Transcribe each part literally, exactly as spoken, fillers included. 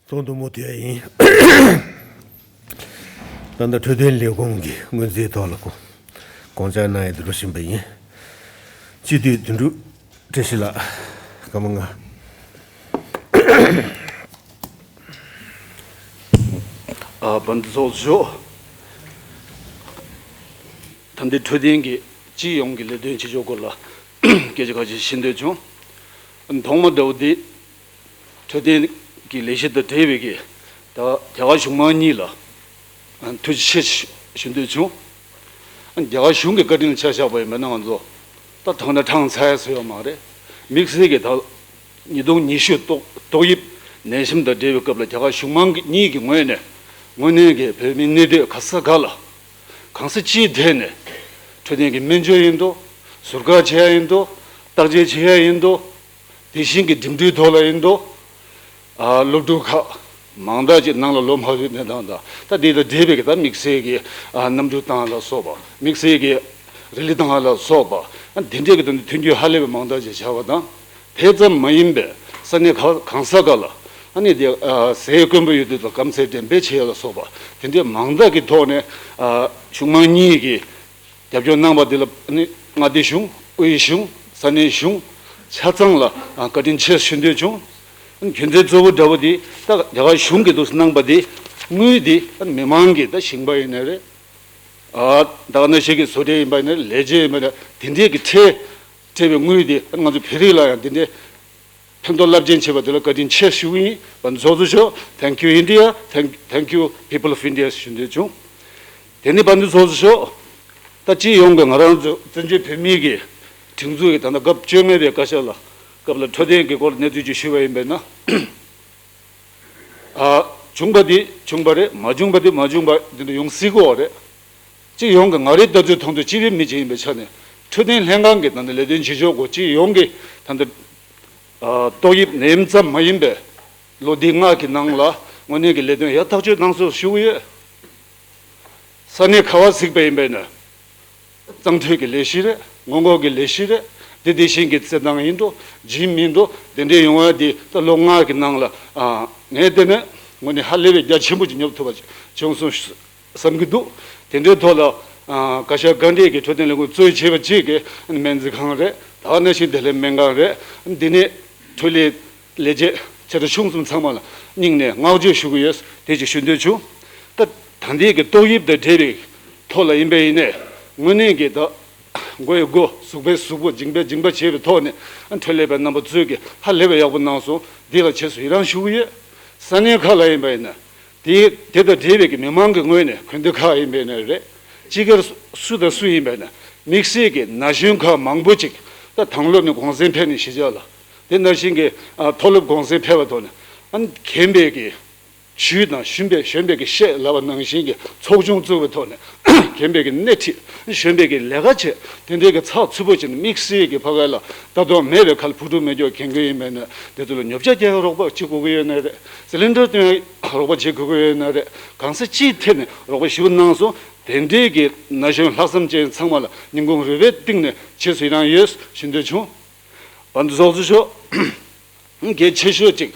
ཚོགས་འདུ་མུ་མཐུད་ཡིན། ད་ལྟ་འཕྲོད་བསྟེན་ལས་ཁུངས་ཀྱི་སྔོན་རྩིས་ཐོག་ལ་དགོངས་འཆར་གནང་ཡས་འདུག་བཞིན་པ་ཡིན། སྤྱི་འཐུས་དོན་གྲུབ་བཀྲ་ཤིས་ལགས། སྐར་མ་ལྔ། ཨ། བན་དེ་ཚོགས་གཙོ་མཆོག་ད་ལྟའི་འཕྲོད་བསྟེན་གྱི་སྤྱི་ཡོངས་ཀྱི་ལས་དོན་བྱེད་ཕྱོགས་སྐོར་ལ་སྐད་ཆ་ཁ་ཤས་བཤད་འདོད་བྱུང་། ཐོག་མ་འདྲ་བོ་འདི། འཕྲོད་བསྟེན་གྱི་ལས་གཞི་དང་འབྲེལ་བའི་གི་ད་རྒྱ་གར་གཞུང་མང་གཉིས་ལ་ཐུགས་རྗེ་ཆེ་ཞུ་འདོད་བྱུང་། རྒྱ་གར་གཞུང་གི་བཀའ་དྲིན་ལ་ཆ་བཞག་པ་ཡིན་པ་ན་ང་ཚོ་ད་ཐོག་ན་ཁྲང་ཚ་ཡ་བཟོ་ཡོད་མ་རེད། དམིགས་བསལ་གྱི་ད་ཉིས་སྟོང་ཉི་ཤུ་ཏོག་ཏོག་དབྱིབས་ནད་ཞིབ་དང་འབྲེལ་བའི་སྐབས་ལ་རྒྱ་གར་གཞུང་མང་གཉིས་ཀྱི་ངོས་ནས་དངོས་གནས་ཀྱི་བོད་མི་གནས་སྡོད་ག་ས་ག་ལ་གང་ས་ཅིའི་ཐད་ནས་འཕྲོད་བསྟེན་གྱི་སྨན་བཅོས་ཡིན་འདུག་ཟུར་བཀག་བྱེད་ཡ་ཡིན་འདུག་བརྟག་དཔྱད་བྱེད་ཡ་ཡིན་འདུག་དེ་བཞིན་གྱི་འགྲིམ་འགྲུལ་ཐོག་ལ་ཡིན་འདུག་ཨ། སློབ་ཕྲུག་ཁག་མང་དག་ཅིག་ནང་ལ་ལོ་མ་ཕེབས་གནས་སྟངས་དང་། ད་དེ་དང་འབྲེལ་བའི་གི་ད་དམིགས་བསལ་གྱི་ཨ། གནམ་གྲུ་བཏང་ལ་སོགས་པ། དམིགས་བསལ་གྱི་རི་ལི་བཏང་ལ་སོགས་པ། ཨ། དེ་འདྲའི་གི་དོན་དུ་མཐུན་འགྱུར་ཧ་ལས་པའི་མང་དག་ཅིག་བྱ་བ་དང་། དེ་ཙམ་མ་ཡིན་པའི་ས་གནས་ག་གང་ས་ག་ལ་ཨ་ནི་དེ་ཨ། ཟས་དཀོན་པོ་ཡོད་དུས་ལ་སྐམ་ཟས་འགྲེམས་སྤེལ་བྱེད་ཡ་ལ་སོགས་པ། དེ་འདྲའི་མང་དག་གི་ཐོག་ནས་ཨ། གཞུང་མང་གཉིས་ཀྱིས་རྒྱབ་སྐྱོར་གནང་བ་དེ་ལ་ནི་མངའ་སྡེ་གཞུང་། དབུས་གཞུང་། ས་གནས་གཞུང་ཆ་ཚང་ལ་བཀའ་དྲིན་ཆེ་ཞུ་འདོད་བྱུང་། རྒྱུ་མཚན་གཙོ་བོ་འདྲ་བོ་དེ་ད་རྒྱ་གར་གཞུང་གིས་འདུག་གནང་པ་དེ་དངུལ་དེ་མི་མང་གི་ད་ཞིང་པ་ཡིན་ན་རེད། ད་ག་ནང་བཞིན་གྱི་བཟོ་གྲྭ་ཡིན་པ་ཡིན་ན་རེད། ལས་བྱེད་ཡིན་པ་ཡིན་ན་རེད། དེ་འདྲས་ཀྱི་ཁྲལ་སྤྲད་པའི་དངུལ་དེ་ང་ཚོ་བོད་རིགས་ལ་ཡང་དེ་འདྲས་ཕན་ཐོགས་རླབས་ཆེན་བྱས་པ་དེ་ལ་བཀའ་དྲིན་ཆེ་ཞུ་གི་ཡིན། བན་དེ་ཚོགས་གཙོ་མཆོག Thank you India. Thank, thank you people of India ཞུ་འདོད་བྱུང་། དེ་ནི་བན་དེ་ཚོགས་གཙོ་མཆོག་ད་སྤྱི་ཡོངས་ཀྱི་ང་རང་ཚོ་བཙན་བྱོལ་བོད་མིའི་གི་སྒྲིག་འཛུགས་ཀྱི་ད་ལྟ་སྐབས་བཅོ་ལྔ་པའི་བཀའ་ཤག་ལ་སྐབས་ལ་འཕྲོད་བསྟེན་གྱི་སྐོར་གནས་ཚུལ་ཅིག་ཞུས་པ་ཡིན་པས་ན། ཨ། བྱུང་པ་དེ་བྱུང་པ་རེད། མ་བྱུང་པ་དེ་མ་བྱུང་པ་དེ་འདྲ་ཡོང་སྲིད་ཀྱི་ཡོད་རེད། སྤྱི་ཡོངས་ཀྱི་ང་རའི་ལྟ་ཚུལ་མཐོང་ཚུལ་སྤྱི་པའི་མི་ཅིག་ཡིན་པའི་ཆ་ནས་འཕྲོད་བསྟེན་ལྷན་ཁང་གི་ད་ལྟ་ལས་དོན་བྱེད་ཕྱོགས་སྐོར་སྤྱི་ཡོངས་ཀྱི་ད་ལྟ་ཨ། ཏོག་དབྱིབས་ནད་ཡམས་ཙམ་མ་ཡིན་པའི་ལོ་འདི་ལྔ་གི་ནང་ལ་དངོས་གནས་ཀྱི་ལས་དོན་ཡག་ཐག་ཆོད་གནང་སོང་ཞུ་གི་ཡོད། ས་གནས་ག་བ་གཟིགས་པ་ཡིན་པས་ན། གཙང་འཕྲོད་ཀྱི་ལས་གཞི་རེད། སྔོན་འགོག་གི་ལས་གཞི་རེད། དེ་དེ་བཞིན་གྱི་རྩེད་ཐང་ཡིན་འགྲོ། འཇིམ་ཡིན་འགྲོ། དེ་འདྲའི་ཡོང་བ་དེ་ད་ལོ་ལྔ་གི་ནང་ལ་ཨ། ངས་བལྟས་ན་དངོས་གནས་ཧ་ལས་པའི་རྒྱ་ཆེན་པོ་ཅིག་ཉོབ་ཐུབ་པ་བྱུང་སོང་བསམ་གྱི་འདུག་དེ་འདྲའི་ཐོག་ལ་ཨ། བཀའ་ཤག་བཀའ་འདྲི་གི་འཕྲོད་བསྟེན་ལས་ཁུངས་གཙོས་བྱས་པ་གཅིག་གི་སྨན་རྩིས་ཁང་རེད། ད་ག་ནང་བཞིན་བདེ་ལེགས་སྨན་ཁང་རེད། འདི་ནས་འཕྲོད་ལས་ལས་བྱེད་ཆེ་ཕྲ་ཆུང་གསུམ་ཚང་མ་ལ་སྙིང་ནས་བསྔགས་བརྗོད་ཞུ་གི་ཡོད། དེ་ཅིག་ཞུ་འདོད་བྱུང་། ད་ད་ལྟའི་གི་ཏོག་དབྱིབས་དང་འབྲེལ་བའི་ཐོག་ལ་ཡིན་པ་ཡིན་ནའི་དངོས་གནས་ཀྱི་ད་མགོ་ཡི་མགོ། གཟུགས་པོའི་གཟུགས་པོ། མཇིང་པའི་མཇིང་པ་བྱས་པའི་ཐོག་ནས་འཕྲོད་ལས་པའི་རྣམ་པ་ཚོས་ཀྱི་ཧ་ལས་པའི་ཡག་པོ་གནང་སོང་། འདི་ལ་རྗེས་སུ་ཡི་རང་ཞུ་གི་ཡོད། ས་གནས་ཁག་ལ་ཡིན་པ་ཡིན་ན། དེ་དེ་དང་འབྲེལ་བའི་གི་མི་མང་གི་ངོས་ནས་དགོན་སྡེ་ཁག་ཡིན་པ་ཡིན་ན་རེད། སྤྱི་སྒེར་སུ་དང་སུ་ཡིན་པ་ཡིན་ན། དམིགས་བསལ་གྱི་ན་གཞོན་ཁག་མང་པོ་ཅིག་ད་དྭང་སློབ་ནས་གུང་སེང་ཕེབས་ནས་གཞིས་ཆགས་ལ། དེ་ནང་བཞིན་གྱི་ཨ། མཐོ་སློབ་གུང་སེང་ཕེབས་པ་ཐོག་ནས་ཨ། མཁན་པའི་གི་ཇུས་དང་གཞོན་པའི་གཞོན་པའི་གི་བཤད་ལབ་པ་ནང་བཞིན་གྱི་ཚོགས་ཆུང་བཙུགས་པའི་ཐོག་ནས་མཁན་པའི་གི་སྣེ་ཁྲིད། གཞོན་པའི་གི་ལས་ཀ་བྱེད། དེ་འདྲའི་གི་ཚགས་ཚུད་པོ་བྱས་ནས་དམིགས་བསལ་གྱི་ཕ་གི་ལ་ལྟ་རྟོག་མེད་པའི་ཁར་ཕུ་དཀྲུག་མེ་སྒྱོགས་འཁྱེར་མཁན་ཡིན་པ་ཡིན་ན་དེ་ཚོ་ལ་ཉོ་ཆ་རྒྱག་ཡ་རོགས་པ་བྱེད་དགོས་ཀྱི་ཡོད་ན་རེད། སི་ལིན་ཌར་སྟོན་ཡ་རོགས་པ་བྱེད་དགོས་ཀྱི་ཡོད་ན་རེད། གང་ས་ཅིའི་ཐད་ནས་རོགས་པ་ཞེ་པོ་གནང་སོང་། དེ་འདྲའི་གི་ན་གཞོན་ལྷག་བསམ་ཅན་ཚང་མ་ལ་སྙིང་ཁུང་རུས་པའི་གཏིང་ནས་རྗེས་སུ་ཡི་རང་ཡོད་ཞུ་འདོད་བྱུང་། བན་དེ་ཚོགས་གཙོ་མཆོག་གལ་ཆེ་ཤོས་གཅིག་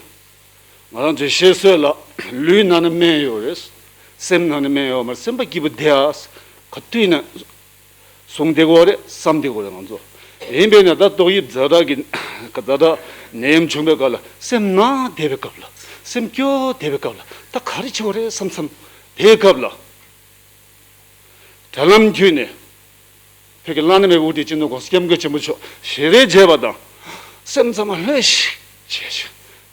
ང་རང་ཚོའི་བཤད་སྲོལ་ལ་ལུས་ནང་ན་སྨན་ཡོད་རེད། སེམས་ནང་ན་སྨན་ཡོད་མ་རེད། སེམས་པ་སྐྱིད་པོ་བསྡད་ཨ། ག་དུས་ན་བཟུང་བསྡད་དགོས་རེད། བསམ་བསྡད་དགོས་རེད་ང་ཚོ། ཡིན་པས་ན་ད་ཏོག་དབྱིབས་ཛ་དྲག་གི་ཛ་དྲག་ནད་ཡམས་བྱུང་བའི་སྐབས་ལ་སེམས་ནང་བསྡད་པའི་སྐབས་ལ། སེམས་སྐྱོ་བསྡད་པའི་སྐབས་ལ་ད་ག་རེ་བྱེད་དགོས་རེད་བསམ་བསམ། དེའི་སྐབས་ལ། དྲ་ལམ་བརྒྱུད་ནས་བོད་ཀྱི་བླ་ན་མེད་པའི་དབུ་ཁྲིད་སྤྱི་ནོར་༸གོང་ས་༸སྐྱབས་མགོན་ཆེན་པོ་མཆོག་ཞལ་རས་མཇལ་བ་དང་ སེམས་ཚང་མ་ལྷོད་ཤིག་བྱས་ཤིག་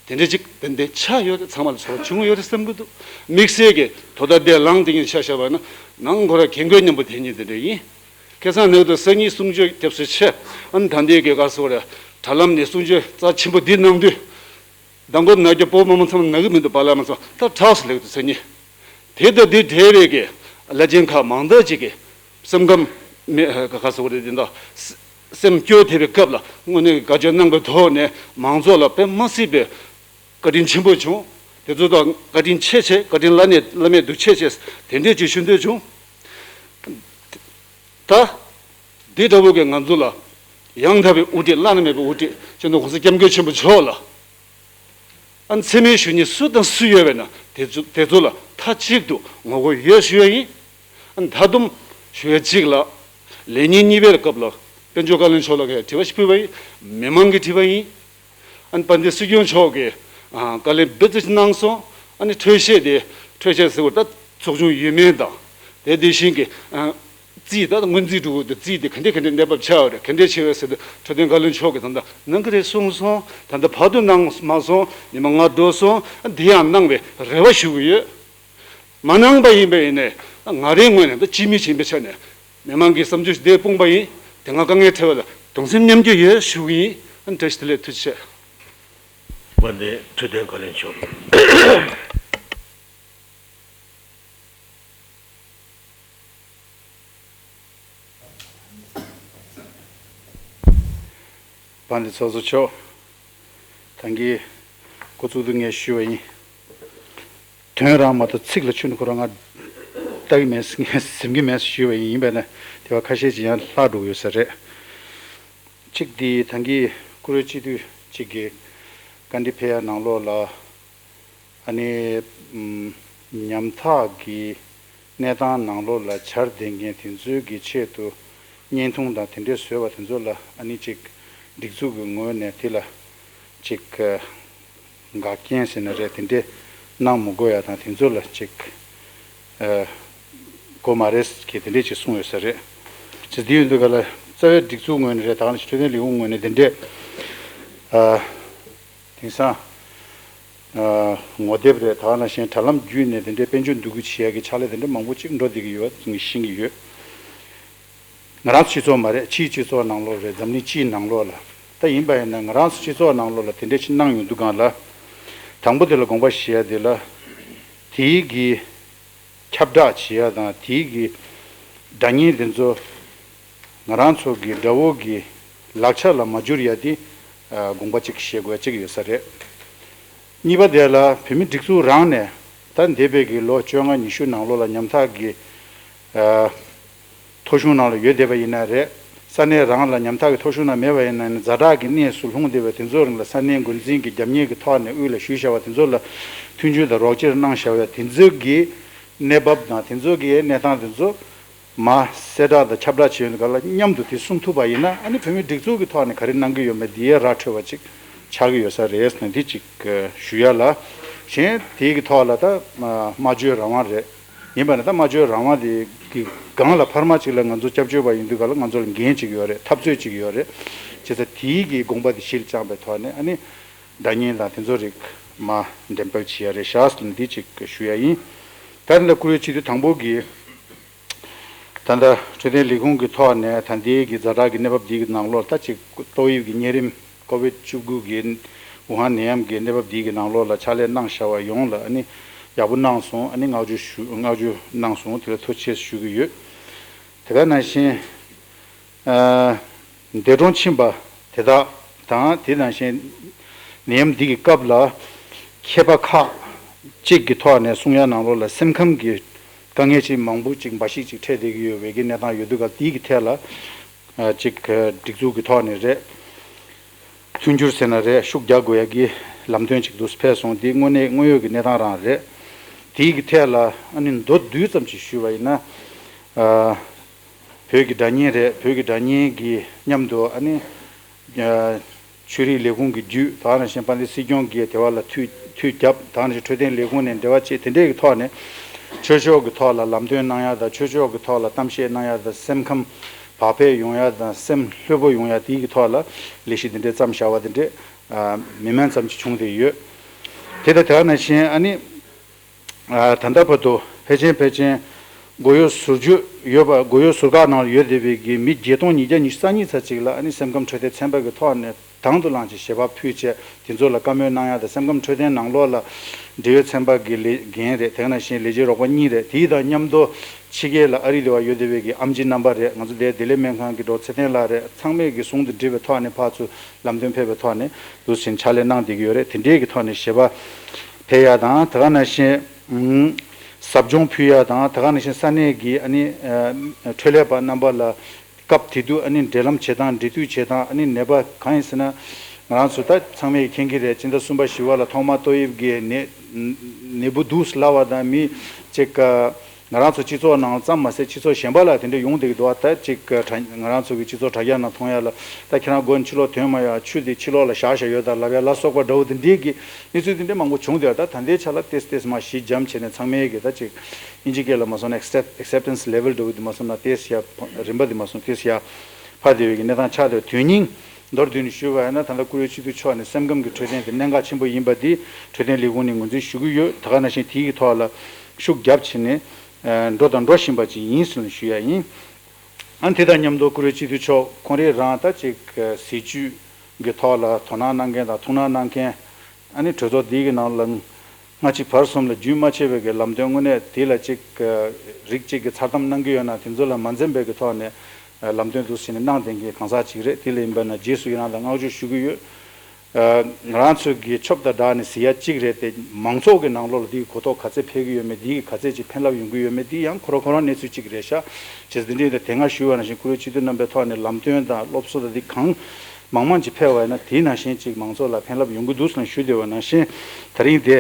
དེ་འདྲ་ཅིག་ཏན་ཏན་ཆགས་ཡོད་རེད། ཚང་མ་ལ་ཚོར་བ་བྱུང་ཡོད་རེད་བསམ་གྱི་འདུག་དམིགས་བསལ་གྱི་དོ་ཟླ་འདས་ལངས་དེ་ཉིད་ཆ་བཞག་པ་ན་ནང་ཁོ་ར་རྒན་རྒོན་མཉམ་པོ་དེ་ཉིད་དེ་འདྲ་ཡིན། ཁ་སང་ནང་དུ་སང་ཉིན་གསུང་ཆོས་སྐྱབས་སུ་མཆི། ཨ་ནི་ད་ལྟའི་གི་ག་སོ་རེད། དྲ་ལམ་ནས་གསུང་ཆོས་རྩ་ཆེན་པོ་འདི་གནང་དུས། མདང་དགོང་ན་རྒྱ་བོད་མི་མང་ཚང་མ་ན་གི་མི་འདུག་བ་ལ་མ་ཚང་ད་དྲག་སུ་ལེགས་འདུག་ཟེར་ཉིན། དེ་ལྟ་འདི་འབྲེལ་བའི་གི་བླ་ཆེན་ཁག་མང་དག་ཅིག་གི་སེམས་ཁམས་མེ་ག་ག་ཟེར་བ་རེད་འདི་འདྲ་སེམས་སྐྱོ་ཐེབས་པའི་སྐབས་ལ་དངོས་གནས་ཀྱི་དགའ་སྐྱོ་གནང་པའི་ཐོག་ནས་མང་ཚོགས་ལ་དཔེ་མ་སྲིད་པའི་བཀའ་དྲིན་ཆེན་པོ་བྱུང་། དེ་ཚོ་དང་བཀའ་དྲིན་ཆེ་ཆེ་བཀའ་དྲིན་བླ་ནས་བླ་མེད་དུ་ཆེ་ཆེ་དེ་འདྲས་ཅིག་ཞུ་འདོད་བྱུང་། ད། འདི་འདྲ་བོ་གི་ང་ཚོ་ལ་ཡང་དག་པའི་དབུ་ཁྲིད་བླ་ན་མེད་པའི་དབུ་ཁྲིད་སྤྱི་ནོར་༸གོང་ས་༸སྐྱབས་མགོན་ཆེན་པོ་མཆོག་ལ། ཨ་མཚན་སྨད་ཞུ་མཁན་སུ་དང་སུ་ཡོད་པས་ན་དེ་ཚོ་དེ་ཚོ་ལ་མཐའ་གཅིག་ཏུ་ངོ་རྒོལ་ཡོད་ཞུ་ཡ་ཡིན། ཨ་མཐའ་སྡོམ་ཞུ་ཡ་གཅིག་ལ། ལས་ཉིན་གཉིས་པའི་སྐབས་ལ་དཔལ་འབྱོར་བཀའ་བློན་མཆོག་ལ་ག་དྲི་བ་ཞིག་ཕུལ་བ་ཡིན། མི་མང་གིས་དྲི་བ་ཡིན། ཨ་ནི་དཔལ་ལྡན་སྲིད་སྐྱོང་མཆོག་གིས་ཨ་བཀའ་ལན་སྦེ་ཙི་གནང་སོང་། ཨ་ནི་འཕྲོས་བཤད་དེ་འཕྲོས་བཤད་ཟེར་བ་ད་ཚོགས་ཆུང་ཡོད་མེད་དང་། དེ་དེ་བཞིན་གྱི་ཨ་རྩིས་ད་སྔོན་རྩིས་འགྲོ་དགོས་འདུག་རྩིས་དེ་ག་འདྲས་ག་འདྲས་གནས་བབ་ཆགས་ཡོད་རེད། ག་འདྲས་བྱས་ཡོད་ཟེར་དུས་འཕྲོད་བསྟེན་བཀའ་བློན་མཆོག་གིས་ད་ལྟ་གནང་གི་རེད་གསུངས་སོང་། ད་ལྟ་བར་དུ་གནང་མ་སོང་། ཉི་མ་ལྔ་འགྲོ་སོང་། ཨ་དེ་ཡང་གནང་བའི་རེ་བ་ཞུ་གི་ཡོད། མ་གནང་པ་ཡིན་པ་ཡིན་ནའི་ང་རའི་ངོས་ནས་ད་སྤྱི་མི་ཡིན་པའི་ཆ་ནས་མི་མང་གི་བསམ་ཚུལ་དེ་སྤུངས་པ་ཡིན། དེ་སྔ་དཀའ་ངལ་འཕྲད་པ་ལ་གདུང་སེམས་མཉམ་སྐྱེད་ཡོད་ཞུ་གི་ཡིན། ཨ་ནི་བཀྲ་ཤིས་བདེ་ལེགས། ཐུགས་རྗེ་ཆེ། དཔལ་ལྡན་འཕྲོད་བསྟེན་བཀའ་བློན་མཆོག་དཔལ་ལྡན་ཚོགས་གཙོ་མཆོག་ད་གིན་འགོ་བཙུགས་དུས་ངས་ཞུས་པ་ཡིན། དོན་རང་མ་གཏོགས་ཚིག་ལ་ཆུ་ནི་ཁོ་རང་ང་ལྟ་གི་མེད་ངས་ཟིན་གི་མེད་ཞུས་པ་ཡིན། ཡིན་པས་ན་དེ་བ་ཁ་ཤས་ཅིག་ཡང་ལྷག་འགྲོ་གི་ཡོད་ས་རེད། གཅིག་དེ་ད་གིན་བཀུར་འོས་སྤྱི་འཐུས་གཅིག་གིས་བཀའ་འདྲི་ཕེབས་ཡ་ནང་ལོགས་ལ། ཨ་ནི། ཨམ། ཉམ་ཐག་གི་གནས་སྟངས་ནང་ལོགས་ལ་བྱར་ལྡན་མཁན་དེ་ཚོའི་གི་ཆེད་དུ་བརྙན་ཐུང་དང་དེ་འདྲས་བཟོས་པ་དེ་ཚོ་ལ་ཨ་ནི་གཅིག་སྒྲིག་འཛུགས་ཀྱི་ངོས་ནས་དེ་ལ་གཅིག་འགག་རྐྱེན་ཟེར་ན་རེད། དེ་འདྲས་གནང་མི་དགོས་ཡ་དང་དེ་ཚོ་ལ་གཅིག་ཨ། དགོས་མ་རེད་ཀྱི་དེ་འདྲས་ཅིག་གསུངས་ཡོད་ས་རེད། ཅེས་འདི་ཡོད་འདུག་ག་ལ་རྩ་བའི་སྒྲིག་འཛུགས་ངོས་ནས་རེད། ད་ག་ནང་བཞིན་འཕྲོད་བསྟེན་ལས་ཁུངས་ངོས་ནས་དེ་འདྲས་ཨ། དེང་སང་ཨ། ངོ་དེབ་རེད། ད་ག་ནང་བཞིན་དྲ་ལམ་བརྒྱུད་ནས་དེ་འདྲའི་དཔལ་འབྱོར་འདུ་འགོད་བྱེད་ཡག་གི་ཕྱག་ལས་དེ་འདྲ་མང་པོ་ཅིག་འགྲོ་བསྡད་ཀྱི་ཡོད་པ་ངས་ཤེས་ཀྱི་ཡོད། ང་རང་ཚོ་སྤྱི་ཚོགས་མ་རེད། ཕྱིའི་སྤྱི་ཚོགས་ནང་ལོགས་རེད། འཛམ་གླིང་སྤྱིའི་ནང་ལོགས་ལ་ད་ཡིན་པ་ཡིན་ན་ང་རང་ཚོ་སྤྱི་ཚོགས་ནང་ལོགས་ལ་དེ་འདྲ་ཅིག་གནང་ཡོང་དུས་སྒང་ལ། དང་པོ་དེ་ལ་དགོངས་པ་བཞེས་ཡ་དེ་ལ། དེའི་གི་ཁྱབ་བསྒྲགས་བྱེད་ཡ་དང་དེའི་གི་སྒྲ་བརྙན་དེ་ཚོ་ང་རང་ཚོ་གི་དགྲ་བོ་གི་ལག་ཆ་ལ་མ་འགྱུར་ཡ་དེ་དགོངས་པ་གཅིག་བཞེས་དགོས་ཡ་གཅིག་ཡོད་ས་རེད། གཉིས་པ་དེ་ལ་བོད་མི་སྒྲིག་འཛུགས་རང་ནས་ད་འདས་པའི་གི་ལོ་བཅོ་ལྔ་ཉི་ཤུ་ནང་ལོགས་ལ་ཉམ་ཐག་གི་ཐོ་གཞུང་ནང་ལ་ཡོད་བསྡད་པ་ཡིན་ན་རེད། ས་གནས་རང་ལ་ཉམ་ཐག་གི་ཐོ་གཞུང་ནང་མེད་པ་ཡིན་ན་ནི་ཛ་དྲག་གི་གནས་སུ་ལྷུང་བསྡད་པའི་དེ་ཚོ་རིང་ལ་ས་གནས་འགོ་འཛིན་གྱི་རྒྱབ་གཉེར་གྱི་ཐོག་ནས་དབུས་ལ་ཞུས་བཞག་པ་དེ་ཚོ་ལ་མཐུན་འགྱུར་དང་རོགས་སྐྱོར་གནང་བཞག་པའི་དེ་ཚོ་གི་གནས་བབ་དང་དེ་ཚོ་གི་གནས་སྟངས་དེ་ཚོ་མ་གསལ་བསྒྲགས་དང་ཁྱབ་བསྒྲགས་བྱེད་ཡོང་དུས་ག་ལ་མཉམ་དུ་དེ་གསུང་ཐུབ་པ་ཡིན་ན་ཨ་ནི་བོད་མི་སྒྲིག་འཛུགས་ཀྱི་ཐོག་ནས་ག་རེ་གནང་གི་ཡོད་མེད་དེ་ཡས་ར་འཕྲོད་པ་ཅིག་ཆགས་ཀྱི་ཡོད་ས་རེད་ཟེར་ནས་འདི་ཅིག་ཞུ་ཡ་ལ། གཞན་དེའི་གི་ཐོག་ལ་ད་སྨྲ་བརྗོད་རང་དབང་རེད། ཡིན་པ་ན་ད་སྨྲ་བརྗོད་རང་དབང་དེ་གི་སྒང་ལ་འཕར་མ་ཅིག་ལ་ང་ཚོ་སྐྱབས་བཅོལ་བ་ཡིན་དུས་ག་ལ་ང་ཚོ་ལ་འགན་ཅིག་ཡོད་རེད། འཐབ་རྩོད་ཅིག་ཡོད་རེད། བྱས་ཙང་དེའི་གི་དགོངས་པ་དེ་གཞིར་བཅངས་པའི་ཐོག་ནས་ཨ་ནི་སྒྲ་བརྙན་དང་དེ་ཚོ་རིགས་མ་འགྲེམས་སྤེལ་བྱེད་ཡ་རེད་ཤག་ཟེར་ནས་འདི་ཅིག་ཞུ་ཡ་ཡིན། ད་ལྟ་བཀུར་འོས་སྤྱི་འཐུས་དང་པོ་གི་ད་ལྟ་འཕྲོད་བསྟེན་ལས་ཁུངས་ཀྱི་ཐོག་ནས་ད་ལྟའི་གི་ཛ་དྲག་གི་གནས་བབ་འདི་གི་ནང་ལོགས་ད་ཅིག་ཏོག་དབྱིབས་ཀྱི་གཉན་རིམས་ཀོ་བིད་བཅུ་དགུ་གི་ཝུ་ཧན་ནད་ཡམས་ཀྱི་གནས་བབ་འདི་གི་ནང་ལོགས་ལ་ཕྱག་ལས་གནང་བཞག་པ་ཡོངས་ལ་ཨ་ནི་ཡག་པོ་གནང་སོང་། ཨ་ནི་བསྔགས་བརྗོད་ཞུ་བསྔགས་བརྗོད་གནང་སོང་། དེ་ལ་ཐུགས་རྗེ་ཆེ་ཞུ་གི་ཡོད། དེ་ག་ནང་བཞིན་ཨ། འདས་གྲོངས་ཕྱིན་པ་དེ་དག་དང་དེ་ནང་བཞིན་ནད་ཡམས་འདི་གི་སྐབས་ལ་མཁས་པ་ཁག་ཅིག་གི་ཐོག་ནས་གསུང་ཡ་ནང་ལོགས་ལ་སེམས་ཁམས་ཀྱི་དཀའ་ངལ་ཅིག་མང་པོ་ཅིག་འབའ་ཞིག་ཅིག་འཕྲད་བསྡད་ཀྱི་ཡོད་པའི་གི་གནས་སྟངས་ཡོད་དུས་ག་དེའི་གི་ཐད་ལ་ཅིག་སྒྲིག་འཛུགས་ཀྱི་ཐོག་ནས་རེད། མཐུན་འགྱུར་ཟེར་ན་རེད། ཤུགས་རྒྱག་དགོས་ཡ་གི་ལམ་སྟོན་ཅིག་འདུག་ཕེབས་སོང་། འདི་དངོས་གནས་དངོས་ཡོད་ཀྱི་གནས་སྟངས་རང་རེད། དེའི་གི་ཐད་ལ་ཨ་ནི་མདོར་བསྡུས་ཙམ་ཅིག་ཞུས་པ་ཡིན་ན། བོད་ཀྱི་སྒྲ་བརྙན་རེད། བོད་ཀྱི་སྒྲ་བརྙན་གྱི་མཉམ་དུ་ཨ་ནི། ཆོས་རིག་ལས་ཁུངས་ཀྱི་བརྒྱུད་ད་ག་ནང་བཞིན་དཔལ་ལྡན་སྲིད་སྐྱོང་གིས་དེ་བ་ལ་མཐུད་མཐུད་རྒྱབ་ད་ག་ནང་བཞིན་འཕྲོད་བསྟེན་ལས་ཁུངས་ནས་འབྲེལ་བ་བྱེད་དེ་འདྲས་ཀྱི་ཐོག་ནས་ཆོས་ཕྱོགས་ཀྱི་ཐོག་ལ་ལམ་སྟོན་གནང་ཡ་དང་ཆོས་ཕྱོགས་ཀྱི་ཐོག་ལ་གཏམ་བཤད་གནང་ཡ་དང་སེམས་ཁམས་ བག་ཕེབས་ཡོང་ཡ་དང་སེམས་ལྷོད་པོ་ཡོང་ཡ་དེའི་གི་ཐོག་ལ་ལས་གཞི་དེ་འདྲའི་བརྩམས་བཞག་པ་དེ་འདྲས་མི་མང་ཙམ་ཅིག་བྱུང་བསྡད་ཡོད། དེ་དང་དེ་ག་ནང་བཞིན་ཨ་ནི། ད་ལྟ་བར་དུ་ཕལ་ཆེར་ཕལ་ཆེར་སྒོར་ཡོད་ཟུར་རྒྱུ་ཡོད་པ། སྒོར་ཡོད་ཟུར་བཀག་ནང་ཡོད་བསྡད་པའི་གི་མི་བརྒྱད་སྟོང་ཉིས་བརྒྱ་ཉི་ཤུ་རྩ་གཉིས་ཙམ་ཅིག་ལ་ཨ་ནི་སེམས་ཁམས་འཕྲོད་བསྟེན་ཚན་པ་གི་ཐོག་ནས་དང་དུ་བླངས་ཀྱི་ཞལ་པར་ཕུལ་བྱས་དེ་ཚོ་ལ་བཀའ་མོལ་གནང་ཡ་དང་། སེམས་ཁམས་འཕྲོད་བསྟེན་ནང་ལོགས་ལ་འབྲེལ་ཡོད་ཚན་པ་གི་ལས་འགན་རེད། དེ་ག་ནང་བཞིན་ལས་བྱེད་རོགས་པ་གཉིས་རེད། དེའི་དང་མཉམ་དུ་ཕྱི་རྒྱལ་ལ་ཨ་རི་ལ་བ་ཡོད་བསྡད་པའི་གི་ཨམ་ཆི་རྣམ་པ་རེད། ང་ཚོ་དེ་བདེ་ལེགས་སྨན་ཁང་གི་ཌོག་ཊར་ཚེ་བརྟན་ལགས་རེད། ཚང་མས་གི་ཟུང་དུ་འབྲེལ་བའི་ཐོག་ནས་ཕར་ཚུར་ལམ་སྟོན་ཕེབས་པའི་ཐོག་ནས་འདུག་སེ་ཕྱག་ལས་གནང་བསྡད་ཀྱི་ཡོད་རེད། དེ་འདྲའི་གི་ཐོག་ནས་ཞལ་པར་ཕེབས་ཡ་དང་། དེ་ག་ནང་བཞིན་ཨུམ་ཟབ་སྦྱོང་ཕུལ་ཡ་དང་། དེ་ག་ནང་བཞིན་ས་གནས་ཀྱི་ཨ་ནི་ཨ་འཕྲོད་ལས་པ་རྣམ་པ་ལ་སྐབས་དེ་དུས་ཨ་ནི་འབྲེལ་ལམ་བྱེད་སྟངས། འབྲེལ་མཐུད་བྱེད་སྟངས། ཨ་ནི་ནད་པ་གང་ཡིན་ཟེར་ན། ང་རང་ཚོ་ད་ཚང་མས་མཁྱེན་གྱི་རེད། སྤྱི་ཟླ་གསུམ་པ་བཞི་པ་ལ་ཐོག་མར་ཏོག་དབྱིབས་ཀྱི་ནད་ནད་འབུ་འདུག་སླ་བ་དང་མི་ཅིག་ང་རང་ཚོ་སྤྱི་ཚོགས་ནང་ཙམ་མ་ཟད་སྤྱི་ཚོགས་གཞན་པ་ལ་དེ་འདྲ་ཡོང་བསྡད་ཀྱི་འདུག་བ། ད་ཅིག་དྲ་ང་རང་ཚོ་གི་སྤྱི་ཚོགས་དྲ་རྒྱ་ནང་མཐོང་ཡ་ལ། ད་ཁྱེད་རང་སྒོ་ཕྱི་ལོགས་ཐོན་མ་ཡ། ཆུ་དེ་ཕྱི་ལོགས་ལ་བཞག་བཞག་ཡོད་ད་ལབ་ཡ་ལ་སོགས་པ་འདྲ་བོ་དེ་འདྲའི་གི་གནས་ཚུལ་དེ་འདྲ་མང་པོ་བྱུང་བསྡད་ཡོད། ད་ད་ལྟའི་ཆ་ལ་ཏེས་ཏེས་མ་ཞི་འཇམ་བྱས་ནས་ཚང་མས་གི་ད་ཅིག་དབྱིན་ཇི་སྐད་ལ་མ་སོང་ན་ཨེག་སེབ་ཨེག་སེབ་ཊེན་སི་ལེ་ཝལ་འདྲ་བོ་དེ་མ་སོང་ན་ཏེས་ཡ་རིམ་པ་དེ་མ་སོང་ཏེས་ཡ་ཕར་བསྡད་ཡོད་ཀྱི་གནས་སྟངས་ཆགས་བསྡད་ཡོད། དོན་སྙིང་མདོར་བསྡུས་ནས་ཞུས་པ་ཡིན་ན། ད་ལྟ་བཀུར་འོས་སྤྱི་འཐུས་མཆོག་ནས་སེམས་ཁམས་ཀྱི་འཕྲོད་བསྟེན་དེ་གནད་འགག་ཆེན་པོ་ཡིན་པ་འདི་འཕྲོད་བསྟེན་ལས་ཁུངས་ནས་ངོས་འཛིན་ཞུ་གི་ཡོད། ད་ག་ནང་བཞིན་དེའི་གི་ཐོག་ལ་ཤུགས་རྒྱབ་བྱས་ནས་ཨ་འགྲོ་དང་འགྲོ་བཞིན་པ་ཅིག་ཡིན་ཟེར་ནས་ཞུ་ཡ་ཡིན། ཨ་དེ་དང་མཉམ་དུ་བཀུར་འོས་སྤྱི་འཐུས་མཆོག་ཁོང་རང་རང་ད་ཅིག་སྲིད་ཇུས་ཀྱི་ཐོག་ལ་དོ་སྣང་གནང་མཁན་དང་ཐུགས་སྣང་གནང་མཁན། ཨ་ནི་གྲོས་ཚོགས་འདིའི་གི་ནང་ལ་སྔ་ཕྱི་བར་གསུམ་ལ་རྒྱུན་མ་ཆད་པའི་གི་ལམ་སྟོན་དངོས་གནས་དེ་ལ་ཅིག་རིགས་གཅིག་གི་མཚར་གཏམ་གནང་གི་ཡོད་ན་དེ་ཚོ་ལ་མ་འཛེམ་པའི་གི་ཐོག་ནས་ལམ་སྟོན་འདུག་ཟེར་ནས་གནང་བསྡད་མཁན་གང་ཟག་ཅིག་རེད། དེ་ལ་ཡིན་པ་ན་རྗེས་སུ་ཡི་རང་དང་བསྔགས་བརྗོད་ཞུ་གི་ཡོད། ང་རང་ཚོའི་གི་ཆོབ་དང་སྦྲགས་ནས་ཟེར་ཡ་གཅིག་རེད་དེ། མང་ཚོགས་ཀྱི་ནང་ལོགས་ལ་འདིའི་གོ་རྟོགས་ག་ཚད་འཕེལ་གྱི་ཡོད་མེད། འདིའི་གི་ག་ཚད་ཅིག་ཕན་རླབས་ཡོང་གི་ཡོད་མེད། འདི་ཡང་ཁོ་རང་ཁོ་རང་གནས་ཚུལ་གཅིག་རེད་ཤག་བྱས་ཙང་འདི་འདྲའི་དེ་སྔ་ཞུས་པ་ནང་བཞིན་བཀུར་འོས་སྤྱི་འཐུས་རྣམ་པའི་ཐོག་ནས་ལམ་སྟོན་དང་སློབ་གསོ་དང་འདི་གང་མང་མང་ཅིག་ཕེབས་པ་ཡིན་ན་དེའི་ནང་བཞིན་ཅིག་མང་ཚོགས་ལ་ཕན་རླབས་ཡོང་གི་འདུག་ཟེར་ཞུ་བསྡད་པ་ནང་བཞིན། ད་རིང་དེ་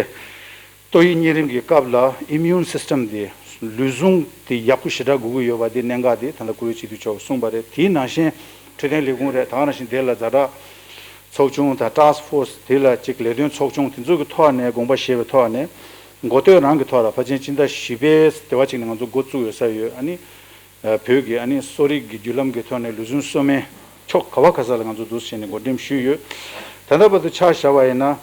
ཏོག་དབྱིབས་གཉན་རིམས་ཀྱི་སྐབས་ལ་ཨི་མིའུན་སིས་ཊམ་དེ་ལུས་ཟུངས་དེ་ཡག་པོ་ཞེ་དྲག་དགོས་ཀྱི་ཡོད་པ་དེ་གནད་འགག་དེ་ད་ལྟ་བཀུར་འོས་སྤྱི་འཐུས་མཆོག་གིས་གསུངས་པ་རེད། དེའི་ནང་བཞིན་འཕྲོད་བསྟེན་ལས་ཁུངས་རེད། ད་ག་ནང་བཞིན་དེ་ལ་ཛ་དྲག་ཚོགས་ཆུང་དང་ཊཱསྐ་ཕོར་སི་དེ་ལ་ཅིག་ལས་དོན་ཚོགས་ཆུང་དེ་ཚོ་གི་ཐོག་ནས་དགོངས་པ་བཞེས་པའི་ཐོག་ནས་འགོ་སྟོད་རང་གི་ཐོག་ལ་ཕལ་ཆེར་སྤྱི་ཟླ་བཞི་པའི་དེ་བ་ཅིག་ནས་ང་ཚོ་འགོ་བཙུགས་ཡོད་ས་ཡོད། ཨ་ནི་བོད་ཀྱི་ཨ་ནི་གསོ་རིག་གི་བརྒྱུད་ལམ་གྱི་ཐོག་ནས་ལུས་ཟུངས་གསོ་སྨན་ཕྱོགས་ག་བ་ག་ས་ལ་ང་ཚོ་འདུག་སེ་བྱས་ནས་འགོ་འགྲེམས་ཞུས་ཡོད། ད་ལྟ་བར་དུ་ཆ་བཞག་པ་ཡིན་ན།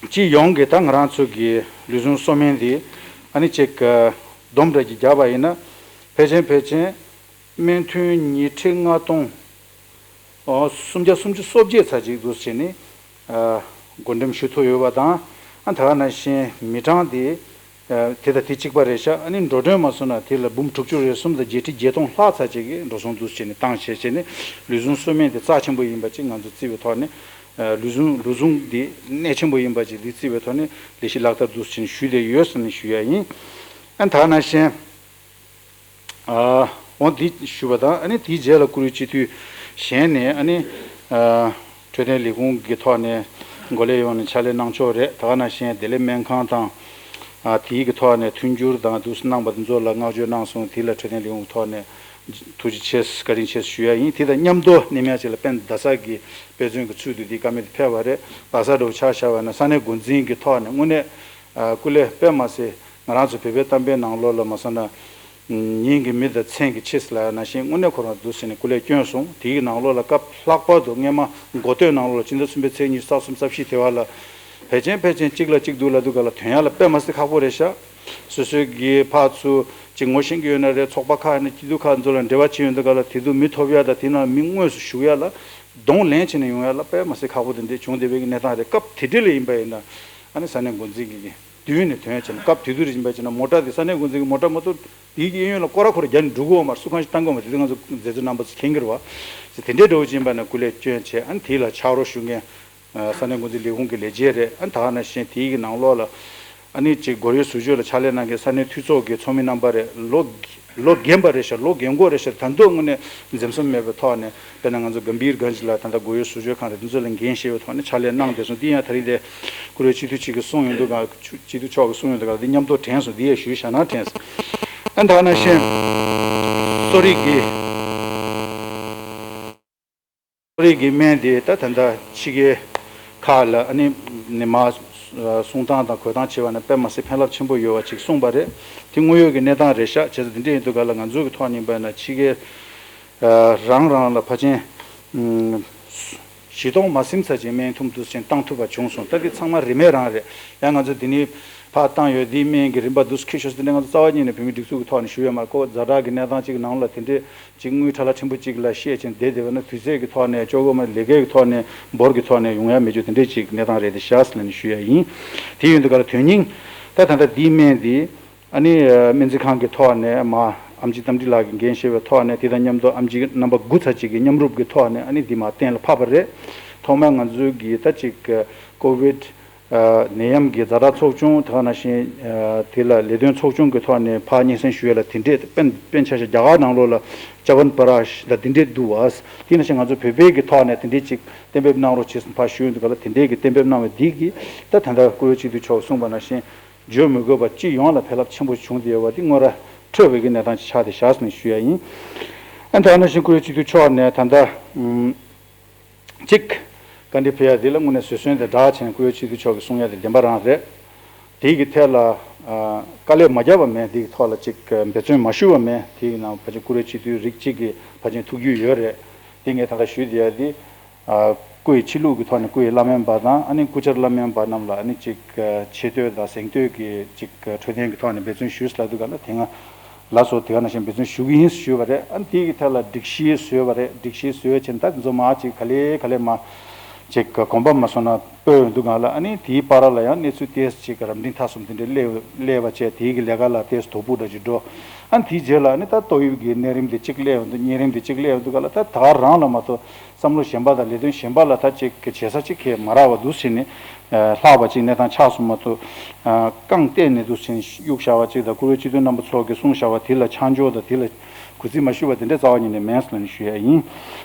སྤྱི་ཡོངས་ཀྱི་ད་ང་རང་ཚོ་གི་ལུས་ཟུངས་གསོ་སྨན་འདི་ཨ་ནི་ཅིག་བསྡོམས་གྲས་ཀྱིས་བརྒྱབ་པ་ཡིན་ན། ཕལ་ཆེར་ཕལ་ཆེར་སྨན་ཐུན་ཉི་ཁྲི་ལྔ་སྟོང་སུམ་བརྒྱ་སུམ་ཅུ་སོ་བརྒྱད་ཙམ་ཅིག་འདུག་བྱས་ནས་བགོ་འགྲེམས་ཞུ་ཐུབ་ཡོད་པ་དང་། ཨ་ད་ག་ནང་བཞིན་མི་གྲངས་དེ་དེ་དང་དེ་གཅིག་པ་རེད་ཤག་ཨ་ནི་འགྲོ་གྲོན་མ་སོང་ན་དེ་ལ་འབུམ་དྲུག་ཅུ་རེ་གསུམ་དང་བརྒྱད་ཁྲི་བརྒྱད་སྟོང་ལྷག་ཙམ་ཅིག་གི་འགྲོ་སོང་འདུག་བྱས་ནས་བཏང་བྱས་བྱས་ནས་ལུས་ཟུངས་གསོ་སྨན་དེ་རྩ་ཆེན་པོ་ཡིན་པ་ཅིག་ང་ཚོ་བརྩི་བའི་ཐོག་ནས། ལུས་ཟུངས་ལུས་ཟུངས་འདི་གནད་ཆེན་པོ་ཡིན་པ་ཅིག་འདི་བརྩི་བའི་ཐོག་ནས་ལས་གཞི་ལག་བསྟར་འདུག་ཟེར་ནས་ཞུས་ཏེ་ཡོད་ཟེར་ནས་ཞུ་ཡ་ཡིན། ཨ་ད་ག་ནང་བཞིན་འོ་འདི་ཞུ་བ་དང་། ཨ་ནི་དེའི་རྗེས་ལ་བཀུར་འོས་སྤྱི་འཐུས་གཞན་ནས་ཨ་ནི་འཕྲོད་བསྟེན་ལས་ཁུངས་ཀྱི་ཐོག་ནས་འགོ་ལས་ཡོངས་ནས་ཕྱག་ལས་གནང་ཕྱོགས་རེད། ད་ག་ནང་བཞིན་བདེ་ལེགས་སྨན་ཁང་དང་དེའི་གི་ཐོག་ནས་མཐུན་འགྱུར་དང་འདུག་སེ་གནང་པ་དེ་ཚོ་ལ་བསྔགས་བརྗོད་གནང་སོང་། དེ་ལ་འཕྲོད་བསྟེན་ལས་ཁུངས་ཀྱི་ཐོག་ནས། ཐུགས་རྗེ་ཆེ་བཀའ་དྲིན་ཆེ་ཞུ་ཡ་ཡིན། དེ་དང་མཉམ་དུ་གནས་མལ་ཅིག་ལ་དཔལ་ལྡན་ཟླ་གསར་གྱི་དཔེ་མཚོན་གྱི་ཚུལ་དུ་འདི་བཀའ་མོལ་དེ་ཕེབས་པ་རེད། ལྷ་ས་འགྲོ་ཆ་བཞག་པ་ན་ས་གནས་འགོ་འཛིན་གྱི་ཐོག་ནས་དངོས་གནས་སྐུ་ལས་དཔེ་མ་སྲིད་ང་རང་ཚོ་བོད་པའི་གཏམ་དཔེ་ནང་ལོགས་ལ་མ་སོང་ན་ཉིན་གྱི་མི་དང་མཚན་གྱི་ཕྱེད་ལ་ནང་བཞིན་དངོས་གནས་ཁོ་རང་འདུག་ཟེར་ནས་སྐུ་ལས་བསྐྱོན་སོང་། དེའི་ནང་ལོགས་ལ་སྐབས་ལྷག་པར་དུ་སྔས་མ་འགོ་སྟོད་ནང་ལོགས་ལ་སྤྱི་ཟླ་གསུམ་པའི་ཚེས་ཉི་ཤུ་རྩ་གསུམ་རྩ་བཞི་དེ་བ་ལ་ཕལ་ཆེར་ཕལ་ཆེར་གཅིག་ལ་གཅིག་སྡུག་ལ་སྡུག་ག་ལ་ཐོན་ཡ་ལ་དཔེ་མ་སྲིད་ཁག་པོ་རེད་ཤག་སོ་སོའི་གི་ཕར་ཚུར་ཅིག་ངོ་ཤེས་ཀྱི་ཡོད་ན་རེད། ཚོགས་པ་ཁག་ནས་སྐྱིད་སྡུག་ཁག་ཚོ་ལ་འབྲེལ་བ་བྱེད་ཡོང་དུས་ག་ལ་དེ་དུས་མི་ཐོབ་ཡ་དང་དེ་ནང་མི་དངོས་སུ་ཞུགས་ཡ་ལ་གདོང་ལེན་བྱས་ནས་ཡོང་ཡ་ལ་དཔེ་མ་སྲིད་ཁག་པོ་དེ་འདྲས་བྱུང་བསྡད་པའི་གི་གནས་སྟངས་རེད། སྐབས་དེ་འདྲས་ལ་ཡིན་པ་ཡིན་ན་ཨ་ནི་ས་གནས་འགོ་འཛིན་གྱི་གི་མདུན་ནས་ཐོན་ཡ་བྱས་ན་སྐབས་དེ་དུས་རེད་ཡིན་པ་བྱས་ན་མོ་ཊ་དེ་ས་གནས་འགོ་འཛིན་གྱི་མོ་ཊ་མ་གཏོགས་དེའི་གི་གཡས་གཡོན་ལ་སྐོར་ར་འཁོར་རྒྱབ་ནས་འགྲོ་གི་ཡོད་མ་རེད། སུ་གང་ཞིག་བཏང་གི་ཡོད་མ་རེད། དེ་དུས་ང་ཚོ་མཛད་གཙོ་རྣམ་པ་ཚོ་མཁྱེན་གྱི་རེད་བ། དེ་འདྲས་འདྲ་བོ་ཅིག་ཡིན་པ་ན་སྐུ་ལས་བསྐྱོན་བྱས་ཨ་ནི་དེ་ལ་ཕྱག་རོགས་ཞུ་མཁན། ས་གནས་འགོ་འཛིན་ལས་ཁུངས་ཀྱི་ལས་བྱེད་རེད། ཨ་ནི་ད་ག་ནང་བཞིན་དེའི་གི་ནང་ལོགས་ལ་ཨ་ནི་ཅིག་སྒོར་ཡོད་ཟུར་ཆོས་ལ་ཕྱག་ལས་གནང་མཁན་ས་གནས་འཐུས་ཚོགས་ཀྱི་ཚོགས་མི་རྣམ་པ་རེད། ལོ་ལོ་རྒན་པ་རེད་ཤག་ལོ་རྒན་གོག་རེད་ཤག་ད་དུང་དངོས་གནས་འཛེམ་ཟོན་མེད་པའི་ཐོག་ནས་དཔེར་ན་ང་ཚོ་གམ་བྷིར་གྷན་ཇི་ལ་ད་ལྟ་སྒོར་ཡོད་ཟུར་ཆོས་ཁང་རེད། དེ་ཚོ་ལ་འགན་བཞེས་པའི་ཐོག་ནས་ཕྱག་ལས་གནང་བསྡད་སོང་། དེ་ཡང་ད་རིང་དེ་བཀུར་འོས་སྤྱི་འཐུས་གཅིག་གིས་གསུངས་ཡོང་དུས་ག་སྤྱི་འཐུས་མཆོག་གིས་གསུངས་ཡོང་དུས་ག་ལ་དེ་མཉམ་དུ་དྲན་སོང་། དེ་ཡང་ཞུས་བཞག་ན་དྲན་སོང་། ཨ་ད་ག་ནང་བཞིན་གསོ་རིག་གི་གསོ་རིག་གི་སྨན་དེ་ད་ད་ལྟ་ཕྱི་རྒྱལ་ཁག་ལ་ཨ་ནི་ནི་མ་གསུང་སྟངས་དང་གོ་སྟངས་བྱས་པ་ན་དཔེ་མ་སྲིད་ཕན་རླབས་ཆེན་པོ་ཡོད་པ་ཅིག་གསུངས་པ་རེད། དེ་དངོས་ཡོད་ཀྱི་གནས་སྟངས་རེད་ཤག་བྱས་ཙང་དེ་འདྲ་ཡིན་དུས་ག་ལ་ང་ཚོ་གི་ཐོག་ནས་ཡིན་པ་ན་ཕྱི་རྒྱལ་ རང་རང་ལ་ཕལ་ཆེར་བཞི་སྟོང་མ་ཟིན་ཙམ་ཅིག་སྨན་ཐུམ་དུས་ཆེན་བཏང་ཐུབ་པ་བྱུང་སོང་། ད་འདི་ཚང་མ་རིན་མེད་རང་རེད། ཡང་ང་ཚོ་འདི་ནས་ཕར་བཏང་ཡོད། འདིའི་སྨན་གྱི་རིན་པ་འདུག་ཁྱོད་ཤོར་ཟིན་ནས་ང་ཚོ་རྩ་བ་ཉིད་ནས་བོད་མི་སྒྲིག་འཛུགས་ཀྱི་ཐོག་ནས་ཞུ་ཡོད་མ་རེད། ཁོ་ཛ་དྲག་གི་གནས་སྟངས་ཅིག་ནང་ལ་དེ་འདྲས་ཅིག་དངུལ་ཁྲ་ལ་ཕྲན་བུ་ཅིག་ལ་བཤད་ཅིང་བསྡད་བསྡད་པ་ན་དུས་ཚོད་ཀྱི་ཐོག་ནས་ཅོག་གོ་མ་ལས་ཀའི་ཐོག་ནས་འབོར་གྱི་ཐོག་ནས་ཡོང་ཡ་མེད་རྒྱུ་དེ་འདྲས་ཅིག་གནས་སྟངས་རེད་དེ་ཤག་ཟེར་ནས་ཞུ་ཡ་ཡིན། དེ་ཡིན་དུས་ག་ལ་དོན་སྙིང་ད་ད་ལྟ་འདིའི་སྨན་འདི། ཨ་ནི་སྨན་རྩིས་ཁང་གི་ཐོག་ནས་མ་ཨེམ་ཆི་རྟ་མགྲིན་ལགས་ཀྱིས་འགན་བཞེས་པའི་ཐོག་ནས་དེ་དང་མཉམ་དུ་ཨེམ་ཆི་རྣམ་པ་དགུ་ཚར་གཅིག་གི་མཉམ་རུབ་ཀྱི་ཐོག་ནས་ཨ་ནི་འདི་མ་གཏན་ལ་ཕབ་པ་རེད། ཐོག་མར་ང་ཚོའི་གི་ད་ཅིག་ཀོ་བིད་ནད་ཡམས་ཀྱི་ཛ་དྲག་ཚོགས་ཆུང་དེ་ག་ནང་བཞིན་དེ་ལ་ལས་དོན་ཚོགས་ཆུང་གི་ཐོག་ནས་ཕར་སྙན་སེང་ཞུ་ཡ་ལ་དེ་འདྲས་དཔེ་དཔེ་ཆ་བཞག་རྒྱ་གར་ནང་ལོགས་ལ་ཅ་བན་པ་ར་ཤ་ད་དེ་འདྲས་འདུག་བ། དེ་ནང་བཞིན་ང་ཚོ་བོད་པའི་གི་ཐོག་ནས་དེ་འདྲས་ཅིག་གཏན་འབེབས་གནང་རོགས་བྱེད་ཟེར་ཕར་ཞུས་འདུག་ག་ལ། དེ་འདྲས་ཀྱི་གཏན་འབེབས་གནང་བའི་འདི་གིས་ད་ད་ལྟ་བཀུར་འོས་སྤྱི་འཐུས་མཆོག་གསུངས་པ་ནང་བཞིན་བརྗོད་མི་དགོས་པ་སྤྱི་ཡོངས་ལ་ཕན་རླབས་ཆེན་པོ་བྱུང་བསྡད་ཡོད་པ་འདི་དངོས་ར་འཕྲོད་པའི་གི་གནས་སྟངས་ཅིག་ཆགས་བསྡད་བཞག་ཟེར་ནས་ཞུ་ཡ་ཡིན། ཨ་ནི་ད་ནང་བཞིན་བཀུར་འོས་སྤྱི་འཐུས་མཆོག་ནས་ད་ལྟ་ཨུམ། གཅིག་བཀའ་འདྲི་ཕུལ་ཡ་འདི་ལ་དངོས་གནས་བཟོད་བསྲན་དང་སྦྲགས་བྱས་ནས་བཀུར་འོས་སྤྱི་འཐུས་མཆོག་གིས་གསུང་ཡ་དེ་བདེན་པ་རང་རེད། དེའི་གི་ཐད་ལ་ཨ་དཀའ་ལས་མ་བརྒྱབ་པ་མེད། དེའི་ཐོག་ལ་ཅིག་འབད་བརྩོན་མ་ཞུ་བ་མེད། དེའི་ནང་ཕལ་ཆེར་བཀུར་འོས་སྤྱི་འཐུས་རིགས་གཅིག་གི་ཕལ་ཆེར་ཐུགས་རྒྱུས་ཡོད་རེད། དེ་ངས་ད་ལྟ་ཞུས་བསྡད་ཡ་དེ་ཨ་སྐུ་ཡི་ཕྱི་ལུགས་ཀྱི་ཐོག་ནས་སྐུ་ཡི་བླ་སྨན་པ་དང་ཨ་ནི་སྐུ་བཅར་བླ་སྨན་པ་རྣམས་ལ་ཨ་ནི་ཅིག་ཆེ་བསྟོད་དང་གཟེངས་བསྟོད་ཀྱི་ཅིག་འཕྲོད་བསྟེན་གྱི་ཐོག་ནས་འབད་བརྩོན་ཞུས་ལབ་དུས་ག་ལ་དེ་སྔ་ལ་སོགས་དེ་ག་ནང་བཞིན་འབད་བརྩོན་ཞུ་གི་ཡིན་ཞུས་པ་རེད། ཨ་ནི་དེའི་གི་ཐད་ལ་སྒྲིག་གཞི་བཟོས་པ་རེད། སྒྲིག་གཞི་བཟོས་བྱས་ད་འཛོམས་མ་ཅིག་ག་ལེ་ག་ལེ་མ་ཅིག་གོམ་པ་མ་སོང་ན་སྤོས་འདུག་ག་ལ། ཨ་ནི་དེའི་བར་ལ་ཡང་གནས་ཚུལ་ཏོག་ཙམ་ཅིག་རབ་འབྲིང་ཐ་གསུམ་དེ་འདྲའི་སླེབས་སླེབས་པ་བྱས་དེའི་གི་ལས་ཀ་ལ་ཏོག་ཙམ་དོ་ཕོག་འདྲ་ཅིག་འགྲོ། ཨ་ནི་དེའི་རྗེས་ལ་ཨ་ནི་ད་ཏོག་དབྱིབས་ཀྱི་གནས་རིམ་དེ་གཅིག་སླེབས་འདུག་གཉན་རིམ་དེ་གཅིག་སླེབས་འདུག་ག་ལ། ད་ད་ག་རང་ལ་མ་གཏོགས་བསམ་བློ་གཞན་པ་དང་ལས་དོན་གཞན་པ་ལ་ད་ཅིག་གི་བྱེད་ས་ཅིག་གས་མ་རག་པ་འདུག་ཟེར་ནས་ལྷག་པ་ཅིག་གནས་སྟངས་ཆགས་སོང་མ་གཏོགས། རྐང་སྟེགས་ནས་འདུག་ཟེར་ནས་གཡུག་བཞག་པ་ཅིག་དང་བཀུར་འོས་སྤྱི་འཐུས་རྣམ་པ་ཚོ་གིས་གསུངས་བཞག་པ་དེ་ལ་ཆ་འཇོག་དང་དེ་ལ་གུས་བརྩི་མ་ཞུས་པ་དེ་འདྲ་རྩ་བ་ཉིད་ནས་མེད་ཟེར་ནས་ཞུ་ཡ་ཡིན།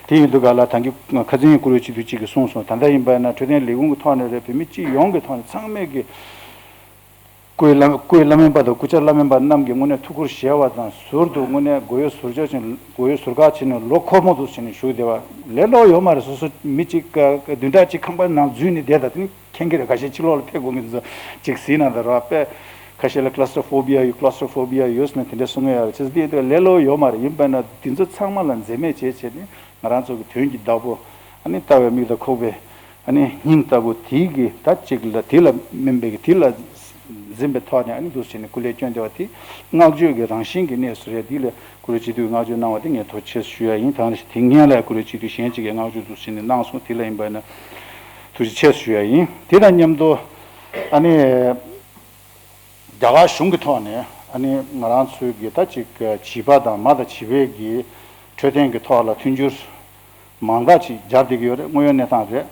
དེ་ཡིན་དུས་ག་ལ་ད་གིན་ཁ་སང་བཀུར་འོས་སྤྱི་འཐུས་གཅིག་གིས་གསུངས་སོང་། ད་ལྟ་ཡིན་པ་ན་འཕྲོད་བསྟེན་ལས་ཁུངས་ཀྱི་ཐོག་ནས་རེད། བོད་མི་སྤྱི་ཡོངས་ཀྱི་ཐོག་ནས་ཚང་མས་ཀྱི་སྐུའི་བླ་སྐུའི་བླ་སྨན་པ་དང་སྐུ་བཅར་བླ་སྨན་པ་རྣམས་ཀྱིས་དངོས་གནས་ཐུགས་ཁུར་བཞེས་པ་དང་ཟུར་དུ་དངོས་གནས་མགོ་ཡོད་ཟུར་ལྕོག་བྱས་ནས་མགོ་ཡོད་ཟུར་ཁ་བྱས་ནས་ལོ་འཁོར་མོ་འདུག་བྱས་ནས་བཞུགས་བསྡད་པ་ལས་སླ་པོ་ཡོད་མ་རེད། སོ་སོ་མི་གཅིག་བདུན་ཕྲག་གཅིག་ཁང་པ་ནང་འཛུལ་ནས་བསྡད་ད་དེ་ནི་མཁྱེན་གྱི་རེད། ཁ་ཤས་ཕྱི་ལོགས་ལ་ཕེབས་དགོས་མཁན་དེ་ཚོ་ཅིག་གཟིགས་ན་ད་ར་དཔེ་ཁ་ཤས་ལ་claustrophobia ཡོད། claustrophobia ཡོད་ཟེར་ནས་དེ་འདྲ་གསུང་གི་ཡོད་རེད། བྱས་ཙང་དེ་ལས་སླ་པོ་ཡོད་མ་རེད། ཡིན་པ་ན་དེ་ཚོ་ཚང་མ་ལ་འཛེམ་མེད་བྱས་བྱས་ནས་ང་རང་ཚོ་གི་དོན་གྱི་བདག་པོ་ཨ་ནི་ལྟ་བའི་མིག་དང་ཁོག་པའི་ཨ་ནི་སྙིང་ལྟ་བུ་དེའི་གི་ད་ཅིག་ལ་དེ་ལ་སྨིན་པའི་གི་དེ་ལ་འཛིན་པའི་ཐོག་ནས་ཨ་ནི་འདུག་བྱས་ནས་སྐུ་ལས་བསྐྱོན་བསྡད་པ་དེ་བསྔགས་བརྗོད་ཀྱི་རང་བཞིན་གྱི་གནས་སུ་རེད། དེ་ལ་བཀུར་འོས་སྤྱི་འཐུས་བསྔགས་བརྗོད་གནང་བ་དེ་ངས་ཐུགས་རྗེ་ཆེ་ཞུ་ཡ་ཡིན། ད་ནི་དེ་སྔོན་ལ་བཀུར་འོས་སྤྱི་འཐུས་གཞན་གཅིག་གིས་བསྔགས་བརྗོད་འདུག་བྱས་ནས་གནང་སོང་། དེ་ལ་ཡིན་པ་ན་ཐུགས་རྗེ་ཆེ་ཞུ་ཡ་ཡིན། དེ་དང་མཉམ་དུ་ཨ་ནི། རྒྱ་གར་གཞུང་གི་ཐོག་ནས་ཨ་ནི་ང་རང་ཚོའི་གི་ད་ཅིག་བྱིས་པ་དང་མ་དང་བྱིས་པའི་གི་འཕྲོད་བསྟེན་གི་ཐོག་ལ་མཐུན་འགྱུར་མང་དག་ཅིག་སྦྱར་བསྡད་ཀྱི་ཡོད་རེད། དངོས་ཡོད་གནས་སྟངས་རེད།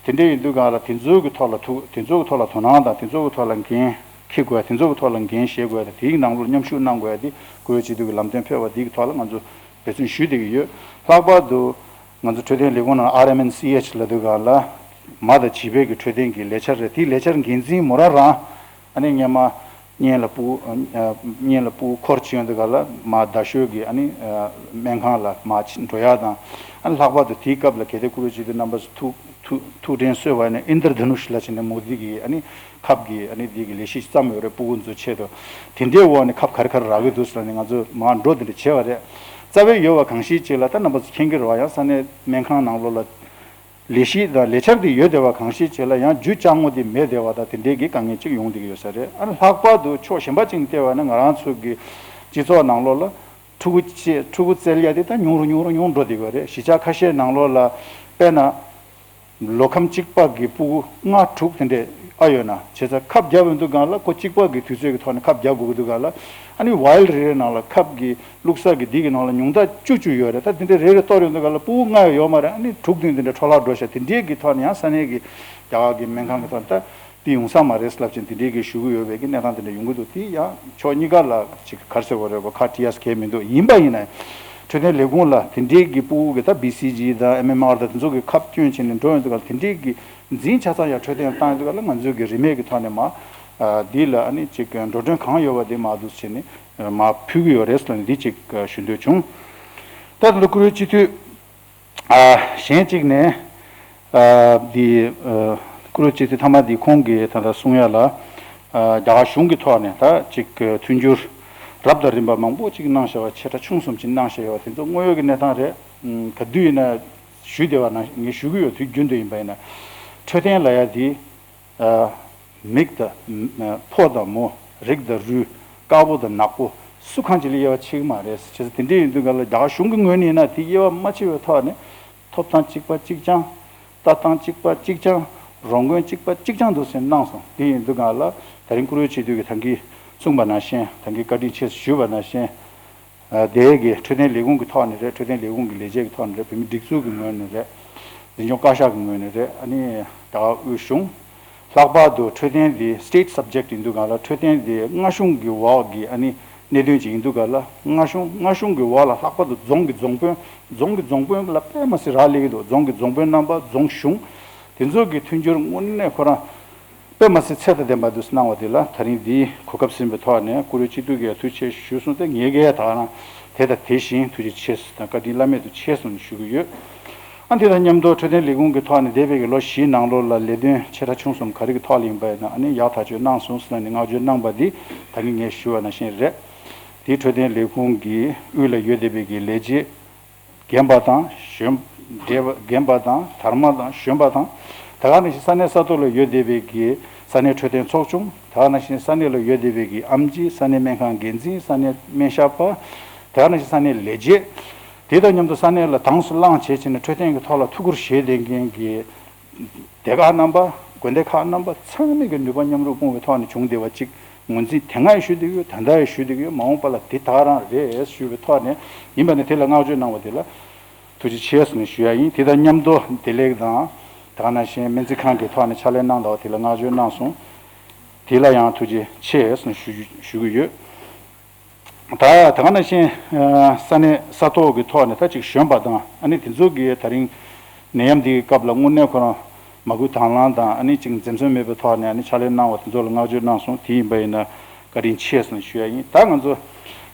དེ་འདྲ་ཡིན་དུས་གང་ལ་དེ་ཚོའི་གི་ཐོག་ལ་ཐུགས་དེ་ཚོའི་གི་ཐོག་ལ་དོ་སྣང་དང་དེ་ཚོའི་གི་ཐོག་ལ་འགན་འཁྱེར་དགོས། དེ་ཚོའི་གི་ཐོག་ལ་འགན་བཞེས་དགོས་དང་དེའི་ནང་ལོགས་མཉམ་ཞུགས་གནང་དགོས་ཡ་དེ་བཀུར་འོས་སྤྱི་འཐུས་ཀྱི་ལམ་སྟོན་ཕེབས་པ་འདི་གི་ཐོག་ལ་ང་ཚོ་འབད་བརྩོན་ཞུས་བསྡད་ཀྱི་ཡོད། ལྷག་པར་དུ་ང་ཚོ་འཕྲོད་བསྟེན་ལས་ཁུངས་ནང་ཨར་ཨེམ་ཨེན་སི་ཨེཆ་ལབ་དུས་གང་ལ་མ་དང་བྱིས་པའི་གི་འཕྲོད་བསྟེན་གྱི་ལས་འཆར་རེད། དེའི་ལས་འཆར་འགན་འཛིན་མོ་རང་རང་ཨ་ནི་སྔོན་མ་གཉེན་ལ་སྤུ་གུ་ཨ་གཉེན་ལ་སྤུ་གུ་འཁོར་བྱེད་ཡོང་དུས་ག་ལ་མ་རྡ་ཤོད་ཀྱི་ཨ་ནི་སྨན་ཁང་ལ་མ་ཕྱིན་འགྲོ་ཡག་དང་། ཨ་ནི་ལྷག་པར་དུ་དེའི་སྐབས་ལ་གལ་ཏེ་བཀུར་འོས་སྤྱི་འཐུས་རྣམ་པ་ཚོ་ཐུགས་ཐུགས་ཐུགས་དྲན་གསོས་པ་ནི་ཨིན་དར་དྷ་ནུཤ་ལབ་བྱས་ནས་མོ་དི་གི་ཨ་ནི་ཁབ་ཀྱི་ཨ་ནི་དེ་གི་ལས་གཞི་བརྩམས་ཡོད་རེད། སྤུ་གུ་ཚོའི་ཆེད་དུ། དེ་འདྲའི་འོག་ནས་ཁབ་ག་རེ་ག་རེ་རག་གི་འདུག་ཟེར་ནས་ང་ཚོ་མར་འགྲོ་དེ་འདྲ་བྱས་པ་རེད། རྩ་བའི་ཡོད་པ་གང་ཞིག་ཅིག་ལ་ད་རྣམ་པ་ཚོ་མཁྱེན་གྱི་རེད་བ། ཡང་ས་གནས་སྨན་ཁང་ནང་ལོགས་ལ་ལས་གཞི་དང་ལས་འཆར་དེ་ཡོད་བསྡད་པ་གང་ཞིག་ཅིག་ལ་ཡང་རྒྱུ་ཅང་ངོ་དེ་མེད་བསྡད་པ་དང་དེ་འདྲའི་གི་དཀའ་ངལ་ཅིག་ཡོང་བསྡད་ཀྱི་ཡོད་ས་རེད། ཨ་ནི་ལྷག་པར་དུ་ཕྱོགས་གཞན་པ་ཅིག་ནས་བལྟས་པ་ན་ང་རང་ཚོ་གི་སྤྱི་ཚོགས་ནང་ལོགས་ལ་ཕྲུ་གུ་ཆེ་ཕྲུ་གུ་བཙལ་ཡ་དེ་ད་ཉུང་རུ་ཉུང་རུ་ཉུང་རུ་འགྲོ་བསྡད་ཀྱི་ཡོད་རེད། གཞིས་ཆགས་ཁ་ཤས་ནང་ལོགས་ལ་དཔེར་ན། ལོ་ཁམས་གཅིག་པ་གི་སྤུ་གུ་ལྔ་དྲུག་དེ་འདྲས་ཨ་ཡོད་ན་བྱས་ཙང་ཁབ་བརྒྱབ་ཡོང་དུས་སྒང་ལ་ཁོ་གཅིག་པ་གི་དུས་ཚོད་ཀྱི་ཐོག་ནས་ཁབ་བརྒྱབ་དགོས་ཀྱི་འདུག་ག་ལ། ཨ་ནི་ཝའིལ་རེ་རེ་ནང་ལ་ཁབ་ཀྱི་བླུགས་ས་གི་འདི་གི་ནང་ལ་ཉུང་མཐའ་བཅུ་བཅུ་ཡོད་རེད། ད་དེ་འདྲས་རེ་རེ་གཏོར་ཡོང་དུས་སྒང་ལ་སྤུ་གུ་ལྔ་ཡང་ཡོད་མ་རེད། ཨ་ནི་དྲུག་བདུན་དེ་འདྲས་འཕྲོ་བརླག་འགྲོ་ཤག་དེ་འདྲས་ཀྱི་ཐོག་ནས་ཡང་ས་གནས་ཀྱི་རྒྱ་གར་གྱི་སྨན་ཁང་གི་ཐོག་ནས་ད་འདི་ཡོང་ས་མ་རེད་ལབ་ཅིང་དེ་འདྲས་ཀྱི་ཞུ་གི་ཡོད་པའི་གི་གནས་སྟངས་དེ་འདྲས་ཡོང་གི་འདུག་དེ་ཡང་ཕྱོགས་གཉིས་ཀ་ལ་ཅིག་ག་རེ་ཟེར་དགོས་རེད་གོ། ཁ་བྲི་ཡས་ཁེལ་མི་འདུག་ཡིན་པ་ཡིན་ན་ཡང་འཕྲོད་བསྟེན་ལས་ཁུངས་ལ་དེ་འདྲས་ཀྱི་སྤུ་གུ་གི་ད་བི་སི་ཇི་དང་ཨེམ་ཨེམ་ཨར་དང་དེ་ཚོ་གི་ཁབ་སྐྱོན་བྱས་ནས་འགྲོ་ཡོང་དུས་ག་ལ་དེ་འདྲས་ཀྱི་འཛིན་ཆ་ཚང་ཡང་འཕྲོད་བསྟེན་བཏང་ཡོང་དུས་ག་ལ་ང་ཚོས་ཀྱི་རིན་མེད་ཀྱི་ཐོག་ནས་མ་འདི་ལ་ཨ་ནི་ཅིག་འགྲོ་གྲོན་གང་ཡོད་པ་དེ་མ་འདུག་བྱས་ནས་མ་ཕུལ་གྱི་ཡོད་རེད་ལབ་ནས་འདི་ཅིག་ཞུ་འདོད་བྱུང་། ད་ད་ལྟ་བཀུར་འོས་སྤྱི་འཐུས་གཞན་གཅིག་ནས་འདི་བཀུར་འོས་སྤྱི་འཐུས་མཐའ་མ་འདི་ཁོང་གིས་ད་ལྟ་གསུང་ཡ་ལ་རྒྱ་གར་གཞུང་གི་ཐོག་ནས་ད་ཅིག་མཐུན་འགྱུར་རབ་དང་རིམ་པ་མང་པོ་ཅིག་གནང་བཞག་པ་ཆེ་ཕྲ་ཆུང་གསུམ་ཅིག་གནང་བཞག་ཡོད་པ་དེ་ཚོ་དངོས་ཡོད་ཀྱི་གནས་སྟངས་རེད། ག་དུས་ཡིན་ན་ཞུས་བསྡད་པ་ན་ངས་ཞུ་གི་ཡོད། དུས་རྒྱུན་དུ་ཡིན་པ་ཡིན་ན་འཕྲོད་བསྟེན་ལབ་ཡ་དེ་མིག་དང་ཕོ་དང་མོ། རིགས་དང་རུས། དཀར་པོ་དང་ནག་པོ། སུ་གང་ཅིག་ལ་དབྱེ་བ་ཕྱེ་གི་མ་རེད། བྱས་ཙང་དེ་འདྲ་ཡིན་དུས་ག་ལ་རྒྱ་གར་གཞུང་གི་ངོས་ནས་ཡིན་ན་དེ་དབྱེ་བ་མ་ཕྱེ་བའི་ཐོག་ནས་ཐོབ་ཐང་གཅིག་པ་གཅིག་རྐྱང་། ལྟ་སྟངས་གཅིག་པ་གཅིག་རྐྱང་། རོགས་མགོན་གཅིག་པ་གཅིག་རྐྱང་འདུག་ཟེར་གནང་སོང་། དེ་ཡིན་དུས་ག་ལ་དེ་རིང་བཀུར་འོས་སྤྱི་འཐུས་ཀྱིས་ད་གིན་གསུངས་པ་ནང་བཞིན། ད་གིན་བཀའ་དྲིན་ཆེ་ཞུས་པ་ནང་བཞིན། དེ་གི་འཕྲོད་བསྟེན་ལས་ཁུངས་ཀྱི་ཐོག་ནས་རེད། འཕྲོད་བསྟེན་ལས་ཁུངས་ཀྱི་ལས་བྱེད་ཀྱི་ཐོག་ནས་རེད། བོད་མི་སྒྲིག་འཛུགས་ཀྱི་ངོས་ནས་རེད། འཛིན་སྐྱོང་བཀའ་ཤག་གི་ངོས་ནས་རེད། ཨ་ནི་རྒྱ་གར་དབུས་གཞུང་། ལྷག་པར་དུ་འཕྲོད་བསྟེན་འདི་state subject ཡིན་དུས་ག་ལ་འཕྲོད་བསྟེན་འདི་མངའ་གཞུང་གི་འོག་གི་ཨ་ནི་གནད་དོན་ཅིག་ཡིན་དུས་ག་ལ། མངའ་གཞུང་མངའ་གཞུང་གི་འོག་ལ་ལྷག་པར་དུ་རྫོང་གི་རྫོང་དཔོན། རྫོང་གི་རྫོང་དཔོན་ལ་དཔེ་མ་སྲིད་རག་ལས་ཀྱི་འདུག་རྫོང་གི་རྫོང་དཔོན་རྣམ་པ། རྫོང་གཞུང་། དེ་ཚོ་གི་མཐུན་འགྱུར་དངོས་གནས་ཁོ་རང་དཔེ་མ་སྲིད་ཚད་དང་ལྡན་པ་འདུག་གནང་བ་དེ་ལ་ད་རིང་འདིའི་གོ་སྐབས་ཟིན་པའི་ཐོག་ནས་བཀུར་འོས་སྤྱི་འཐུས་ཀྱིས་ཐུགས་རྗེ་ཆེ་ཞུས་སོང་སྟེ། ངེད་ཀྱིས་ད་རང་དེ་དང་དེ་བཞིན་ཐུགས་རྗེ་ཆེ་ཞུ་དང་བཀའ་དྲིན་བླ་མེད་དུ་ཆེ་སོང་ཞུ་གི་ཡོད། ཨ་འདི་དང་མཉམ་དུ་འཕྲོད་བསྟེན་ལས་ཁུངས་ཀྱི་ཐོག་ནས་འདས་པའི་གི་ལོ་བཞིའི་ནང་ལོགས་ལ་ལས་དོན་ཆེ་ཕྲ་ཆུང་གསུམ་ག་རེ་གི་ཐོག་ལ་ཡིན་པ་ཡིན་ན་ཨ་ནི་ཡག་ཐག་ཆོད་གནང་སོང་ཟེར་ནས་བསྔགས་བརྗོད་གནང་པ་འདི་ད་གིན་ངས་ཞུས་པ་ནང་བཞིན་རེད། དེའི་འཕྲོད་བསྟེན་ལས་ཁུངས་ཀྱི་དབུས་ལ་ཡོད་བསྡད་པའི་གི་ལས་བྱེད་རྒན་པ་དང་གཞོན། རྒན་པ་དང་དར་མ་དང་གཞོན་པ་དང་། ད་ག་ནང་བཞིན་ས་གནས་ས་ཐོག་ལ་ཡོད་བསྡད་པའི་གི་ས་གནས་འཕྲོད་བསྟེན་ཚོགས་ཆུང་། ད་ག་ནང་བཞིན་ས་གནས་ལ་ཡོད་བསྡད་པའི་གི་ཨེམ་ཆི། ས་གནས་སྨན་ཁང་འགན་འཛིན། ས་གནས་སྨན་ཞབས་པ། ད་ག་ནང་བཞིན་ས་གནས་ལས་བྱེད། དེ་དང་མཉམ་དུ་ས་གནས་ལ་དྭངས་སུ་བླངས་བྱས་བྱས་ནས་འཕྲོད་བསྟེན་གྱི་ཐོག་ལ་ཐུགས་ཁུར་བཞེས་བསྡད་མཁན་གྱི་སྡེ་ཁག་རྣམ་པ། དགོན་སྡེ་ཁག་རྣམ་པ་ཚང་མས་ཀྱི་ནུས་པ་མཉམ་རུབ་སྤུངས་པའི་ཐོག་ནས་བྱུང་བསྡད་པ་ཅིག་ངོས་འཛིན་དེ་སྔ་ཡང་ཞུས་བསྡད་ཀྱི་ཡོད། ད་ལྟ་ཡང་ཞུ་བསྡད་ཀྱི་ཡོད། མ་འོངས་པ་ལ་དེ་ད་ག་རང་རེད་ཞུས་པའི་ཐོག་ནས་ཡིན་པ་ནས་དེ་ལ་བསྔགས་བརྗོད་གནང་བ་དེ་ལ་ཐུགས་རྗེ་ཆེ་ཟེར་ནས་ཞུ་ཡ་ཡིན། དེ་དང་མཉམ་དུ་བདེ་ལེགས་དང་། ད་ག་ནང་བཞིན་སྨན་རྩིས་ཁང་གི་ཐོག་ནས་ཕྱག་ལས་གནང་དང་དེ་ལ་བསྔགས་བརྗོད་གནང་སོང་། དེ་ལ་ཡང་ཐུགས་རྗེ་ཆེ་ཟེར་ནས་ཞུ་ཞུ་གི་ཡོད། ད་ད་ག་ནང་བཞིན་ས་གནས་ས་ཐོག་གི་ཐོག་ནས་ད་ཅིག་གཞོན་པ་དང་ཨ་ནི་དེ་ཚོ་གི་ད་རིང་ནད་ཡམས་འདིའི་སྐབས་ལ་དངོས་གནས་ཁོ་རང་མ་སྐུལ་དང་བླངས་དང་ཨ་ནི་ཅིག་འཛེམ་ཟོན་མེད་པའི་ཐོག་ནས་ཨ་ནི་ཕྱག་ལས་གནང་བ་དེ་ཚོ་ལ་བསྔགས་བརྗོད་གནང་སོང་། དེ་ཡིན་པ་ཡིན་ན་བཀའ་དྲིན་ཆེ་ཟེར་ནས་ཞུ་ཡ་ཡིན། ད་ང་ཚོ་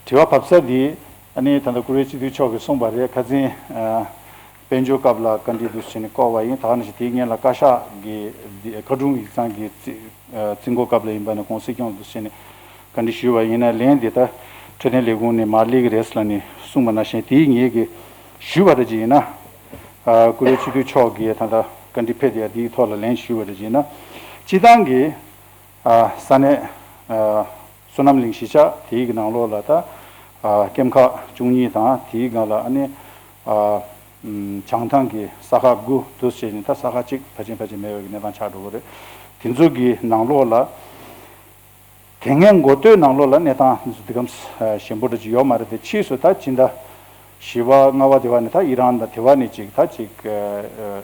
དྲི་བ་བབས་ས་འདི་ཨ་ནི་ད་ལྟ་བཀུར་འོས་སྤྱི་འཐུས་མཆོག་གིས་གསུངས་པ་རེད། ཁ་སང་དཔལ་འབྱོར་སྐབས་ལ་བཀའ་འདྲི་འདུག་སེ་བྱས་ནས་བསྐོར་བ་ཡིན། ད་ག་ནང་བཞིན་དེའི་སྔོན་ལ་བཀའ་ཤག་གི་བཀའ་དྲུང་ཡིག་ཚང་གི་རྩིས་རྩིས་འགོ་སྐབས་ལ་ཡིན་པ་ནས་གོང་སྲིད་སྐྱོང་འདུག་སེ་བྱས་ནས་བཀའ་འདྲི་ཞུས་པ་ཡིན་ན་ལན་འདི་ད་འཕྲོད་བསྟེན་ལས་ཁུངས་ནས་མར་སླེབས་ཀྱི་རེད་ཟེར་ལབ་ནས་གསུངས་པ་ནང་བཞིན་དེའི་ངེད་ཀྱིས་ཞུས་པ་འདྲ་ཅིག་ཡིན་ན། བཀུར་འོས་སྤྱི་འཐུས་མཆོག་གིས་ད་ལྟ་བཀའ་འདྲི་ཕེབས་བསྡད་ཡ་དེའི་ཐོག་ལ་ལན་ཞུས་པ་འདྲ་ཅིག་ཡིན་ན། སྤྱི་བཏང་གི་ས་གནས་བསོད་ནམས་གླིང་གཞིས་ཆགས་དེའི་གི་ནང་ལོགས་ལ་ད་ཀེམ་ཁག་བཅུ་གཉིས་དང་དེའི་སྒང་ལ་ཨ་ནི་བྱང་ཐང་གི་ས་ཁག་དགུ་འདུག་སེ་བྱས་ནས་ད་ས་ཁག་གཅིག་ཕལ་ཆེར་ཕལ་ཆེར་མེད་པའི་གནས་སྟངས་ཆགས་འགྲོ་གི་རེད། དེ་ཚོ་གི་ནང་ལོགས་ལ་དེ་སྔའི་འགོ་སྟོད་ནང་ལོགས་ལ་གནས་སྟངས་འདི་གམ་ཞན་པོ་འདྲ་ཅིག་ཡོད་མ་རེད་དེ། ཕྱིས་སུ་ད་སྤྱི་ཟླ་བཞི་པ་ལྔ་པ་དེ་བ་ནས་ད་ཨི་རན་དང་དེ་བ་ནས་ཅིག་ད་ཅིག་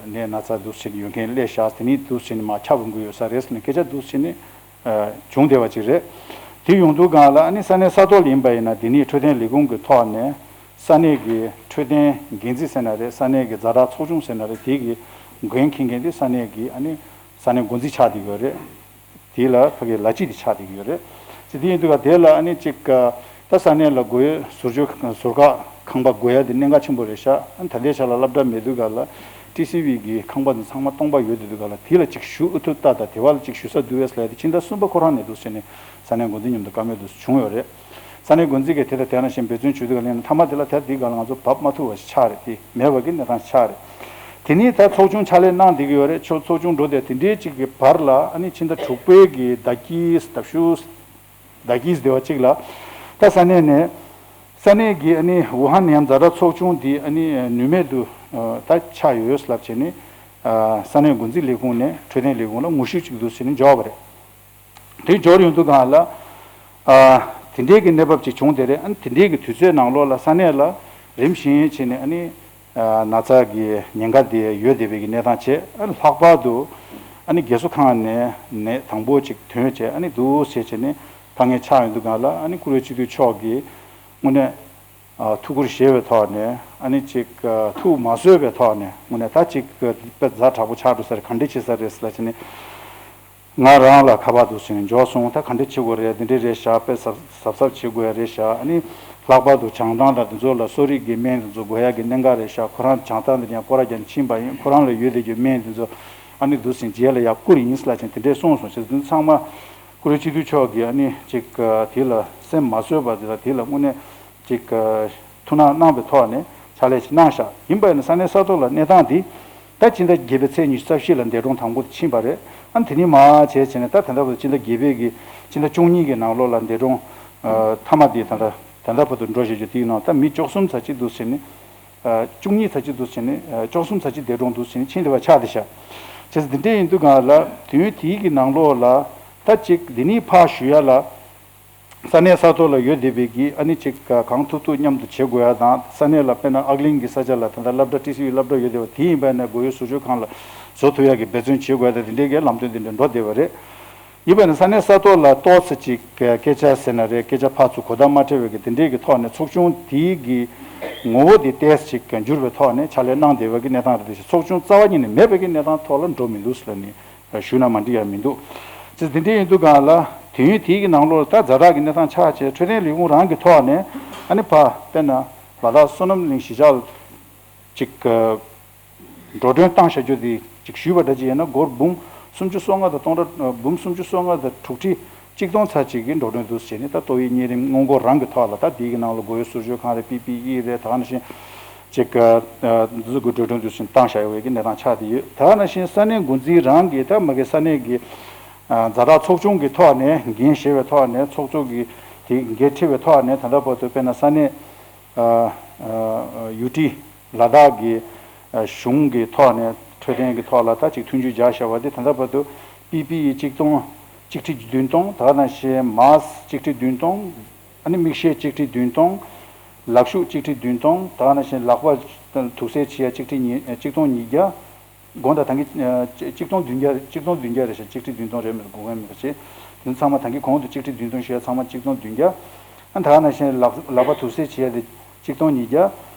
ནད་ན་ཚ་འདུག་སེ་བྱས་ནས་ཡོད་མཁན་སླེབས་ཤག་དེ་ནས་འདུག་སེ་བྱས་ནས་མར་ཁྱབ་འགྲོ་གི་ཡོད་ས་རེད་ཟེར་ནས་སྐད་ཆ་འདུག་སེ་བྱས་ནས་བྱུང་བསྡད་པ་ཅིག་རེད། དེ་ཡོང་དུས་སྒང་ལ་ཨ་ནི་ས་གནས་ས་ཐོག་ལ་ཡིན་པ་ཡིན་ན་དེ་ནས་འཕྲོད་བསྟེན་ལས་ཁུངས་ཀྱི་ཐོག་ནས་ས་གནས་ཀྱི་འཕྲོད་བསྟེན་འགན་འཛིན་ཟེར་ན་རེད། ས་གནས་ཀྱི་ཛ་དྲག་ཚོགས་ཆུང་ཟེར་ན་རེད། དེ་གི་འགན་འཁྱེར་མཁན་དེ་ས་གནས་ཀྱི་ཨ་ནི་ས་གནས་འགོ་འཛིན་ཆགས་བསྡད་ཡོད་རེད། དེ་ལ་ཕ་གི་ལ་གཅིག་དེ་ཆགས་བསྡད་ཡོད་རེད། ཅི་དེ་ཡིན་དུས་ཀ་དེ་ལ་ཨ་ནི་གཅིག་ད་ས་གནས་ལ་དགོས་ཡོད་ཟུར་བཅོས་ཟུར་བཀག་ཁང་པ་དགོས་ཡ་དེ་གནད་འགག་ཆེན་པོ་རེད་ཤག་ཨ་ནི་ད་ལྟའི་ཆ་ལ་སློབ་གྲྭ་མེད་དུས་ཀ་ལ་ཊི་སི་ཝི་གི་ཁང་པ་དེ་ཚང་མ་སྟོང་པ་ཡོད་དུས་ཀ་ལ་དེ་ལ་གཅིག་ཞུ་ཨུ་ཐུག་ལྟ་ད་དེ་བ་ལ་གཅིག་ཞུ་ས་འདུག་བས་ལ་དེ་ཕྱི་ཟླ་གསུམ་པ་ཁོ་རང་ནས་འདུག་ཟེར་ནས་ས་གནས་འགོ་འཛིན་མཉམ་དུ་བཀའ་མོལ་འདུག་བྱུང་ཡོད་རེད། ས་གནས་འགོ་འཛིན་གྱིས་དེ་ལ་དེ་ནང་བཞིན་འབད་བརྩོན་བྱེད་དུས་ཀ་ལེན་ན་མཐའ་མ་དེ་ལ་དེ་དེའི་སྒང་ལ་ང་ཚོ་བབས་མ་ཐུབ་པ་ཞིག་ཆགས་རེད། དེ་མེད་པ་གི་གནས་སྟངས་ཆགས་རེད། དེ་ནས་ད་ཚོགས་ཆུང་ཕྱག་ལས་གནང་བསྡད་ཀྱི་ཡོད་རེད། ཆོ་ཚོགས་ཆུང་འགྲོ་བསྡད་དེ་འདྲའི་གཅིག་གི་བར་ལ་ཨ་ནི་ཕྱི་ཟླ་དྲུག་པའི་གི་ཟླ་དཀྱིལ་ཟླ་ཤུ་ཟླ་དཀྱིལ་ཟེར་བ་གཅིག་ལ་ད་ས་གནས་ནས་ས་གནས་ཀྱི་ཨ་ནི་ཝུ་ཧན་ནད་ཡམས་ཛ་དྲག་ཚོགས་ཆུང་དེ་ཨ་ནི་ནུས་མེད་དུ་ད་ཆགས་ཡོད་ཡོད་ལབ་བྱས་ནས་ས་གནས་འགོ་འཛིན་ལས་ཁུངས་ནས་འཕྲོད་བསྟེན་ལས་ཁུངས་ལ་ངོ་ཤུལ་གཅིག་འདུག་ཟེར་ནས་འབྱོར་བ་རེད། དེ་འབྱོར་ཡོང་དུས་སྒང་ལ། ཨ། དེ་འདྲའི་གི་གནས་བབ་ཅིག་བྱུང་དེ་རེད། ཨ་ནི་དེ་འདྲའི་གི་དུས་ཚོད་ནང་ལོགས་ལ་ས་གནས་ལ་རིམ་བཞིན་བྱས་ནས་ཨ་ནི། ཨ། ན་ཚ་གི་ཉེན་ཁ་དེ་ཡོད་བསྡད་པའི་གི་གནས་སྟངས་བྱས། ཨ་ནི་ལྷག་པར་དུ། ཨ་ནི་རྒས་གསོ་ཁང་ནས་ནད་དང་པོ་ཅིག་ཐོན་བྱས། ཨ་ནི་འདུག་བྱས་བྱས་ནས་དཀའ་ངལ་ཆགས་ཡོང་དུས་སྒང་ལ་ཨ་ནི་བཀུར་འོས་སྤྱི་འཐུས་མཆོག་གིས་དངོས་གནས། ཨ། ཐུགས་ཁུར་བཞེས་པའི་ཐོག་ནས་ཨ་ནི་ཅིག་ཨ། ཐུགས་མ་བཟོད་པའི་ཐོག་ནས་དངོས་གནས་ད་ཅིག་དཔེ་ཛ་དྲག་པོ་ཆགས་འགྲོ་ས་རེད། ག་འདྲ་བྱེད་ས་རེད་ཟེར་ལབ་བྱས་ནས་ང་རང་ལ་ཁ་པར་དུ་ཕྱིན་ནས་འབྱོར་སོང་། ད་ག་འདྲ་བྱེད་དགོས་རེད། འདི་འདྲ་རེད་ཤག་དཔེ་གཟབ་གཟབ་གཟབ་བྱེད་དགོས་ཡ་རེད་ཤག་ཨ་ནི་ལྷག་པར་དུ་བྱང་ཐང་དང་དེ་ཚོ་ལ་གསོ་རིག་གི་སྨན་དེ་ཚོ་དགོས་ཡ་གི་གནད་འགག་རེད་ཤག་ཁོ་རང་བྱང་ཐང་དེ་ཀྱང་སྐོར་ར་རྒྱག་ཕྱིན་པ་ཡིན། ཁོ་རང་ལ་ཡོད་བསྡད་རྒྱུ་སྨན་དེ་ཚོ་ཨ་ནི་འདུག་སེ་རྗེས་ལ་ཡར་བསྐུར་ཡིན་ཟེར་ལབ་བྱས་དེ་འདྲས་གསུངས་སོང་། བྱས་ཙང་ཚང་མ་བཀུར་འོས་སྤྱི་འཐུས་མཆོག་གིས་ཨ་ནི་ཅིག་དེ་ལ་སེམས་མ་བཟོད་པ་དེ་དང་དེ་ལ་དངོས་གནས་ཅིག་ཐུགས་སྣང་གནང་བའི་ཐོག་ནས་ ཕྱག་ལས་ཅིག་གནང་ཤག་ཡིན་པ་ཡིན་ན་ས་གནས་ས་ཐོག་ལ་གནས་སྟངས་འདི་ད་སྤྱི་ཟླ་བརྒྱད་པའི་ཚེས་ཉི་ཤུ་རྩ་བཞི་ལ་འདས་གྲོངས་དང་པོ་ཕྱིན་པ་རེད། ཨ་ནི་དེ་ནས་མར་བྱས་བྱས་ནས་ད་ད་ལྟ་བར་དུ་སྤྱི་ཟླ་བརྒྱད་པའི་གི་སྤྱི་ཟླ་བཅུ་གཉིས་ཀྱི་ནང་ལོགས་ལ་འདས་གྲོངས་ཨ་མཐའ་མ་དེ་ད་ལྟ་ད་ལྟ་བར་དུ་འགྲོ་བཞིན་ཡོད། དེའི་ནང་ད་མི་བཅུ་གསུམ་ཙམ་ཅིག་འདུག་བྱས་ནས་ཨ་བཅུ་གཉིས་ཙམ་ཅིག་འདུག་བྱས་ནས་ཨ་བཅུ་གསུམ་ཙམ་ཅིག་འདས་གྲོངས་འདུག་བྱས་ནས་ཕྱིན་བསྡད་པ་ཆགས་བསྡད་ཤག་བྱས་ཙང་དེ་འདྲ་ཡིན་དུས་གང་ལ་དུས་ཡུན་དེའི་གི་ནང་ལོགས་ལ་ད་ཅིག་འདི་ནས་ཕར་ཞུ་ཡ་ལ། ས་གནས་ས་ཐོག་ལ་ཡོད་བསྡད་པའི་གི་ཨ་ནི་ཅིག་གང་ཐུབ་ཐུབ་མཉམ་དུ་བྱེད་དགོས་ཡ་དང་། ས་གནས་ལ་དཔེར་ན་ཨག་གླིང་གི་ས་ཆ་ལ་ད་ལྟ་སློབ་གྲྭ་ཊི་སི་ཡུ་སློབ་གྲྭ་ཡོད་བསྡད་པ་དེ་ཡིན་པ་ན་མགོ་ཡོད་ཟུར་ཆོས་ཁང་ལ་བཟོ་ཐུབ་ཡ་གི་འབད་བརྩོན་བྱེད་དགོས་ཡ་དང་། དེ་འདྲའི་གི་ལམ་སྟོན་དེ་འདྲ་འགྲོ་བསྡད་པ་རེད། ཡིན་པ་ན་ས་གནས་ས་ཐོག་ལ་ཏོག་ཙམ་ཅིག་སྐད་ཆ་ཟེར་ན་རེད། སྐད་ཆ་ཕར་ཚུར་གོ་བརྡ་མ་འཕྲད་པའི་གི་དེ་འདྲའི་གི་ཐོག་ནས་ཚོགས་ཆུང་དེའི་གི་ངོ་བོ་དེ་ཏོག་ཙམ་ཅིག་འགྱུར་བའི་ཐོག་ནས་ཕྱག་ལས་གནང་བསྡད་པའི་གི་གནས་སྟངས་རེད། དེ་བཞིན་ཚོགས་ཆུང་རྩ་བ་ཉིད་ནས་མེད་པའི་གི་གནས་སྟངས་ཐོག་ལ་འགྲོ་མི་འདུག་ཟེར་ནས་ཞུས་ན་མ་འགྲིག་ཡ་མི་འདུག་ཅེས་དེ་འདྲ་ཡིན་དུས་གང་ལ་དུས་ཡུན་དེའི་གི་ནང་ལོགས་ད་ཛ་དྲག་གི་གནས་སྟངས་ཆགས་བྱས་འཕྲོད་བསྟེན་ལས་ཁུངས་རང་གི་ཐོག་ནས་ཨ་ནི་ཕར་དཔེར་ན་ལ་དྭགས་བསོད་ནམས་གླིང་གཞིས་ཆགས་ལ་ཅིག་འགྲོ་གྲོན་བཏང་བཞག་རྒྱུ་དེ་ཅིག་ཞུས་པ་འདྲ་ཅིག་ཡིན་ན་སྒོར་འབུམ་སུམ་ཅུ་སོ་ལྔ་དང་སྟོང་ཕྲག་འབུམ་སུམ་ཅུ་སོ་ལྔ་དང་དྲུག་ཁྲི་གཅིག་སྟོང་ཙམ་ཅིག་གི་འགྲོ་གྲོན་འདུག་ཟེར་ནས་ད་ཏོག་དབྱིབས་གཉན་རིམས་སྔོན་འགོག་རང་གི་ཐོག་ལ་ད་དེའི་གི་ནང་ལ་མགོ་ཡོད་ཟུར་ཆོས་ཁང་རེད། པི་པི་ཨི་རེད། ད་ག་ནང་བཞིན་ཅིག་འདི་ཚོ་གི་འགྲོ་གྲོན་འདུག་ཟེར་ནས་བཏང་བཞག་ཡོད་པའི་གི་གནས་སྟངས་ཆགས་བསྡད་ཡོད། ད་ག་ནང་བཞིན་ས་གནས་འགོ་འཛིན་རང་གིས་ད་མ་གི་ས་གནས་ཀྱི་ཛ་དྲག་ཚོགས་ཆུང་གི་ཐོག་ནས་འགན་བཞེས་པའི་ཐོག་ནས་ཚོགས་གཙོ་གི་དེ་འགན་འཁྲི་བའི་ཐོག་ནས་ད་ལྟ་བར་དུ་དཔེར་ན་ས་གནས་ཡུ་ཊི་ལ་དྭགས་ཀྱི་གཞུང་གི་ཐོག་ནས་འཕྲོད་བསྟེན་གྱི་ཐོག་ལ་ད་ཅིག་མཐུན་འགྱུར་བཞག་བཞག་པ་དེ་ད་ལྟ་བར་དུ་པི་པི་ཨི་གཅིག་སྟོང་གཅིག་ཁྲི་བདུན་སྟོང་། ད་ག་ནང་བཞིན་མཱས་གཅིག་ཁྲི་བདུན་སྟོང་། ཨ་ནི་མིག་ཤེལ་གཅིག་ཁྲི་བདུན་སྟོང་། ལག་ཤུབས་གཅིག་ཁྲི་བདུན་སྟོང་། ད་ག་ནང་བཞིན་ལག་པ་དུག་སེལ་བྱེད་ཡ་གཅིག་ཁྲི་ཉིས་གཅིག་སྟོང་ཉིས་བརྒྱ། དགོང་དག་ད་གིན་གཅིག་སྟོང་བདུན་བརྒྱ་གཅིག་སྟོང་བདུན་བརྒྱ་རེད་ཤག་གཅིག་ཁྲི་བདུན་སྟོང་རེད་མི་རེད་དགོངས་ཀྱི་མེད་པ་བྱས། དེ་ཚང་མ་ད་གིན་གོང་དུ་གཅིག་ཁྲི་བདུན་སྟོང་ཞུ་ཡ་ཚང་མ་གཅིག་སྟོང་བདུན་བརྒྱ། ཨ་ད་ག་ནང་བཞིན་ལག་ལག་པ་དུག་སེལ་བྱེད་ཡ་དེ་གཅིག་སྟོང་ཉིས་བརྒྱ།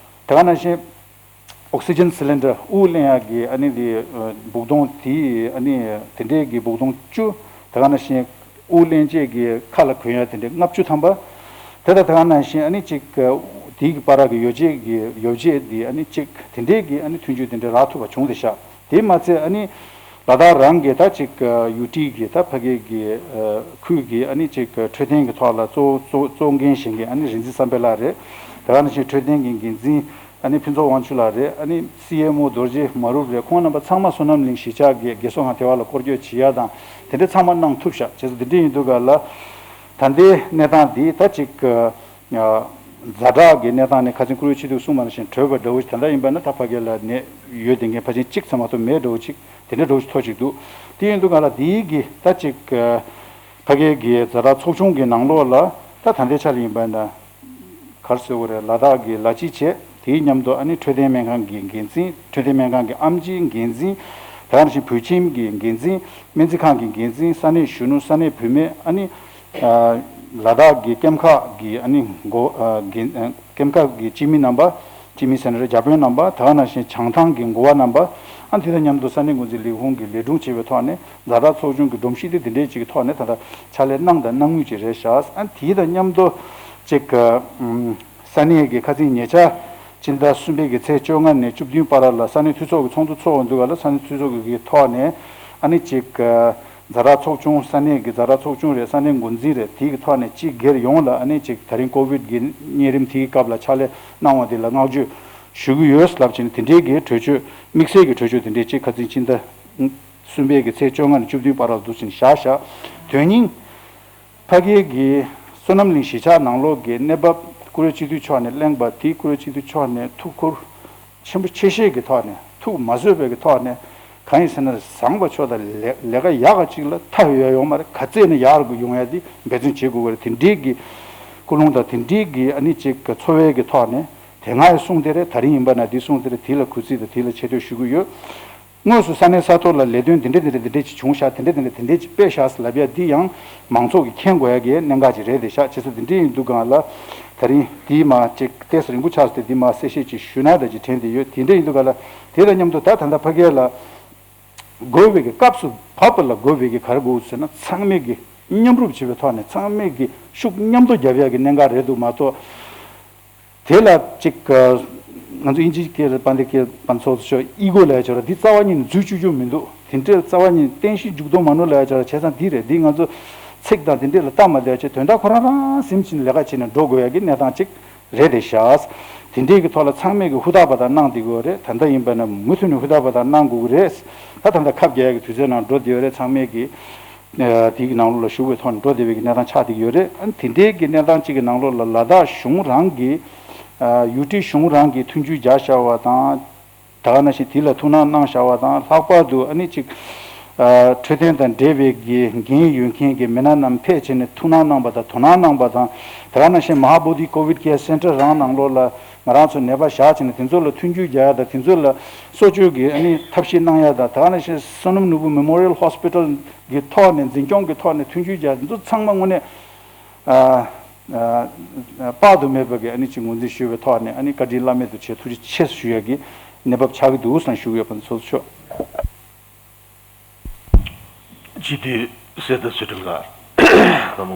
ད་ག་ནང་བཞིན་ཨོག་སི་ཇན་སི་ལིན་ཌར་དབུགས་ལེན་ཡག་གི་ཨ་ནི་དེ་སྦུག་དོང་དེ་ཨ་ནི་དེ་འདྲས་ཀྱི་སྦུག་དོང་བཅུ། ད་ག་ནང་བཞིན་དབུགས་ལེན་བྱེད་ཀྱི་ཁ་ལ་གོན་ཡག་དེ་འདྲས་ལྔ་བཅུ་ཐམ་པ། དེ་དང་ད་ག་ནང་བཞིན་ཨ་ནི་གཅིག་དེའི་གི་བར་གྱི་ཡོ་བྱད་ཀྱི་ཡོ་བྱད་དེ་ཨ་ནི་གཅིག་དེ་འདྲས་ཀྱི་ཨ་ནི་མཐུན་འགྱུར་དེ་འདྲས་རག་ཐུབ་པ་བྱུང་བསྡད་ཤག་དེ་མ་ཚད་ཨ་ནི་ལ་དྭགས་རང་གི་ད་གཅིག་ཡུ་ཊི་གི་ད་ཕ་གི་གི་ཁུལ་གྱི་ཨ་ནི་གཅིག་འཕྲོད་བསྟེན་གྱི་ཐོག་ལ་གཙོ་གཙོ་གཙོ་འགན་བཞེས་མཁན་ཨ་ནི་རིག་འཛིན་བསམ་འཕེལ་ལགས་རེད། ད་ག་ནང་བཞིན་འཕྲོད་བསྟེན་གྱི་འགན་འཛིན་ཨ་ནི་ཕུན་ཚོགས་དབང་ཕྱུག་ལགས་རེད། ཨ་ནི་སི་ཨེམ་ཨོ་རྡོ་རྗེ་མ་རུབ་རེད། ཁོང་རྣམ་པ་ཚང་མ་བསོད་ནམས་གླིང་གཞིས་ཆགས་ཀྱི་རྒས་གསོ་ཁང་དེ་བ་ལ་སྐོར་སྐྱོད་བྱེད་ཡ་དང་དེ་འདྲ་ཚང་མ་གནང་ཐུབ་ཤག་བྱས་ཙང་དེ་འདྲ་ཡིན་དུས་ག་ལ་ད་ལྟའི་གནས་སྟངས་འདི་ད་ཅིག་ཛ་དྲག་གི་གནས་སྟངས་ནས་ཁ་སང་བཀུར་འོས་སྤྱི་འཐུས་གསུངས་པ་ནང་བཞིན་གྲོལ་བ་འདྲ་བོ་ཞིག་ད་ལྟ་ཡིན་པ་ན་ད་ཕ་གི་ལ་ནད་ཡོད་བསྡད་མཁན་ཕལ་ཆེར་གཅིག་ཙམ་མ་གཏོགས་མེད་འདྲ་བོ་ཅིག་དེ་འདྲ་འདྲ་བོ་ཞིག་ཐོན་ཅིག་འདུག་དེ་ཡིན་དུས་ག་ལ་འདི་གི་ད་ཅིག་ཕ་གི་གི་ཛ་དྲག་ཚོགས་ཆུང་གི་ནང་ལོགས་ལ་ད་ད་ལྟའི་ཆ་ལ་ཡིན་པ་ན། ག་རེ་ཟེར་དགོས་རེད། ལ་དྭགས་ཀྱི་ལ་སྤྱི་བྱས་དེའི་མཉམ་དུ་ཨ་ནི་འཕྲོད་བསྟེན་སྨན་ཁང་གི་འགན་འཛིན། འཕྲོད་བསྟེན་སྨན་ཁང་གི་ཨེམ་ཆིའི་འགན་འཛིན། དེ་ག་ནང་བཞིན་བོད་ཁྱིམ་གྱི་འགན་འཛིན། སྨན་རྩིས་ཁང་གི་འགན་འཛིན། ས་གནས་གཞོན་ནུ། ས་གནས་བུད་མེད། ཨ་ནི་ལ་དྭགས་ཀྱི་སྐྱེམས་ཁག་གི་ཨ་ནི་འགོ་འགན་སྐྱེམས་ཁག་གི་སྤྱི་མི་རྣམ་པ། སྤྱི་མི་ཟེར་ན་རེད། བརྒྱ་དཔོན་རྣམ་པ། དེ་ག་ནང་བཞིན་བྱང་ཐང་གི་འགོ་བ་རྣམ་པ། ཨ་ནི་དེ་དང་མཉམ་དུ་ས་གནས་འགོ་འཛིན་ལས་ཁུངས་ཀྱི་ལས་དྲུང་བྱས་པའི་ཐོག་ནས་ཛ་དྲག་ཚོགས་ཆུང་གི་སྒྲོམ་གཞི་དེ་དེ་འདྲས་ཅིག་གི་ཐོག་ནས་ད་ལྟ་ཕྱག་ལས་གནང་དང་གནང་མུས་ཅིག་རེད་ཤག་ཨ་ནི་དེ་དང་མཉམ་དུ་ཅིག་གི་ས་གནས་ཀྱི་ཁ་སང་ཉེ་ཆར་སྤྱི་ཟླ་གསུམ་པའི་གི་ཚེས་བཅོ་ལྔ་ནས་བཅུ་བདུན་བར་ལ་ས་གནས་འཐུས་ཚོགས་ཀྱི་ཚོགས་འདུ་ཚོགས་འདུག་ག་ལ། ས་གནས་འཐུས་ཚོགས་ཀྱི་ཐོག་ནས་ཨ་ནི་ཅིག་ཛ་དྲག་ཚོགས་ཆུང་། ས་གནས་ཀྱི་ཛ་དྲག་ཚོགས་ཆུང་རེད། ས་གནས་འགོ་འཛིན་རེད། དེའི་གི་ཐོག་ནས་སྤྱི་སྒེར་ཡོངས་ལ་ཨ་ནི་ཅིག་ད་རིང་ཀོ་བིད་ཀྱི་གཉན་རིམས་དེའི་སྐབས་ལ་ཕྱག་ལས་གནང་བ་དེ་ལ་བསྔགས་བརྗོད་ཞུ་གི་ཡོད་ལབ་བྱས་ནས་དེ་འདྲའི་གི་གྲོས་ཆོད། དམིགས་བསལ་གྱི་གྲོས་ཆོད་དེ་འདྲའི་ཅིག་ཁ་སང་སྤྱི་ཟླ་གསུམ་པའི་གི་ཚེས་བཅོ་ལྔ་ནས་བཅུ་བདུན་བར་ལ་འདུག་ཟིན་བཞག་བཞག་དོན་སྙིང་ཕ་གིའི་གི་བསོད་ནམས་གླིང་གཞིས་ཆགས་ནང་ལོགས་ཀྱི་གནས་བབ་བཀུར་འོས་སྤྱི་འཐུས་མཆོག་ནས་གླེང་བ་དེ། བཀུར་འོས་སྤྱི་འཐུས་མཆོག་ནས་ཐུགས་ཁུར་ཆེན་པོ་ཆེ་བཞེས་ཀྱི་ཐོག་ནས། ཐུགས་མ་བཟོད་པའི་གི་ཐོག་ནས། གང་ཡིན་ཟེར་ན་བཟང་པ་ཕྱོགས་དང་ལས་ལས་ཀ་ཡག་ག་ཅིག་ལ་མཐའ་ཡོད་ཡ་ཡོང་མ་རེད། ག་ཚད་ནས་ཡག་རུ་ཡོང་ཡ་དེ་འབད་བརྩོན་བྱེད་དགོས་ཀྱི་རེད། དེ་འདྲའི་གི་ཀུན་སློང་དང་དེ་འདྲའི་གི་ཨ་ནི་ཅིག་གི་འཚོ་བའི་གི་ཐོག་ནས་དེ་སྔ་ཡི་གསུང་དེ་རེད། ད་རིང་ཡིན་པ་ན་དེ་གསུང་དེ་རེད། དེ་ལ་གུས་བརྩི་དང་དེ་ལ་ཆེ་བསྟོད་ཞུ་གི་ཡོད། དངོས་སུ་ས་གནས་ས་ཐོག་ལ་ལས་དོན་འདི་འདྲ་འདི་འདྲ་འདི་འདྲ་ཅིག་བྱུང་ཤག་དེ་འདྲ་འདི་འདྲ་དེ་འདྲ་ཅིག་སྤེལ་ཤག་ཟེར་ལབ་ཡ་འདི་ཡང་མང་ཚོགས་ཀྱིས་མཁྱེན་དགོས་ཡ་གི་གནད་འགག་ཅིག་རེད་དེ་ཤག་བྱས་ཙང་དེ་འདྲ་ཡིན་དུས་གང་ལ་ད་རིང་འདི་མ་ཅིག་ཏོག་ཙམ་རིང་པོ་ཆགས་སོང་། དེ་འདི་མ་གསལ་བཤད་ཅིག་ཞུ་ན་འདྲ་ཅིག་དྲན་བསྡད་ཡོད། དེ་འདྲ་ཡིན་དུས་གང་ལ་དེ་དང་མཉམ་དུ་ད་ད་ལྟ་ཕ་གི་ལ་དགོས་པའི་གི་སྐབས་སུ་བབ་པ་ལ་དགོས་པའི་གི་ག་རེ་དགོས་ཟེར་ན། ཚང་མས་གི་མཉམ་རུབ་བྱེད་པའི་ཐོག་ནས། ཚང་མས་གི་ཤུགས་མཉམ་དུ་རྒྱབ་ཡ་གི་གནད་འགག་རེད་འདུག་མ་གཏོགས། དེ་ལ་ཅིག་ང་ཚོ་དབྱིན་ཇིའི་སྐད་རེད་པ། འདི་སྐད་པ་ཚོ་ཚོ་ཨི་གོ་ལབ་ཡ་ཅིག་ཡོད་རེད། འདི་རྩ་བ་ཉིད་ནས་འཛུལ་བཅུག་རྒྱུ་མི་འདུག་དེ་འདྲའི་རྩ་བ་ཉིད་ནས་བརྟན་བཞིའི་འཇུག་ལྡོག་མ་ནོར་ལབ་ཡ་ཅིག་ཡོད་རེད། བྱས་ཙང་འདི་རེད། འདི་ང་ཚོ་ཚིག་དང་དེ་འདྲས་ལ་བལྟ་མ་བསྡད་ཡ་ཅིག་དོན་དག་ཁོ་རང་རང་སེམས་ཅན་ལས་ཀ་བྱས་ནས་འགྲོ་དགོས་ཡ་གི་གནས་སྟངས་ཅིག་རེད་དེ་ཤག་དེ་འདྲའི་གི་ཐོག་ལ་ཚང་མས་གི་ཧུར་ཐག་པ་དང་གནང་བསྡད་ཀྱི་ཡོད་རེད། ད་ལྟ་ཡིན་པ་ན་མུ་མཐུད་ནས་ཧུར་ཐག་པ་དང་གནང་དགོས་ཀྱི་རེད། ད་ད་ལྟ་ཁབ་རྒྱག་ཡག་གི་དུས་ཚོད་ནང་འགྲོ་བསྡད་ཡོད་རེད། ཚང་མས་གི་ཨ་དེའི་གི་ནང་ལོགས་ལ་ཞུགས་པའི་ཐོག་ནས་འགྲོ་བསྡད་པའི་གི་གནས་སྟངས་ཆགས་བསྡད་ཀྱི་ཡོད་རེད། ཨ་དེ་འདྲའི་གི་གནས་སྟངས་གཅིག་གི་ནང་ལོགས་ལ་ལ་དྭགས་གཞུང་རང་གི་ཨ་ཡུ་ཊི་གཞུང་རང་གི་མཐུན་འགྱུར་རྒྱག་བཞག་པ་དང་། ད་ག་ནང་བཞིན་དེ་ལ་ཐུགས་སྣང་གནང་བཞག་པ་དང་། ལྷག་པར་དུ་ཨ་ནི་ཅིག་ཨ་འཕྲོད་བསྟེན་དང་འབྲེལ་བའི་གི་འགན་ཡོད་མཁན་གྱི་མི་སྣ་རྣམས་ཕེབས་བྱས་ནས་ཐུགས་སྣང་གནང་པ་དང་དོ་སྣང་གནང་པ་དང་། དེ་ག་ནང་བཞིན་མ་ཧཱ་བོ་དྷི་ཀོ་ཝིཌ་ཀེར་སེན་ཊར་རང་ནང་ལོགས་ལ་ང་རང་ཚོ་ནད་པ་བཞག་བྱས་ནས་དེ་ཚོ་ལ་མཐུན་འགྱུར་རྒྱག་ཡ་དང་། དེ་ཚོ་ལ་གསོ་བཅོས་ཀྱི་ཨ་ནི་ཐབས་ཤེས་གནང་ཡ་དང་། དེ་ག་ནང་བཞིན་བསོད་ནམས་ནོར་བུ་མེ་མོ་རི་ཡལ་ཧོ་སི་པི་ཊལ་གི་ཐོག་ནས་འཛིན་སྐྱོང་གི་ཐོག་ནས་མཐུན་འགྱུར་རྒྱག་ཡ་དེ་ཚོ་ཚང་མ་དངོས་གནས། ཨ་ཨ་དཔག་ཏུ་མེད་པ་གི་ཨ་ནི་ཅིག་ངོས་འཛིན་ཞུས་པའི་ཐོག་ནས་ཨ་ནི་བཀའ་དྲིན་བླ་མེད་དུ་ཆེ། ཐུགས་རྗེ་ཆེ་ཞུ་ཡ་གི་གནས་བབ་ཆགས་ཀྱི་འདུག་བསམ་ཞུ་གི་ཡོད་པ་ཚོ་ཆོག་སྤྱི་འཐུས་གསེར་རྟ་ཚུལ་ཁྲིམས་ལགས། སྐར་མ་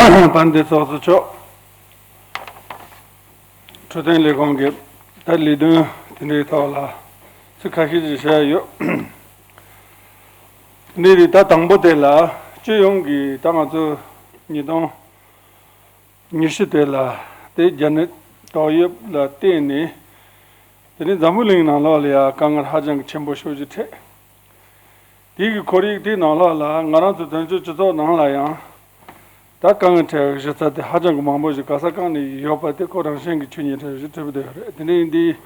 ལྔ། དཔལ་ལྡན་ཚོགས་གཙོ་མཆོག་འཕྲོད་བསྟེན་ལས་ཁུངས་ཀྱི་ད་ལས་དོན་དེ་འདྲའི་ཐོག་ལ་ཚིག་ཁ་ཤས་ཅིག་བཤད་ཡོད། འདི་རེད། ད་དང་པོ་དེ་ལ་སྤྱི་ཡོངས་ཀྱི་ད་ང་ཚོ་ཉིས་སྟོང་ཉི་ཤུ་དེ་ལ་དེ་རྒྱ་ནད་ཏོག་དབྱིབས་ལ་བརྟེན་ནས་དེ་ནས་འཛམ་བུ་གླིང་ནང་ལོགས་ལ་ཡང་དཀའ་ངལ་ཧ་ཅང་གི་ཆེན་པོ་ཤོས་ཅིག་འཕྲད། དེ་གི་ཁོར་ཡུག་དེའི་ནང་ལོགས་ལ་ང་རང་ཚོ་བཙན་བྱོལ་སྤྱི་ཚོགས་ནང་ལ་ཡང་ད་དཀའ་ངལ་འཕྲད་པའི་གཞི་རྩ་དེ་ཧ་ཅང་གི་མང་པོ་ཞིག་ག་ས་གང་ནས་ཡོད་པ་དེ་ཁོ་རང་བཞིན་གྱི་ཆོས་ཉིད་འཕྲད་ཞིག་འཕྲད་པ་དེ་ཡོད་རེད། དེ་འདྲ་ཡིན་དུས།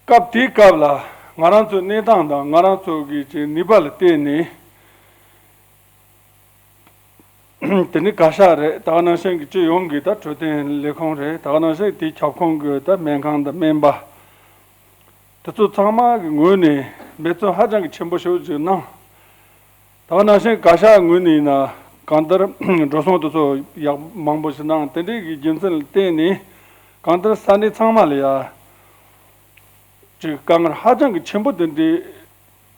སྐབས་དེའི་སྐབས་ལ་ང་རང་ཚོའི་གནས་སྟངས་དང་ང་རང་ཚོ་གི་ཅིག་ནུས་པ་ལ་བརྟེན་ནས། དེ་ནི་བཀའ་ཤག་རེད། ད་ག་ནང་བཞིན་གྱི་སྤྱི་ཡོངས་ཀྱི་ད་འཕྲོད་བསྟེན་ལས་ཁུངས་རེད། ད་ག་ནང་བཞིན་དེའི་ཁྱབ་ཁོངས་ཀྱི་ད་སྨན་ཁང་དང་སྨན་པ་དེ་ཚོ་ཚང་མ་གི་ངོས་ནས་འབད་བརྩོན་ཧ་ཅང་གི་ཆེན་པོ་ཞིག་ཅིག་གནང་། ད་ག་ནང་བཞིན་བཀའ་ཤག་ངོས་ནས་ཡིན་ན་གང་ལྟར་འགྲོ་སོང་དེ་ཚོ་ཡག་མང་པོ་ཞིག་གནང་། དེ་འདྲའི་གི་རྒྱུ་མཚན་ལ་བརྟེན་ནས་གང་ལྟར་ས་གནས་ཚང་མ་ལ་ཡ་ཅིག་དཀའ་ངལ་ཧ་ཅང་གི་ཆེན་པོ་དེ་འདྲའི་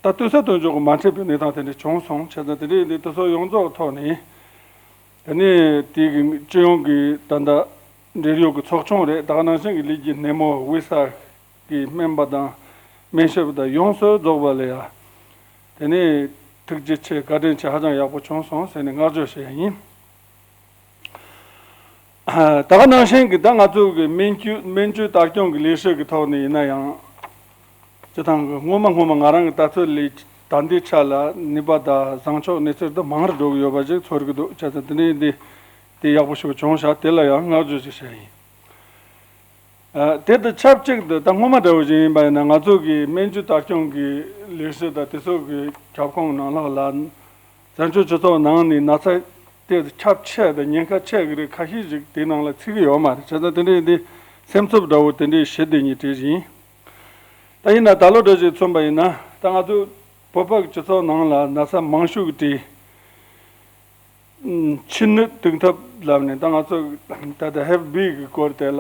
ད་ལྟོས་ས་ལྟོས་འཇོག་གི་མ་འཕྲད་པའི་གནས་སྟངས་དེ་འདྲ་བྱུང་སོང་། བྱས་ཙང་དེ་འདྲའི་འདི་དེ་ཚོ་ཡོངས་རྫོགས་ཐོག་ནས་དེ་ནས་དེ་གི་སྤྱི་ཡོངས་ཀྱི་ད་ལྟ་འབྲེལ་ཡོད་ཀྱི་ཚོགས་ཆུང་རེད། ད་ག་ནང་བཞིན་གྱི་ལས་ཀྱི་སྣེ་མོ་དབུས་ས་གི་སྨན་པ་དང་སྨན་ཞབས་དང་ཡོངས་སུ་རྫོགས་པ་ལ་ཡ་དེ་ནས་ཐུགས་རྗེ་ཆེ་བཀའ་དྲིན་ཆེ་ཧ་ཅང་ཡག་པོ་བྱུང་སོང་ཟེར་ནས་བསྔགས་བརྗོད་བྱས་ཡིན། ད་ག་ནང་བཞིན་གྱི་ད་ང་ཚོ་གི་སྨན་བཅོས་སྨན་བཅོས་ལྟ་སྐྱོང་གི་ལས་གཞི་གི་ཐོག་ནས་ཡིན་ན་ཡང་། སྤྱི་བཏང་གི་སྔོན་མ་སྔོན་མ་ང་རང་གི་ལྟ་ཚུལ་ལས་ད་ལྟའི་ཆ་ལ་ནུས་པ་དང་བཟང་ཕྱོགས་གནས་ཚུལ་དུ་མང་རུ་འགྲོ་གི་ཡོད་པ་ཞིག་ཚོར་གི་འདུག་བྱས་ཙང་དེ་ནས་འདི་དེ་ཡག་པོ་ཞིག་བྱུང་ཤག་དེ་ལ་ཡང་བསྔགས་བརྗོད་ཅིག་བྱས་ཡིན། ཨ། དེ་དང་ཆབས་ཅིག་ཏུ་ད་སྔོན་མ་འདྲ་བོ་ཞིག་ཡིན་པ་ཡིན་ན་ང་ཚོ་གི་སྨན་བཅོས་ལྟ་སྐྱོང་གི་ལས་གཞི་དང་དེ་ཚོ་གི་ཁྱབ་ཁོངས་ནང་ལོགས་ལ་བཙན་བྱོལ་སྤྱི་ཚོགས་ནང་ནས་ན་ཚ་དེ་ཁྱབ་ཆེ་དང་ཉེན་ཁ་ཆེ་གི་རིགས་ཁ་ཤས་ཤིག་དེའི་ནང་ལ་ཚུད་ཀྱི་ཡོད་མ་རེད། བྱས་ཙང་དེ་འདྲ་ཡིན་དུས་སེམས་འཚབ་འདྲ་བོ་དེ་འདྲའི་ཞི་བདེ་ཉིད་བྲིས་ཡིན། ད་ཡིན་ན་ད་ལོ་འདྲ་ཞིག་མཚོན་པ་ཡིན་ན་ད་ང་ཚོ་བོད་པ་གི་སྤྱི་ཚོགས་ནང་ལ་ན་ཚ་མང་ཤོས་ཀྱི་གྲས། ཕྱི་ནད་བཏུག་ཐབས་ལབ་ནས་ད་ང་ཚོ་ད་ལྟ་ཧེབ་བི་གི་སྐོར་དེ་ལ་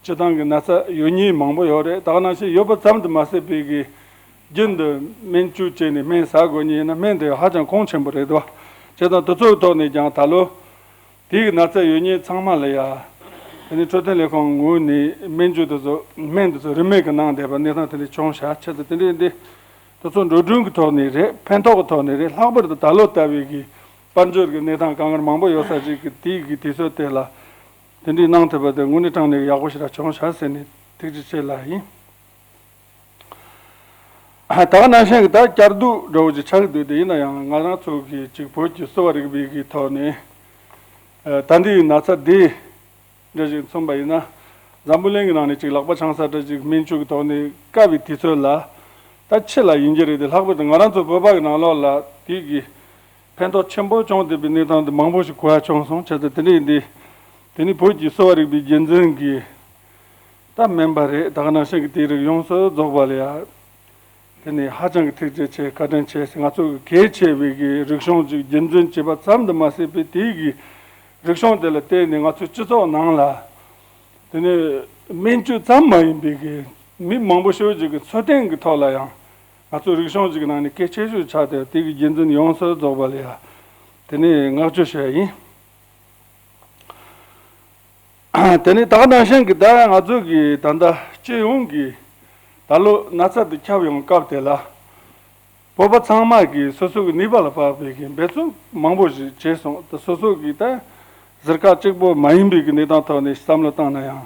སྤྱི་བཏང་གི་ན་ཚ་ཡོད་མཁན་མང་པོ་ཡོད་རེད། ད་ག་ནང་བཞིན་ཡོད་པ་ཙམ་དུ་མ་ཟད་པའི་གི་རྒྱུན་དུ་སྨན་བཅོས་བྱས་ནས་སྨན་ཟ་དགོས་མཁན་ཡིན་ན་སྨན་དེ་ཧ་ཅང་གོང་ཆེན་པོ་རེད་དོ། བྱས་ཙང་དེ་ཚོའི་ཐོག་ནས་ཀྱང་ད་ལོ་དེ་གི་ན་ཚ་ཡོད་མཁན་ཚང་མ་ལ་ཡ་དེ་ནས་འཕྲོད་བསྟེན་ལས་ཁུངས་ངོས་ནས་སྨན་བཅོས་དེ་ཚོ་སྨན་དེ་ཚོ་རིན་མེད་ཀྱི་གནང་བསྡད་པ་གནས་སྟངས་དེ་འདྲ་བྱུང་ཤག་བྱས་ཙང་དེ་འདྲ་ཡིན་དུས་དེ་ཚོ་འགྲོ་གྲོན་གྱི་ཐོག་ནས་རེད། ཕན་ཐོགས་ཀྱི་ཐོག་ནས་རེད། ལྷག་པར་དུ་ད་ལོ་ལྟ་བུའི་གི་དཔལ་འབྱོར་གྱི་གནས་སྟངས་དཀའ་ངལ་མང་པོ་ཡོད་ས་ཞིག་གི་དེའི་གི་དུས་ཚོད་དེ་ལ་དེ་འདྲའི་གནང་ཐུབ་པ་དེ་དངོས་གནས་དྲང་གནས་ཡག་པོ་ཞིག་ར་བྱུང་ཤག་ཟེར་ནས་ཐུགས་རྗེ་ཆེ་ལབ་ཡིན། ད་ག་ནང་བཞིན་གྱི་ད་བསྐྱར་ཟློས་འདྲ་བོ་ཅིག་ཆགས་འདུག་དེ་ཡིན་ན་ཡང་ང་རང་ཚོ་གི་ཅིག་བོད་ཀྱི་གསོ་བ་རིག་པའི་གི་ཐོག་ནས་ད་འདི་ཡི་ན་ཚ་འདི་འདྲ་ཞིག་མཚོན་པ་ཡིན་ན། འཛམ་བུ་གླིང་གི་ནང་ནས་ཅིག་ལག་པ་འཆང་ས་འདྲ་ཞིག་སྨན་བཅོས་ཀྱི་ཐོག་ནས་བཀག་པའི་དུས་ཚོད་ལ་ད་ཕྱི་ལ་ཡིན་གྱི་རེད་དེ། ལྷག་པར་དུ་ང་རང་ཚོ་བོད་པ་གི་ནང་ལོགས་ལ་དེ་གི་ཕན་ཐོགས་ཆེན་པོ་བྱུང་བསྡད་པའི་གནས་སྟངས་དེ་མང་པོ་ཞིག་གོ་ཡ་བྱུང་སོང་། བྱས་ཙང་དེ་འདྲ་ཡིན་དུས་དེ་ནི་བོད་ཀྱི་གསོ་བ་རིག་པའི་རྒྱུན་འཛིན་གྱི་ད་སྨན་པ་རེད། ད་ག་ནང་བཞིན་གྱི་དེའི་རིགས་ཡོངས་སུ་རྫོགས་པ་ལ་ཡ། དེ་ནས་ཧ་ཅང་གི་ཐུགས་རྗེ་ཆེ་བཀའ་དྲིན་ཆེ་ཟེར། ང་ཚོ་གི་གལ་ཆེ་བའི་གི་རིག་གཞུང་ཅིག་རྒྱུན་འཛིན་བྱེད་པ་ཙམ་དུ་མ་ཟད་པའི་དེའི་གི་རིག་གཞུང་དེ་ལ་བརྟེན་ནས་ང་ཚོའི་སྤྱི་ཚོགས་ནང་ལ་དེ་ནས་སྨན་བཅོས་ཙམ་མ་ཡིན་པའི་གི་མི་མང་པོ་ཞིག་ཅིག་གི་འཚོ་རྟེན་གི་ཐོག་ལ་ཡང་ང་ཚོ་རིག་གཞུང་ཅིག་གི་ནང་ནས་གལ་ཆེ་ཤོས་ཆགས་ཏེ་དེ་གི་རྒྱུན་འཛིན་ཡོངས་སུ་རྫོགས་པ་ལ་ཡང་དེ་ནས་བསྔགས་བརྗོད་ཞུ་ཡ་ཡིན། དེ་ནས་ད་ག་ནང་བཞིན་གྱི་ད་ང་ཚོ་གི་ད་ལྟ་སྤྱི་ཡོངས་ཀྱི་ད་ལོ་ན་ཚ་འདི་ཁྱབ་ཡོང་སྐབས་དེ་ལ་ བོད་པ་ཚང་མ་གིས་སོ་སོ་གི་ནུས་པ་ལ་དཔག་པའི་གི་འབད་བརྩོན་མང་པོ་ཞིག་བྱས་སོང་། ད་སོ་སོ་གི་ད་གཟི་རྐང་གཅིག་པོ་མ་ཡིན་པའི་གི་གནས་སྟངས་ཐོག་ནས་བསམ་བློ་བཏང་ན་ཡང་།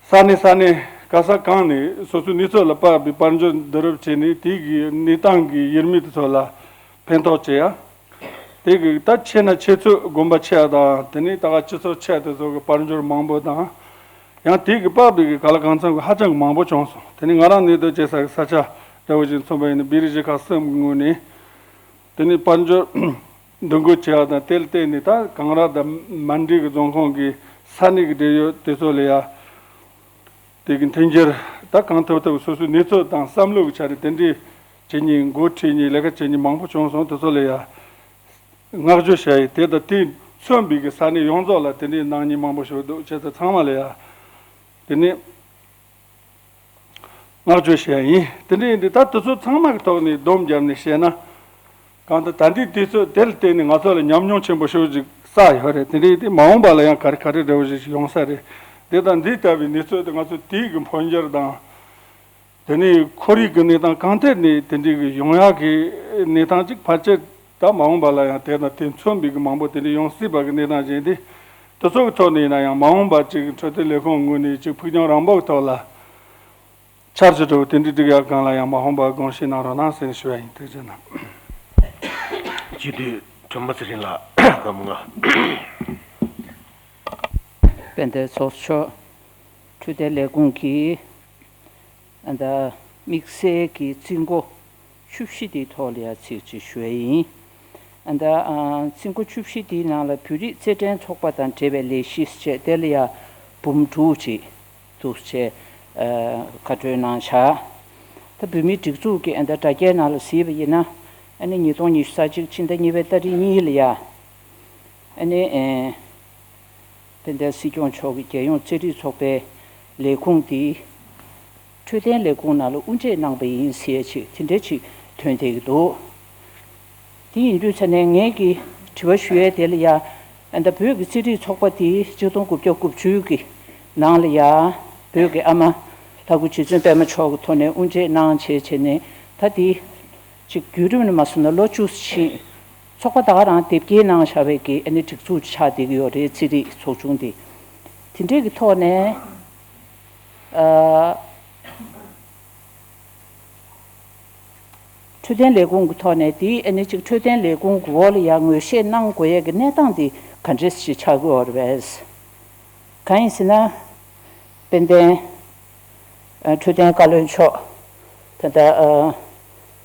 ས་གནས་ས་གནས་ག་ས་གང་ནས་སོ་སོའི་ནུས་ཚོད་ལ་དཔག་པའི་དཔལ་འབྱོར་བསྡུ་རུབ་བྱས་ནས་དེའི་གི་གནས་སྟངས་ཀྱི་ཡུལ་མི་དེ་ཚོ་ལ་ཕན་ཐོགས་བྱེད་ཡ། དེ་གི་ད་ཆེ་ན་ཆེ་ཚོད་དགོན་པ་ཆེ་དང་དེ་ནས་ད་ག་སྤྱི་ཚོགས་ཆེ་དེ་ཚོ་གི་དཔལ་འབྱོར་མང་པོ་དང་། ཡང་དེ་གི་དཔག་པའི་གི་ག་ལ་གང་འཚམ་གི་ཧ་ཅང་གི་མང་པོ་བྱུང་སོང་། དེ་ནས་ང་རང་གནས་སྡོད་བྱེད་ས་གི་ས་ཆ་འདྲ་བོ་ཞིག་མཚོན་པ་ཡིན་ན་སྦིར་གཞིས་ཁག་གསུམ་གི་ངོས་ནས་དེ་ནས་དཔལ་འབྱོར་འདུ་འགོད་བྱེད་ཡ་དང་དེ་ལ་བརྟེན་ནས་ད་གངས་ར་དང་མན་ཌི་གི་རྫོང་ཁོངས་ཀྱི་ས་གནས་ཀྱི་འབྲེལ་ཡོད་དེ་ཚོ་ལ་ཡ། དེ་གི་མཐུན་འགྱུར་ད་གང་ཐུབ་ཐུབ་སོ་སོའི་ནུས་ཚོད་དང་བསམ་བློ་གི་ཆ་རེ་དེ་འདྲའི་བྱེད་མཁན་འགོ་ཁྲིད་མཁན་ལས་ཀ་བྱེད་མཁན་མང་པོ་བྱུང་སོང་། དེ་ཚོ་ལ་ཡ་བསྔགས་བརྗོད་བྱ་ཡི་དེ་དང་དེས་མཚོན་པའི་གི་ས་གནས་ཡོངས་རྫོགས་ལ་དེ་འདྲའི་གནང་མཁན་མང་པོ་ཞིག་འདུག་བྱས་ཙང་ཚང་མ་ལ་ཡ་དེ་ནས་བསྔགས་བརྗོད་བྱ་ཡིན། དེ་འདྲ་ཡིན་དུས་ད་དེ་ཚོ་ཚང་མ་གི་ཐོག་ནས་སྡོམ་བརྒྱབ་ནས་བཤད་ན། གང་ལྟར་ད་ལྟའི་དུས་ཚོད་དེ་ལ་བརྟེན་ནས་ང་ཚོ་ལ་ཉམས་མྱོང་ཆེན་པོ་ཞེ་པོ་ཅིག་བསགས་ཡོད་རེད། དེ་འདྲ་ཡིན་དུས་མ་འོངས་པ་ལ་ཡང་ག་རེ་ག་རེ་འདྲ་བོ་ཞིག་ཡོང་ས་རེད། དེ་དང་འདི་ལྟ་བུའི་གནས་ཚུལ་དེ་ང་ཚོ་དུས་ཀྱི་འཕོ་འགྱུར་དང་། དེ་ནས་ཁོར་ཡུག་གི་གནས་སྟངས་གང་ཐད་ནས་དེ་འདྲའི་གི་ཡོང་ཡག་གི་གནས་སྟངས་ཅིག་ཕལ་ཆེར་ད་མ་འོངས་པ་ལ་ཡང་དེ་དང་དེ་མཚོན་པའི་གི་མང་པོ་དེ་འདྲ་ཡོང་སྲིད་པ་གི་གནས་སྟངས་ཅན་དེ། དེ་ཚོ་གི་ཐོག་ནས་ཡིན་ན་ཡང་མ་འོངས་པ་ཅིག་འཕྲོད་བསྟེན་ལས་ཁུངས་ངོས་ནས་ཅིག་ཕུགས་རྒྱང་རིང་པོ་གི་ཐོག་ལ་འཆར་གཞི་འདྲ་བོ་དེ་འདྲའི་སྒྲིག་ཡག་སྒང་ལ་ཡང་མ་འོངས་པ་དགོངས་བཞེས་གནང་རོགས་གནང་ཟེར་ནས་ཞུ་བ་ཡིན། ཐུགས་རྗེ་གནང་། སྤྱི་འཐུས་སྒྲོལ་མ་ཚེ་རིང་ལགས་སྐབས་ལྔ། དཔལ་ལྡན་ཚོགས་གཙོ་མཆོག་འཕྲོད་བསྟེན་ལས་ཁུངས་ཀྱི་ཨ་ད་དམིགས་བསལ་གྱི་རྩིས་འགོ་བཅུ་བཞི་དེའི་ཐོག་ལ་ཡང་ཚིག་གཅིག་ཞུ་ཡ་ཡིན། ཨ་ད་ཨ་རྩིས་འགོ་བཅུ་བཞི་དེའི་ནང་ལ་བོད་རིགས་རྩེད་འགྲན་ཚོགས་པ་དང་འབྲེལ་བའི་ལས་གཞི་ཞེས་དེ་ལ་ཡང་འབུམ་དྲུག་ཅིག་འདུག་ཅེས་ཨ་བཀའ་འཁྲོལ་གནང་བཞག་ད་བོད་མིའི་སྒྲིག་འཛུགས་ཀྱི་ཨ་ད་དྲ་རྒྱའི་ནང་ལ་གཟིགས་པ་ཡིན་ན། ཨ་ནི་ཉིས་སྟོང་ཉི་ཤུ་རྩ་གཅིག་ཕྱི་ཟླ་གཉིས་པའི་ཏ་རིག་གཉིས་ལ་ཡ། ཨ་ནི་ཨེ། དཔལ་ལྡན་སྲིད་སྐྱོང་མཆོག་གིས་རྒྱལ་ཡོངས་རྩེད་རིགས་ཚོགས་པའི་ལས་ཁུངས་དེ་འཕྲོད་བསྟེན་ལས་ཁུངས་ནང་ལ་དབུ་འབྱེད་གནང་པ་ཡིན་ཟེར་ཅིག་དེ་འདྲ་ཅིག་ཐོན་བསྡད་ཀྱི་འདུག་དེ་ཡིན་དུས་ཙ་ནས་ངས་ཀྱི་དྲི་བ་ཞུ་ཡས་དེ་ལ་ཡ། ཨ་ད་བོད་ཀྱི་རྩེད་རིགས་ཚོགས་པ་དེ་གཅིག་སྟོང་དགུ་བརྒྱ་དགུ་བཅུ་གི་ནང་ལ་ཡ། བོད་ཀྱི་ཨ་མ་ལྷ་སྐུ་རྗེ་བཙུན་པད་མ་མཆོག་གི་ཐོག་ནས་དབུ་འབྱེད་གནང་བྱས་བྱས་ནས་ད་དེ་ཅིག་བརྒྱུད་རིམ་ནས་མ་སོང་ན་ལོ་བཅུ་ཕྱིན། ཚོགས་པ་ད་ག་རང་དེབ་སྐྱེལ་གནང་བཞག་པའི་གི་ཨ་ནི་སྒྲིག་འཛུགས་ཆགས་བསྡད་ཀྱི་ཡོད་རེད། རྩེད་རིགས་ཚོགས་ཆུང་དེ། དེ་འདྲའི་གི་ཐོག་ནས་ཨ། འཕྲོད་བསྟེན་ལས་ཁུངས་ཀྱི་ཐོག་ནས་དེའི་ཨ་ནི་ཅིག་འཕྲོད་བསྟེན་ལས་ཁུངས་ཀྱི་འོག་ལ་ཡང་ངོས་བཞེས་གནང་དགོས་ཡས་ཀྱི་གནས་སྟངས་དེ་ག་འདྲས་ཞིག་ཆགས་ཀྱི་ཡོད་རེད་པས། གང་ཡིན་ཟེར་ན། དཔལ་ལྡན་ཨ་འཕྲོད་བསྟེན་བཀའ་བློན་མཆོག་ད་ལྟ་ཨ་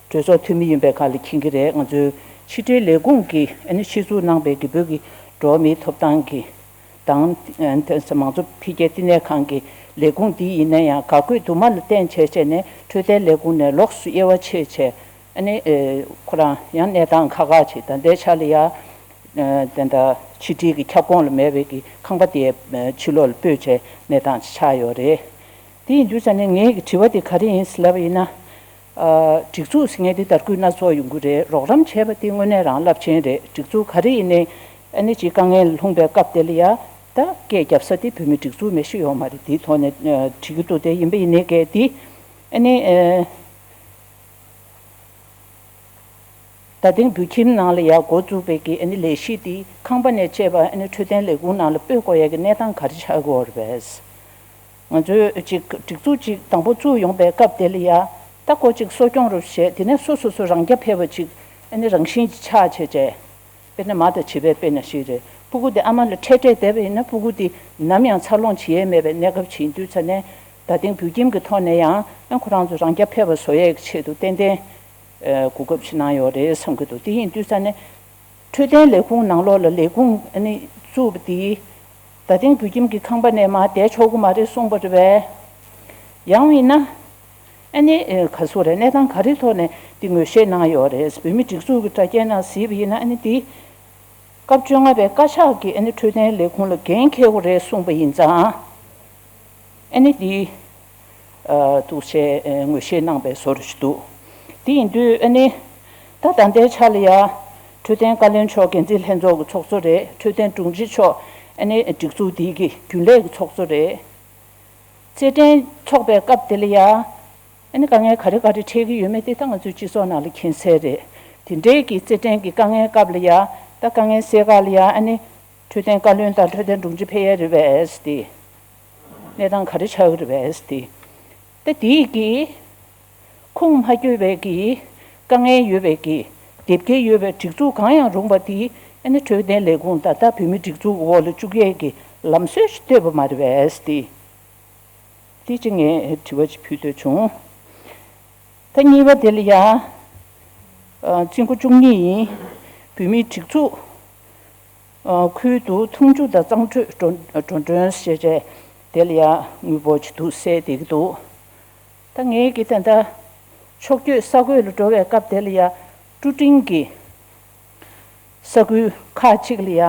གྲོས་ཚོགས་འཐུས་མི་ཡིན་པའི་སྒང་ལ་མཁྱེན་གྱི་རེད། ང་ཚོའི་ཕྱི་དྲིལ་ལས་ཁུངས་ཀྱིས་ཨ་ནི་ཆེད་འཛུགས་གནང་པའི་གི་བོད་ཀྱི་འགྲོ་བ་མིའི་ཐོབ་ཐང་གི་དང་ཨ་མང་གཙོ་འཕེལ་རྒྱས་བསྟི་གནས་ཁང་གི་ལས་ཁུངས་འདི་ཡིན་ན་ཡང་དགག་དགོས་དུ་མ་ལ་བརྟེན་བྱས་བྱས་ནས་འཕྲོད་བསྟེན་ལས་ཁུངས་ནས་ལོགས་སུ་དབྱེ་བ་ཕྱེ་བྱས་ཨ་ནི་ཨེ་ཁོ་རང་ཡང་གནས་སྟངས་ཁག་ཁག་ཅིག་ད་ལྟའི་ཆ་ལ་ཡ་ཨ་དེ་འདྲ་ཕྱི་དྲིལ་གྱི་ཁྱབ་ཁོངས་ལ་མེད་པའི་གི་ཁང་པ་དེ་ཕྱི་ལོགས་ལ་སྤོས་བྱས་གནས་སྟངས་ཅིག་ཆགས་ཡོད་རེད། དེ་ཡིན་དུས་ཙ་ནས་ངའི་གི་དྲི་བ་དེ་ག་རེ་ཡིན་ཟེར་ལབ་པ་ཡིན་ན། ཨ་སྒྲིག་འཛུགས་ཟེར་མཁན་དེ་དར་རྒུད་སྣ་ཚོགས་ཡོང་གི་རེད། རོགས་རམ་བྱས་པ་དེ་དངོས་གནས་རང་རླབས་ཆེན་རེད། སྒྲིག་འཛུགས་ག་རེ་ཡིན་ནའི་ཨ་ནི་ཅིག་དཀའ་ངལ་ལ་ལྷུང་པའི་སྐབས་དེ་ལ་ཡ་ད་སྐད་རྒྱབ་ས་དེ་བོད་མིའི་སྒྲིག་འཛུགས་མེད་ཤི་ཡོད་མ་རེད། དེའི་ཐོག་ནས་ཨ་དྲི་གི་འདུག་དེ་ཡིན་པ་ཡིན་ནའི་གལ་ཏེ་ཨ་ནི་ཨ། ད་ཐེངས་བོད་ཁྱིམ་ནང་ལ་ཡང་འགོ་བཙུགས་པའི་གི་ཨ་ནི་ལས་གཞི་དེ་ཁང་པ་ནས་བཅད་པ་ཨ་ནི་འཕྲོད་བསྟེན་ལས་ཁུངས་ནང་ལ་སྤོས་དགོས་ཡ་གི་གནས་སྟངས་ག་རེ་ཆགས་ཀྱི་ཡོད་རེད་པས། ང་ཚོས་ཅིག་སྒྲིག་འཛུགས་ཅིག་དང་པོ་བཙུགས་ཡོང་པའི་སྐབས་དེ་ལ་ཡ་ད་ཁོ་ཅིག་གསོ་སྐྱོང་རུ་བྱས་དེ་ནས་སོ་སོ་སོ་རང་རྐྱ་ཕེབས་པ་ཅིག་ཨ་ནི་རང་བཞིན་གྱི་ཆགས་བྱས་བྱས། དཔེར་ན་མ་དང་བྱིས་པའི་དཔེར་ན་ཞིག་རེད། སྤུ་གུ་དེ་ཨ་མ་ལ་འཕྲད་འཕྲད་བསྡད་པ་ཡིན་ན་སྤུ་གུ་དེ་ནམ་ཡང་འཚར་ལོངས་བྱེད་ཡས་མེད་པའི་གནས་སྐབས་ཅིག་ཡིན་དུས་ཙ་ནས་ད་ཐེངས་བོད་ཁྱིམ་གྱི་ཐོག་ནས་ཡང་ཁོ་རང་ཚོ་རང་རྐྱ་ཕེབས་པ་བཟོ་ཡས་ཀྱི་ཆེད་དུ་ཏན་ཏན་ཨ་གོ་སྐབས་ཤིག་གནང་ཡོད་རེད་བསམ་གྱི་འདུག་དེ་ཡིན་དུས་ཙ་ནས་འཕྲོད་བསྟེན་ལས་ཁུངས་ནང་ལོགས་ལ་ལས་ཁུངས་ཨ་ནི་བཙུགས་པ་དེ་ད་ཐེངས་བོད་ཁྱིམ་གྱི་ཁང་པ་ནས་མར་བསྡད་ཆོག་གི་མ་རེད་གསུངས་པ་རེད་པས། ཡང་ཡིན་ན་ཨ་ནི་ཨ་ག་ཟེར་རེད། གནས་སྟངས་ག་རེ་ཐོག་ནས་འདི་ངོས་བཞེས་གནང་ཡོད་རེད། བོད་མིའི་སྒྲིག་འཛུགས་ཀྱི་དྲ་རྒྱའི་ནང་གཟིགས་པ་ཡིན་ན་ཨ་ནི་འདི། སྐབས་བཅོ་ལྔ་པའི་བཀའ་ཤག་གིས་ཨ་ནི་འཕྲོད་བསྟེན་ལས་ཁུངས་ལ་འགན་འཁྱེར་དགོས་རེད་གསུངས་པ་ཡིན་ཙང་། ཨ་ནི་འདི་ཨ་འདུག་སེ་ཨ་ངོས་བཞེས་གནང་པའི་བཟོ་འདྲ་ཞིག་འདུག་དེ་ཡིན་དུས་ཨ་ནི་ད་ད་ལྟའི་ཆ་ལ་ཡ་འཕྲོད་བསྟེན་བཀའ་བློན་མཆོག་འགན་འཛིན་ལྷན་ཚོགས་ཀྱི་ཚོགས་གཙོ་རེད། འཕྲོད་བསྟེན་དྲུང་ཆེ་མཆོག་ཨ་ནི་སྒྲིག་འཛུགས་འདི་གི་རྒྱུན་ལས་ཀྱི་ཚོགས་གཙོ་རེད། རྩེད་འགྲན་ཚོགས་པའི་སྐབས་དེ་ལ་ཡ། ཨ་ནི་དཀའ་ངལ་ག་རེ་ག་རེ་འཕྲད་ཀྱི་ཡོད་མེད་དེ་ད་ང་ཚོའི་སྤྱི་ཚོགས་ནང་ལ་མཁྱེན་གསལ་རེད། དེ་འདྲའི་གི་རྩེད་འགྲན་གྱི་དཀའ་ངལ་སྐབས་ལ་ཡ་ད་དཀའ་ངལ་སེལ་ག་ལ་ཡ་ཨ་ནི་འཕྲོད་བསྟེན་བཀའ་བློན་དང་འཕྲོད་བསྟེན་དྲུང་ཆེ་ཕེབས་ཡ་རེད་པས་ཏེ། གནས་སྟངས་ག་རེ་ཆགས་ཀྱི་རེད་པས་ཏེ། ད་དེའི་གི་ཁུངས་མ་འཁྱོལ་བའི་གི་དཀའ་ངལ་ཡོད་པའི་གི་དེབ་སྐྱེལ་ཡོད་པའི་སྒྲིག་འཛུགས་གང་ཡང་རུང་བ་དེ་ཨ་ནི་འཕྲོད་བསྟེན་ལས་ཁུངས་དང་ད་བོད་མིའི་སྒྲིག་འཛུགས་ཀྱི་འོག་ལ་བཅུག་ཡས་ཀྱི་ལམ་སྲོལ་ཞིག་བཏོད་པ་མ་རེད་པས་ཏེ། དེ་ཅིག་ངས་དྲི་བ་ཅིག་ཕུལ་འདོད་བྱུང་། ད་གཉིས་པ་དེ་ལ་ཡ། ཨ། ཚེས་ཉི་ཤུ་རྩ་གཉིས་ཡིན། བོད་མིའི་སྒྲིག་འཛུགས། ཨ། ཁུལ་དུ་འཐུང་ཆུ་དང་གཙང་འཕྲོད་འགྲོ་འགྲོ་གྲོན་ཞེས་བྱས་དེ་ལ་ཡ་དངུལ་འབོར་ཅིག་འདུག་གསལ་བསྡད་ཀྱི་འདུག་ད་ངས་ཀྱི་ད་ལྟ་ཕྱོགས་བསྐྱོད་ས་ཁུལ་ལ་འགྲོ་བའི་སྐབས་དེ་ལ་ཡ་ཀྲུ་ཀྲིང་གི་ས་ཁུལ་ཁག་ཅིག་ལ་ཡ་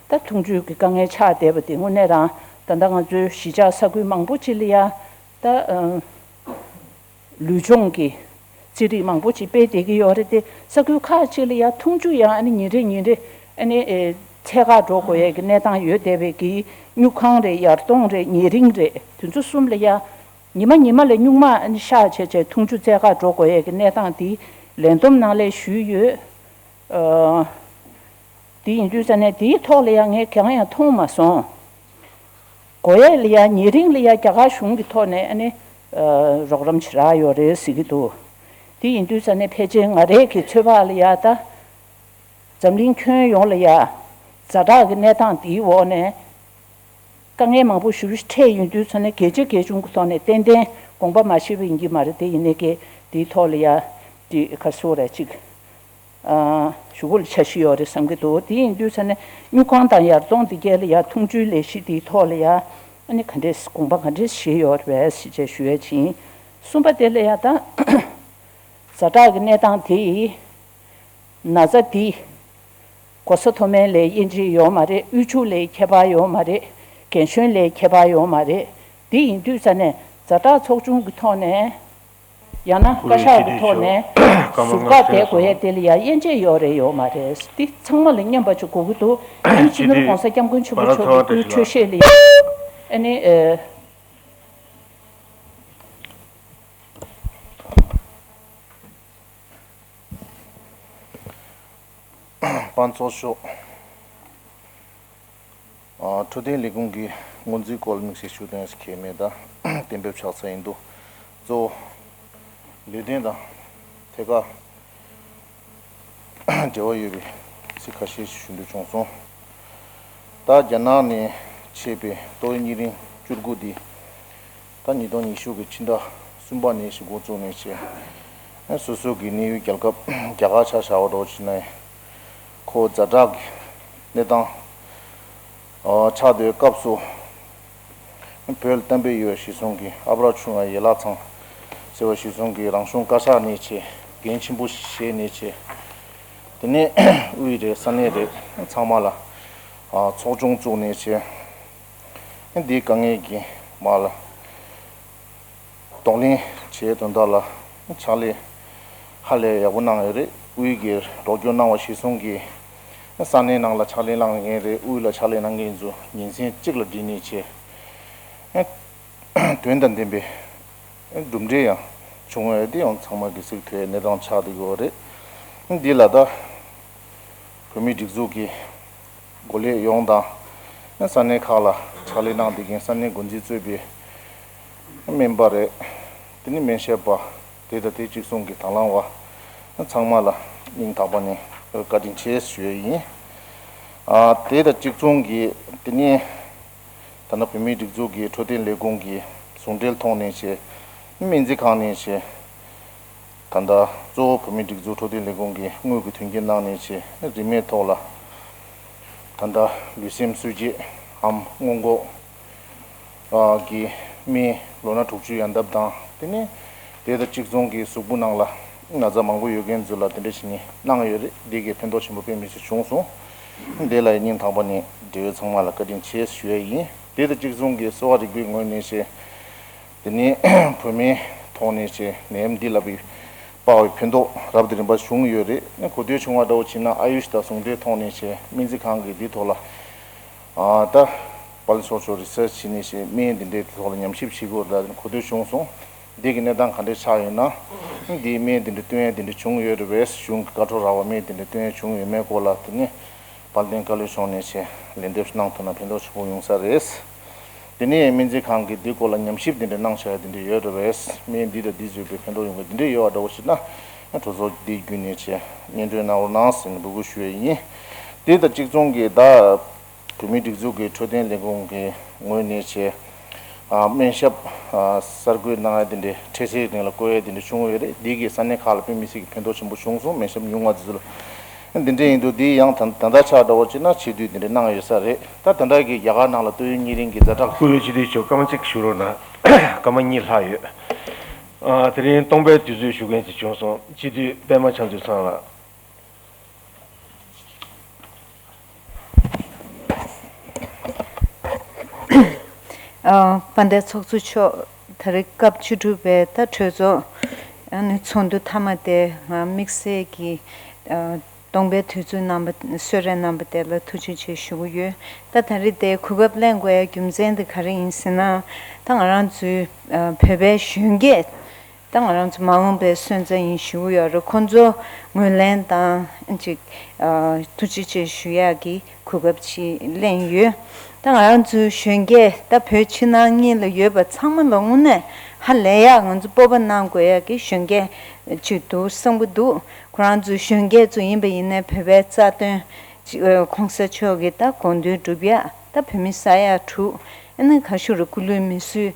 ད་འཐུང་ཆུའི་གི་དཀའ་ངལ་ཆགས་བསྡད་པ་དེ་དངོས་གནས་རང་ད་ལྟ་ང་ཚོའི་གཞིས་ཆགས་ས་ཁུལ་མང་པོ་ཅིག་ལ་ཡ་ད་ཨ། ལུས་སྦྱོང་གི་རྩེད་རིགས་མང་པོ་ཅིག་སྤེལ་བསྡད་ཀྱི་ཡོད་རེད་དེ། ས་ཁུལ་ཁག་ཅིག་ལ་ཡ་འཐུང་ཆུ་ཡང་ཨ་ནི་ཉིན་རེ་ཉིན་རེ་ཨ་ནི་ཨེ་ཚད་བཀག་འགྲོ་དགོས་ཡས་ཀྱི་གནས་སྟངས་ཡོད་བསྡད་པའི་གི་སྨྱུག་ཁང་རེད། ཡར་གཏོང་རེད། ཉལ་རིང་རེད། དེ་ཚོ་གསུམ་ལ་ཡ་ཉི་མ་ཉི་མ་ལ་སྨྱུག་མ་ཨ་ནི་གཤགས་བྱས་བྱས་འཐུང་ཆུ་ཚད་བཀག་འགྲོ་དགོས་ཡས་ཀྱི་གནས་སྟངས་དེ་ལས་བསྡོམས་ནང་ལ་ཞུས་ཡོད། ཨ། དེ་ཡིན་དུས་ཙ་ནས་དེའི་ཐོག་ལ་ཡང་ངས་གང་ཡང་མཐོང་མ་སོང་། དགོས་ཡས་ལ་ཡང་ཉེ་རིང་ལ་ཡང་རྒྱ་གར་གཞུང་གི་ཐོག་ནས་ཨ་ནི་རོགས་རམ་ཞེ་དྲག་ཡོད་རེད་ཟེར་གྱི་འདུག་དེ་ཡིན་དུས་ཙ་ནས་ཕལ་ཆེར་ང་རའི་གི་ཚོད་དཔག་ལ་ཡང་ད་འཛམ་གླིང་ཁྱོན་ཡོངས་ལ་ཡང་ཛ་དྲག་གི་གནས་སྟངས་དེའི་འོག་ནས། དཀའ་ངལ་མང་པོ་ཞེ་པོ་ཅིག་འཕྲད་ཡོང་དུས་ཙ་ནས་གལ་ཆེ་གལ་ཆུང་གི་ཐོག་ནས་ཏན་ཏན་དགོངས་པ་མ་བཞེས་པ་ཡིན་གྱི་མ་རེད་དེ། ཡིན་ནའི་ཀྱེ་དེའི་ཐོག་ལ་ཡ་དེ་ག་སོ་ར་ཅིག་ཨ་ཞུ་དགོས་ལ་འཆར་གཞི་ཡོད་རེད་བསམ་གྱི་འདུག་དེ་ཡིན་དུས་ཙ་ནས་སྨྱུག་ཁང་དང་ཡར་གཏོང་དེ་གས་ལ་ཡ་འཐུང་ཆུའི་ལས་གཞི་དེའི་ཐོག་ལ་ཡ་ཨ་ནི་ག་འདྲས་དགོངས་པ་ག་འདྲས་བཞེས་ཡོད་རེད་ཞེས་བྱས་ཞུ་ཡ་ཅིག་ཡིན། གསུམ་པ་དེ་ལ་ཡ་ད་ཛ་དྲག་གི་གནས་སྟངས་དེ་ཡིས། ན་ཚ་འདི་གོ་ས་མཐོ་དམན་ལ་དབྱེ་འབྱེད་ཡོད་མ་རེད། དབུལ་ཕྱུག་ལ་ཁྱད་པར་ཡོད་མ་རེད། རྒན་གཞོན་ལ་ཁྱད་པར་ཡོད་མ་རེད། འདི་ཡིན་དུས་ཙ་ནས་ཛ་དྲག་ཚོགས་ཆུང་གི་ཐོག་ནས་ཡང་ན་བཀའ་ཤག་གི་ཐོག་ནས་ཟུར་བཀག་བསྡད་དགོས་ཡས་དེ་ལ་ཡང་དབྱེ་འབྱེད་ཡོད་རེད་ཡོད་མ་རེད། འདི་ཚང་མ་ལ་མཉམ་པ་ཅིག་དགོས་ཀྱི་འདུག་ཨ་ནི་སྤྱི་ནོར་༸གོང་ས་༸སྐྱབས་མགོན་ཆེན་པོ་མཆོག་གི་སྐུའི་འཕྲོད་བཞེས་ལ་ཡང་ཨ་ནི་ཨེ། པ་ཚོགས་ཤོག་ཨ། འཕྲོད་བསྟེན་ལས་ཁུངས་ཀྱི་སྔོན་རྩིས་སྐོར་དམིགས་བསལ་ཞུ་དོན་ཞིག་གལ་མེད་ད་གཏན་འབེབས་ཆགས་ཚར་ཡིན་འདུག་གཙོ་བོ་ལས་དོན་དང་ཐད་ཀར་འབྲེལ་བ་ཡོད་པའི་ཚིག་ཁ་ཤས་ཤིག་ཞུ་འདོད་བྱུང་སོང་། ད་རྒྱ་ནག་ནས་མཆེད་པའི་ཏོག་དབྱིབས་གཉན་རིམས་བཅུ་དགུ་འདི། ད་ཉིས་སྟོང་ཉི་ཤུ་གི་ཕྱི་ཟླ་གསུམ་པ་ནས་ཞིག་འགོ་བཙུགས་ནས་བྱས། སོ་སོ་གི་གནས་ཡུལ་རྒྱལ་ཁབ་རྒྱ་གར་ཆ་བཞག་པ་འདྲ་བོ་བྱས་ན་ཡང་། ཁོ་ཛ་དྲག་གི་གནས་སྟངས་ཆགས་དུས་སྐབས་སུ། བོད་གཏམ་དཔེ་ཡོད་ཞེས་གསུང་གི་ཨ་བྲ་ཆུང་ང་ཡན་ལག་ཚང་ཟེར་བ་ཞེས་གསུང་གི་རང་གཞུང་བཀའ་ཤག་ནས་བྱས་འགན་ཆེན་པོ་ཞིག་བཞེས་ནས་བྱས། དེ་ནས་དབུས་རེད། ས་གནས་རེད། ཚང་མ་ལ་ཚོགས་ཆུང་བཙུགས་ནས་བྱས། འདིའི་དཀའ་ངལ་གྱི་མ་ལ་གདོང་ལེན་བྱས་དོན་དག་ལ་ཕྱག་ལས་ཧ་ལས་ཡག་པོ་གནང་ཡོད་རེད། དབུས་ཀྱི་རོགས་སྐྱོར་གནང་བ་གཞིར་བཟུང་གིས་ས་གནས་ནང་ལ་ཕྱག་ལས་གནང་མཁན་རེད། དབུས་ལ་ཕྱག་ལས་གནང་མཁན་ཚོ་ཉིན་མཚན་གཅིག་ལ་བསྒྲིལ་ནས་བྱས། དོན་དང་ལྡན་པའི་གྲུབ་འབྲས་ཡང་བྱུང་ཡོད་དེ་ཡང་ཚང་མ་གིས་གཟིགས་ཐུབ་པའི་གནས་སྟངས་ཆགས་བསྡད་ཡོད་རེད། འདི་ལ་ད་བོད་མིའི་སྒྲིག་འཛུགས་ཀྱི་འགོ་ལས་ཡོངས་དང་། ས་གནས་ཁག་ལ་ཕྱག་ལས་གནང་བསྡད་མཁན་ས་གནས་འགོ་འཛིན་གཙོས་པའི་སྨན་པ་རེད། དེ་ནས་སྨན་ཞབས་པ། དེ་དང་དེ་གཅིག་མཚུངས་ཀྱི་དང་བླངས་པ་ཚང་མ་ལ་སྙིང་ཐག་པ་ནས་བཀའ་དྲིན་ཆེ་ཞུ་ཡས་ཡིན། ཨ། དེ་དང་གཅིག་མཚུངས་ཀྱི་དེ་ནས་ད་ལྟ་བོད་མིའི་སྒྲིག་འཛུགས་ཀྱི་འཕྲོད་བསྟེན་ལས་ཁུངས་ཀྱི་ཟུང་འབྲེལ་ཐོག་ནས་བྱས། སྨན་རྩིས་ཁང་ནས་བྱས། ད་ལྟ་གཙོ་བོ་བོད་མིའི་སྒྲིག་འཛུགས་འཕྲོད་བསྟེན་ལས་ཁུངས་ཀྱིས་དངུལ་གྱི་མཐུན་རྐྱེན་གནང་ནས་བྱས། རིན་མེད་ཐོག་ལ་ད་ལྟ་ལུས་སེམས་གསོ་བྱེད་འམ་སྔོན་འགོག་གི་སྨན་ལོ་ན་དྲུག་ཅུ་ཡན་འདབ་དང་། དེ་ནས་དེ་དང་གཅིག་མཚུངས་ཀྱི་གཟུགས་པོ་ནང་ལ་ན་ཚ་མང་པོ་ཡོད་མཁན་ཚོ་ལ་དེ་འདྲ་བྱས་ནས་གནང་ཡོད་རེད། འདི་གའི་ཕན་ཐོགས་ཆེན་པོ་དཔེ་མི་སྲིད་བྱུང་སོང་། དེ་ལ་ཡང་སྙིང་ཐག་པ་ནས་འབྲེལ་ཡོད་ཚང་མ་ལ་བཀའ་དྲིན་ཆེ་ཞུ་ཡས་ཡིན། དེ་དང་གཅིག་མཚུངས་ཀྱི་གསོ་བ་རིག་པའི་ངོས་ནས་བྱས། དེ་ནས་བོད་མིའི་ཐོག་ནས་བྱས་ནད་ཡམས་འདི་ལ་བའི་དཔག་པའི་ཕན་ཐོགས་རབ་དང་རིམ་པ་བྱུང་ཡོད་རེད། གོ་ཐོས་བྱུང་བ་འདྲ་བོ་བྱས་ན་ཨ་ཡུཤ་དང་ཟུང་འབྲེལ་ཐོག་ནས་བྱས་སྨན་རྩིས་ཁང་གིས་འདི་ཐོག་ལ་ཨ་ད་པ་ལི་སོགས་ཚོ་རི་སར་ཆི་བྱས་ནས་བྱས་སྨན་འདི་འདྲའི་ཐོག་ལ་ཉམས་ཞིབ་བྱེད་དགོས་རེད་ལ་གོ་ཐོས་བྱུང་སོང་། འདི་གི་གནས་སྟངས་ག་འདྲས་ཆགས་ཡོད་ན། འདིའི་སྨན་དེ་འདྲ་སྟོན་ཡས་དེ་འདྲ་བྱུང་ཡོད་རེད་པས། གཞུང་གི་བཀའ་འཁྲོལ་རག་པ་སྨན་དེ་འདྲ་སྟོན་ཡས་བྱུང་ཡོད་མེད་སྐོར་ལ། དེ་ནས་དཔལ་ལྡན་བཀའ་བློན་མཆོག་ནས་ཆེད་ལན་འདེབས་གནང་ཐུབ་ན་ཕན་ཐོགས་ཆེན་པོ་ཡོང་ས་རེད། དེ་ནས་སྨན་རྩིས་ཁང་གིས་འདི་སྐོར་ལ་ཉམས་ཞིབ་དེ་འདྲ་གནང་བྱས་དེ་འདྲ་ཡོད་རེད་པས། སྨན་འདི་དང་འདི་བཟོས་པའི་ཕན་ཐོགས་ཡོང་གི་དེ་འདྲ་ཡོད་པ་འདྲ་བོ་ཞིག་ན། གྲོས་ཚོགས་འདི་བརྒྱུད་ནས་ཆེད་སྙན་སྒྲོན་གནང་རོགས་གནང་ཟེར་ནས་འབོད་སྐུལ་ཞུ་ཡས་ཡིན། དེ་དང་གཅིག་མཚུངས་ཀྱི་ད། བོད་མིའི་སྒྲིག་འཛུགས་ཀྱི་འཕྲོད་བསྟེན་ལས་ཁུངས་ཀྱི་ངོས་ནས་བྱས། ཨ། སྨན་ཞབས། ཨ། གསར་བསྐོས་གནང་ཡ་དེ་འདྲའི་འཕྲལ་སེལ་རིང་ལ་བསྐོ་ཡ་དེ་འདྲ་བྱུང་ཡོད་རེད། འདི་གིས་ས་གནས་ཁག་ལ་དཔེ་མི་སྲིད་ཀྱི་ཕན་ཐོགས་ཆེན་པོ་བྱུང་སོང་། སྨན་ཞབས་ཉུང་བ་དེ་ཚོ་ལ། འདི་འདྲ་ཡིན་དུས་འདི་ཡང་ད་ད་ལྟ་ཆགས་འདྲ་བོ་བྱས་ན་ཆེད་དུ་དེ་འདྲ་གནང་ཡོད་ས་རེད། ད་ད་ལྟ་གི་རྒྱ་གར་ནང་ལ་ཏོག་དབྱིབས་གཉན་རིམས་ཀྱི་ཛ་དྲག་སྐུ་ལས་སྤྱི་འཐུས་མཆོག་སྐར་མ་གཅིག་བཞུགས་རོགས་གནང་། སྐར་མ་གཉིས་ལྷག་ཡོད། ཨ། དེ་རིང་སྟོང་པའི་དུས་ཚོད་ཞུ་མཁན་ཅིག་བྱུང་སོང་། སྤྱི་འཐུས་པད་མ་ཆང་མཚོ་ཚང་ལགས། ཨ། དཔལ་ལྡན་ཚོགས་གཙོ་མཆོག་ད་རེས་སྐབས་བཅུ་དྲུག་པའི་ད་གྲོས་ཚོགས་ཨ་ནི་ཚོགས་འདུ་མཐའ་མ་དེ་ང་དམིགས་བསལ་གྱི་ཨ་སྟོང་པའི་དུས་ཚོད་གནང་བ་གསོལ་རས་གནང་བ་དེ་ལ་ཐུགས་རྗེ་ཆེ་ཞུ་གི་ཡོད། ད་ད་རེས་དེ་གོ་སྐབས་ལེན་དགོས་ཡ་རྒྱུ་མཚན་དེ་ག་རེ་ཡིན་ཟེར་ན། ད་ང་རང་ཚོའི་ཨ་བོད་པའི་གཞོན་སྐྱེས། ད་ང་རང་ཚོ་མ་འོངས་པའི་སོན་རྩ་ཡིན་ཞུ་གི་ཡོད་རེད། ཁོང་ཚོ་ངོས་ལེན་དང་ཅིག་ཨ་ཐུགས་རྗེ་ཆེ་ཞུ་ཡག་གི་གོ་སྐབས་ཅིག་ལེན་ཡོད། ད་ང་རང་ཚོའི་གཞོན་སྐྱེས་ད་བོད་ཕྱི་ནང་གཉིས་ལ་ཡོད་པ་ཚང་མ་ལ་དངོས་གནས་ཧ་ལས་ཡག་ང་ཚོ་སྤོབས་པ་གནང་དགོས་ཡག་གི་གཞོན་སྐྱེས་ཅིག་འདུག་བསམ་གི་འདུག་ཁོ་རང་ཚོའི་གཞོན་སྐྱེས་ཚོ་ཡིན་པ་ཡིན་ནའི་བོད་པའི་རྩ་དོན་ཅིག་ཨ་གོང་ས་མཆོག་གི་ད་དགོངས་དོན་སྒྲུབ་ཡག་ད་བོད་མི་ས་ཡ་དྲུག་ཨ་ནི་ག་ཞུ་རུ་སྐུ་ལུས་མི་གསོད་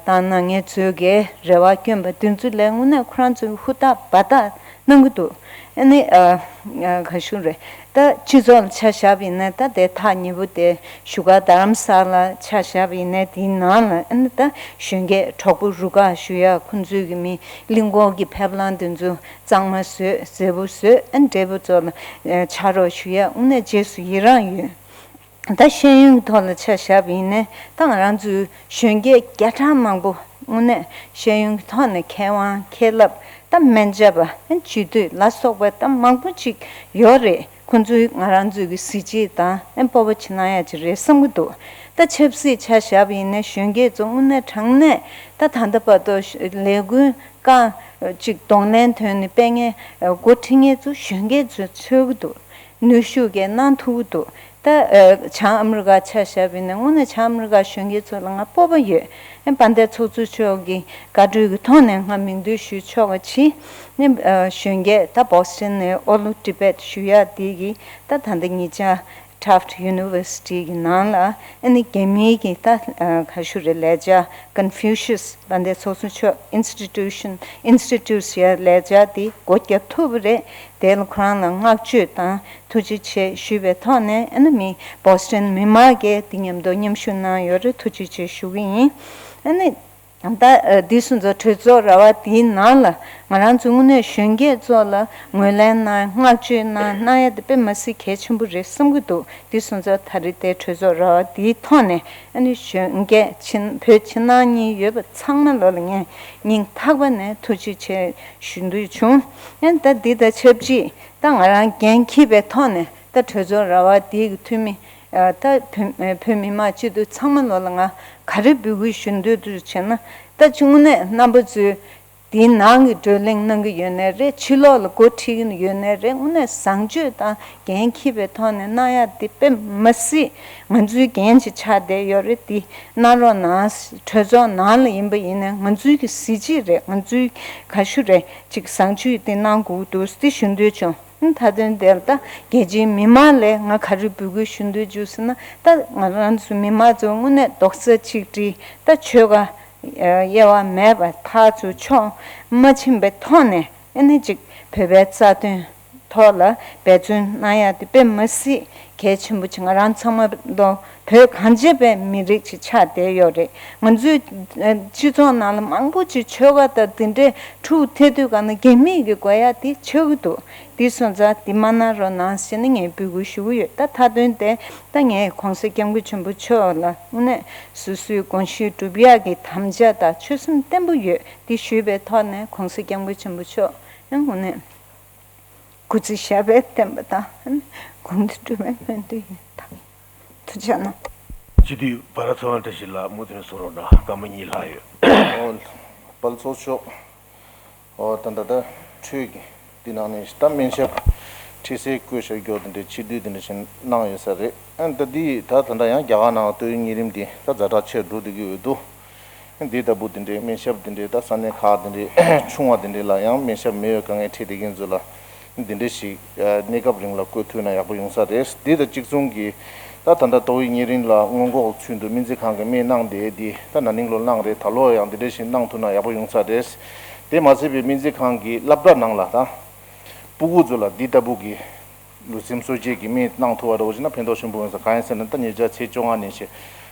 བཏང་ན་ངས་ཚོས་གའི་རེ་བ་བསྐྱོན་པ་དེ་ཚོ་ལས་དངོས་གནས་ཁོ་རང་ཚོས་ཧུར་ཐག་འབད་ཐག་གནང་གི་འདུག་ཨ་ནི་ཨ་ག་ཞུ་རེད། ད་སྤྱི་ཚོགས་ལ་ཆ་བཞག་པ་ཡིན་ན་ད་དེ་ཐག་ཉེ་པོ་དེ་བཞུགས་སྒར་རྡ་རམ་ས་ལ་ཆ་བཞག་པ་ཡིན་ན་དེའི་ནང་ལ་ཨ་ནི་ད་གཞོན་སྐྱེས་གྲོགས་པོ་རུ་ཁག་ཞུ་ཡག་ཁོང་ཚོས་གི་མི་གླིང་སྐོར་གྱི་ཕེབས་ལམ་དེ་ཚོ་གཙང་མ་བཟོས་མཛེས་པོ་བཟོས་ཨ་ནི་བགྲེས་པོ་ཚོ་ལ་ཕྱག་རོགས་ཞུ་ཡག་དངོས་གནས་རྗེས་སུ་ཡི་རང་ཡོད། ད་ཤེས་ཡོན་གྱི་ཐོག་ལ་ཆ་བཞག་པ་ཡིན་ནའི་ད་ང་རང་ཚོའི་གཞོན་སྐྱེས་བརྒྱ་ཕྲག་མང་པོ་དངོས་གནས་ཤེས་ཡོན་གྱི་ཐོག་ནས་མཁས་དབང་མཁས་བླ་ད་སྨན་ཞབས་པ་སྤྱི་འཐུས་ལ་སོགས་པ་ད་མང་པོ་ཅིག་ཡོད་རེད། ཁོང་ཚོས་ང་རང་ཚོའི་གི་གཟི་བརྗིད་དང་སྤོབས་པ་བྱེད་གནང་ཡ་ཅིག་རེད་བསམ་གྱི་འདུག་ད་ཆབ་སྲིད་ཆ་བཞག་པ་ཡིན་ནའི་གཞོན་སྐྱེས་ཚོ་དངོས་གནས་དྲང་གནས་ད་ད་ལྟ་བར་དུ་ལས་འགུལ་རྐང་ཅིག་གདོང་ལེན་ཐོན་ནས་སྤེལ་མཁན་འགོ་ཁྲིད་མཁན་ཚོ་གཞོན་སྐྱེས་ཚོས་འཚོལ་གྱི་འདུག་ནུས་ཤུགས་ཀྱིས་གནང་ཐུབ་ཀྱི་འདུག་ད་ཨ་བྱང་ཨ་མི་རི་ཀ་ཆ་བཞག་པ་ཡིན་ན་དངོས་གནས་བྱང་ཨ་མི་རི་ཀ་གཞོན་སྐྱེས་ཚོ་ལ་ང་སྤོབས་པ་ཡོད། ཨ་དཔལ་ལྡན་ཚོགས་གཙོ་མཆོག་གི་བཀའ་འཁྲོལ་གྱི་ཐོག་ནས་ང་མིང་འདོན་ཞུ་ཆོག་པ་ཅིག་ནི་ཨ་གཞོན་སྐྱེས་ད་Boston་ནས་All of Tibet་ཞུ་ཡག་དེ་གི་ད་ད་ལྟ་ཉེ་ཆར་Taft University་གི་ནང་ལ་ཨ་ནི་རྒྱ་མིའི་གི་ད་ཨ་ག་ཞུ་རེད་ལས་བྱ་Confucius་དཔལ་ལྡན་ཚོགས་གཙོ་མཆོག་Institution Institutes་ཡ་ལས་བྱ་དེ་སྒོ་བརྒྱབ་ཐུབ་པ་རེད། དེ་ལ་ཁོ་རང་ལ་བསྔགས་བརྗོད་དང་ཐུགས་རྗེ་ཆེ་ཞུས་པའི་ཐོག་ནས་ཨ་ནི་མི་Boston་མི་མང་གིས་དེ་མཉམ་དུ་མཉམ་ཞུགས་གནང་ཡོད་རེད། ཐུགས་རྗེ་ཆེ་ཞུ་གི་ཡིན། ཨ་ནི་ད་ཨ་འདི་སོང་ཙང་གྲོས་ཚོགས་ར་བ་དེའི་ནང་ལ་ང་རང་ཚོ་དངོས་གནས་གཞོན་སྐྱེས་ཚོ་ལ་ངོས་ལེན་གནང་བསྔགས་བརྗོད་གནང་གནང་ཡ་དེ་དཔེ་མ་སྲིད་གལ་ཆེན་པོ་རེད་བསམ་གྱི་འདུག་འདི་སོང་ཙང་ད་རེས་དེ་གྲོས་ཚོགས་ར་བ་དེའི་ཐོག་ནས་ཨ་ནི་གཞོན་སྐྱེས་ཕྱི་བོད་ཕྱི་ནང་གཉིས་ཡོད་པ་ཚང་མ་ལོ་ལ་ངས་སྙིང་ཐག་པ་ནས་ཐུགས་རྗེ་ཆེ་ཞུ་འདོད་བྱུང་། ཨ་ནི་ད་འདི་དང་ཆབས་ཅིག་ད་ང་རང་འགན་འཁྱེར་བའི་ཐོག་ནས་ད་གྲོས་ཚོགས་ར་བ་འདི་གི་འཐུས་མི་ཨ་ད་བོད་བོད་མི་མང་སྤྱི་འཐུས་ཚང་མ་ལོ་ལ་ང་ག་རེ་འབོད་སྐུལ་ཞུ་འདོད་འདུག་བྱས་ན། ད་ཅི་དངོས་གནས་རྣམ་པ་ཚོས་དེའི་ནང་གི་བགྲོ་གླེང་གནང་གི་ཡོད་ནའི་རེད། ཕྱི་ལོགས་ལ་འགོ་ཁྲིད་ཀྱི་ཡོད་ནའི་རེད། དངོས་གནས་བཟང་སྤྱོད་དང་འགན་འཁྱེར་བའི་ཐོག་ནས་གནང་ཡག་དེ་དཔེ་མ་སྲིད་ང་ཚོའི་འགན་ཅིག་ཆགས་བསྡད་ཡོད་རེད། དེ་གནང་རོགས་གནང་། གྲོས་ཚོགས་ནང་ལ་ཡིན་པ་ཡིན་ནའི་ང་ཚོའི་གི་གཟི་བརྗིད་རེད། ང་ཚོའི་ག་ཞུ་རེད། ཅིག་བཟང་སྤྱོད་དེ་གནང་དགོས་འདུག་དེ་ཞུ་འདོད་བྱུང་། ད་དོན་དེ་ལ་ད་རྒྱལ་སྤྱིའི་མི་མང་ལ་ང་ག་རེ་འབོད་སྐུལ་ཞུ་འདོད་བྱུང་ཟེར་ན། ད་ང་རང་ཚོ་མི་མང་ཚོ་དངོས་གནས་རྡོག་རྩ་གཅིག་སྒྲིལ་ད་ཆོལ་ཁ་དབྱེ་བ་མེད་པར་ཕར་ཚུར་ཕྱོགས་མ་ཕྱིན་པའི་ཐོག་ནས་ཨ་ནི་ཅིག་བོད་པའི་རྩ་དོན་ཐོག་ལ་འབད་བརྩོན་གནང་ཡག་དེ་དཔེ་མ་སྲིད་གལ་ཆེན་པོ་ཅིག་ང་རང་ཚང་མ་ལོ་བོད་གངས་ཅན་པའི་མི་རིགས་ཅིག་ཆགས་བསྡད་ཡོད་རེད། ང་ཚོའི་ཨ་སྤྱི་ཚོགས་ནང་ལ་མང་པོ་ཅིག་ཆོལ་ཁ་དང་དེ་འདྲའི་འཁྲུག་ཐེབས་དུས་ག་ན་རྒྱ་མིས་ཀྱི་དགོས་ཡག་དེ་ཆགས་ཀྱི་འདུག་དེ་སོང་ཙང་དེ་མ་གནང་རོགས་གནང་ཟེར་ནས་ངས་འབོད་སྐུལ་ཞུ་གི་ཡོད། ད་མཐའ་དོན་དེ་ད་ངས་གོང་ས་སྐྱབས་མགོན་ཆེན་པོ་མཆོག་ལ་དངོས་གནས་སོ་སོའི་དགོངས་གཞི་སྒྲུབ་ཡག་གི་དམ་བཅའ་དང་ཆོད་སེམས་བརྟན་པོ་ཡོད། དེ་ཞུས་པའི་ཐོག་ནས་གོང་ས་སྐྱབས་མགོན་ཆེན་པོ་མཆོག་ཡང་དངོས་གནས་སྐུ་ཚེ་ཞབས་པད་བརྟན་པ་དང་དགོངས་འདུན་འགྲུབ་པའི་སྨོན་འདུན་ཡིན། ཐུགས་རྗེ་གནང་། སྤྱི་འཐུས་བྷ་ར་ཚེ་དབང་བཀྲ་ཤིས་ལགས་མུ་མཐུད་གསུང་རོགས་གནང་། སྐར་མ་གཉིས་ལྷག་ཡོད། ཨོ། པ་ལ་ཚོགས་ཆོག་ཨོ་ད་ད་ད་འཕྲོས་ཀྱི་འདི་ནང་ནས་ད་སྨན་ཞབས་ཁྲིད་སའི་བཀོད་བཞག་རྒྱུ་དེ་འདྲའི་ཕྱིར་བསྡུ་དེ་འདྲ་ཞིག་གནང་ཡོད་ས་རེད། ཨ་ད་འདི་ད་ད་ལྟ་ཡང་རྒྱ་གར་ནང་ལ་ཏོག་དབྱིབས་གཉན་རིམས་འདི་ད་ཛ་དྲག་ཆེར་འགྲོ་བསྡད་ཀྱི་ཡོད་འདུག་འདི་ལྟ་བུ་དེ་འདྲའི་སྨན་ཞབས་དེ་འདྲའི་ད་ས་གནས་ཁག་དེ་འདྲའི་ཆུང་བ་དེ་འདྲའི་ལ་ཡང་སྨན་ཞབས་མེད་པའི་དཀའ་ངལ་འཕྲད་བསྡད་མཁན་ཚོ་ལ་འདི་འདྲ་ཞིག་གནས་སྐབས་རིང་ལ་བཀོད་ཐུབ་ན་ཡག་པོ་ཡོང་ས་རེད། འདི་དང་གཅིག་མཚུངས་ཀྱི་ད་ད་ལྟ་ཏོག་དབྱིབས་གཉན་རིམས་ལ་སྔོན་འགོག་ཚུལ་དུ་སྨན་རྩིས་ཁང་གི་སྨན་གནང་བསྡད་དེ་ད་ན་ནིང་ལོ་གནང་རེད། ད་ལོ་ཡང་འདི་འདྲ་ཞིག་གནང་ཐུབ་ན་ཡག་པོ་ཡོང་ས་རེད། དེ་མ་ཟད་པའི་སྨན་རྩིས་ཁང་གི་སློབ་གྲྭ་ནང་ལ་ད་སྤུ་གུ་ཚོ་ལ་འདི་ལྟ་བུ་གི་ལུས་སེམས་གསོ་བྱེད་ཀྱི་སྨན་གནང་ཐུབ་པ་འདྲ་བོ་ཞིག་ན་ཕན་ཐོགས་ཆེན་པོ་ཡོང་ས། གང་ཡིན་ཟེར་ན་ད་ཉེ་ཆར་ཚེས་བཅོ་ལྔ་ནས་བྱས་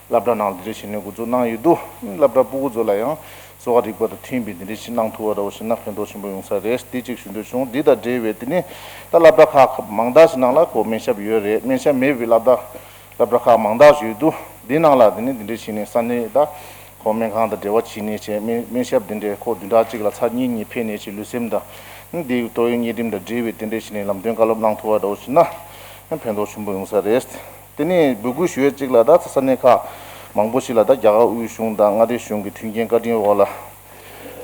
སློབ་གྲྭ་ནང་ལ་འདི་འདྲ་བྱས་ནས་འགོ་འཛུགས་གནང་ཡོད་འདུག་སློབ་གྲྭ་སྤུ་གུ་ཚོ་ལ་ཡང་གསོ་བ་རིག་པ་དང་མཐུན་པའི་འདི་འདྲ་ཞིག་གནང་ཐུབ་པ་འདྲ་བོ་ཞིག་ན་ཕན་ཐོགས་ཆེན་པོ་ཡོང་ས་རེད། འདི་གཅིག་ཞུ་འདོད་བྱུང་། འདི་དང་འབྲེལ་བའི་དེ་ནི་ད་སློབ་གྲྭ་ཁག་མང་དག་ཞིག་ནང་ལ་ཁོ་སྨན་ཞབས་ཡོད་རེད། སྨན་ཞབས་མེད་པའི་སློབ་གྲྭ་སློབ་གྲྭ་ཁག་མང་དག་ཞིག་ཡོད་འདུག་འདི་ནང་ལ་དེ་ནི་འདི་འདྲ་བྱས་ནས་ས་གནས་ད་ཁོ་སྨན་ཁང་དང་འབྲེལ་བ་བྱས་ནས་བྱས་སྨན་སྨན་ཞབས་འདི་འདྲའི་ཁོ་བདུན་ཕྲག་གཅིག་ལ་ཚར་གཉིས་གཉིས་ཕེབས་ནས་བྱས་ལུས་སེམས་དང་འདི་ཏོག་དབྱིབས་གཉན་རིམས་དང་འབྲེལ་བའི་དེ་འདྲ་བྱས་ནས་ལམ་སྟོན་བཀའ་སློབ་གནང་ཐུབ་པ་འདྲ་བོ་ཞིག་ན་ཕན་ཐོགས་ཆེན་པོ་ཡོང་ས་རེད། དེ་ནས་འབོད་སྐུལ་ཞུ་ཡས་གཅིག་ལ་ད་ས་གནས་ཁག་མང་པོ་ཞིག་ལ་ད་རྒྱ་གར་དབུས་གཞུང་དང་མངའ་སྡེ་གཞུང་གི་མཐུན་རྐྱེན་བཀའ་དྲིན་འོག་ལ་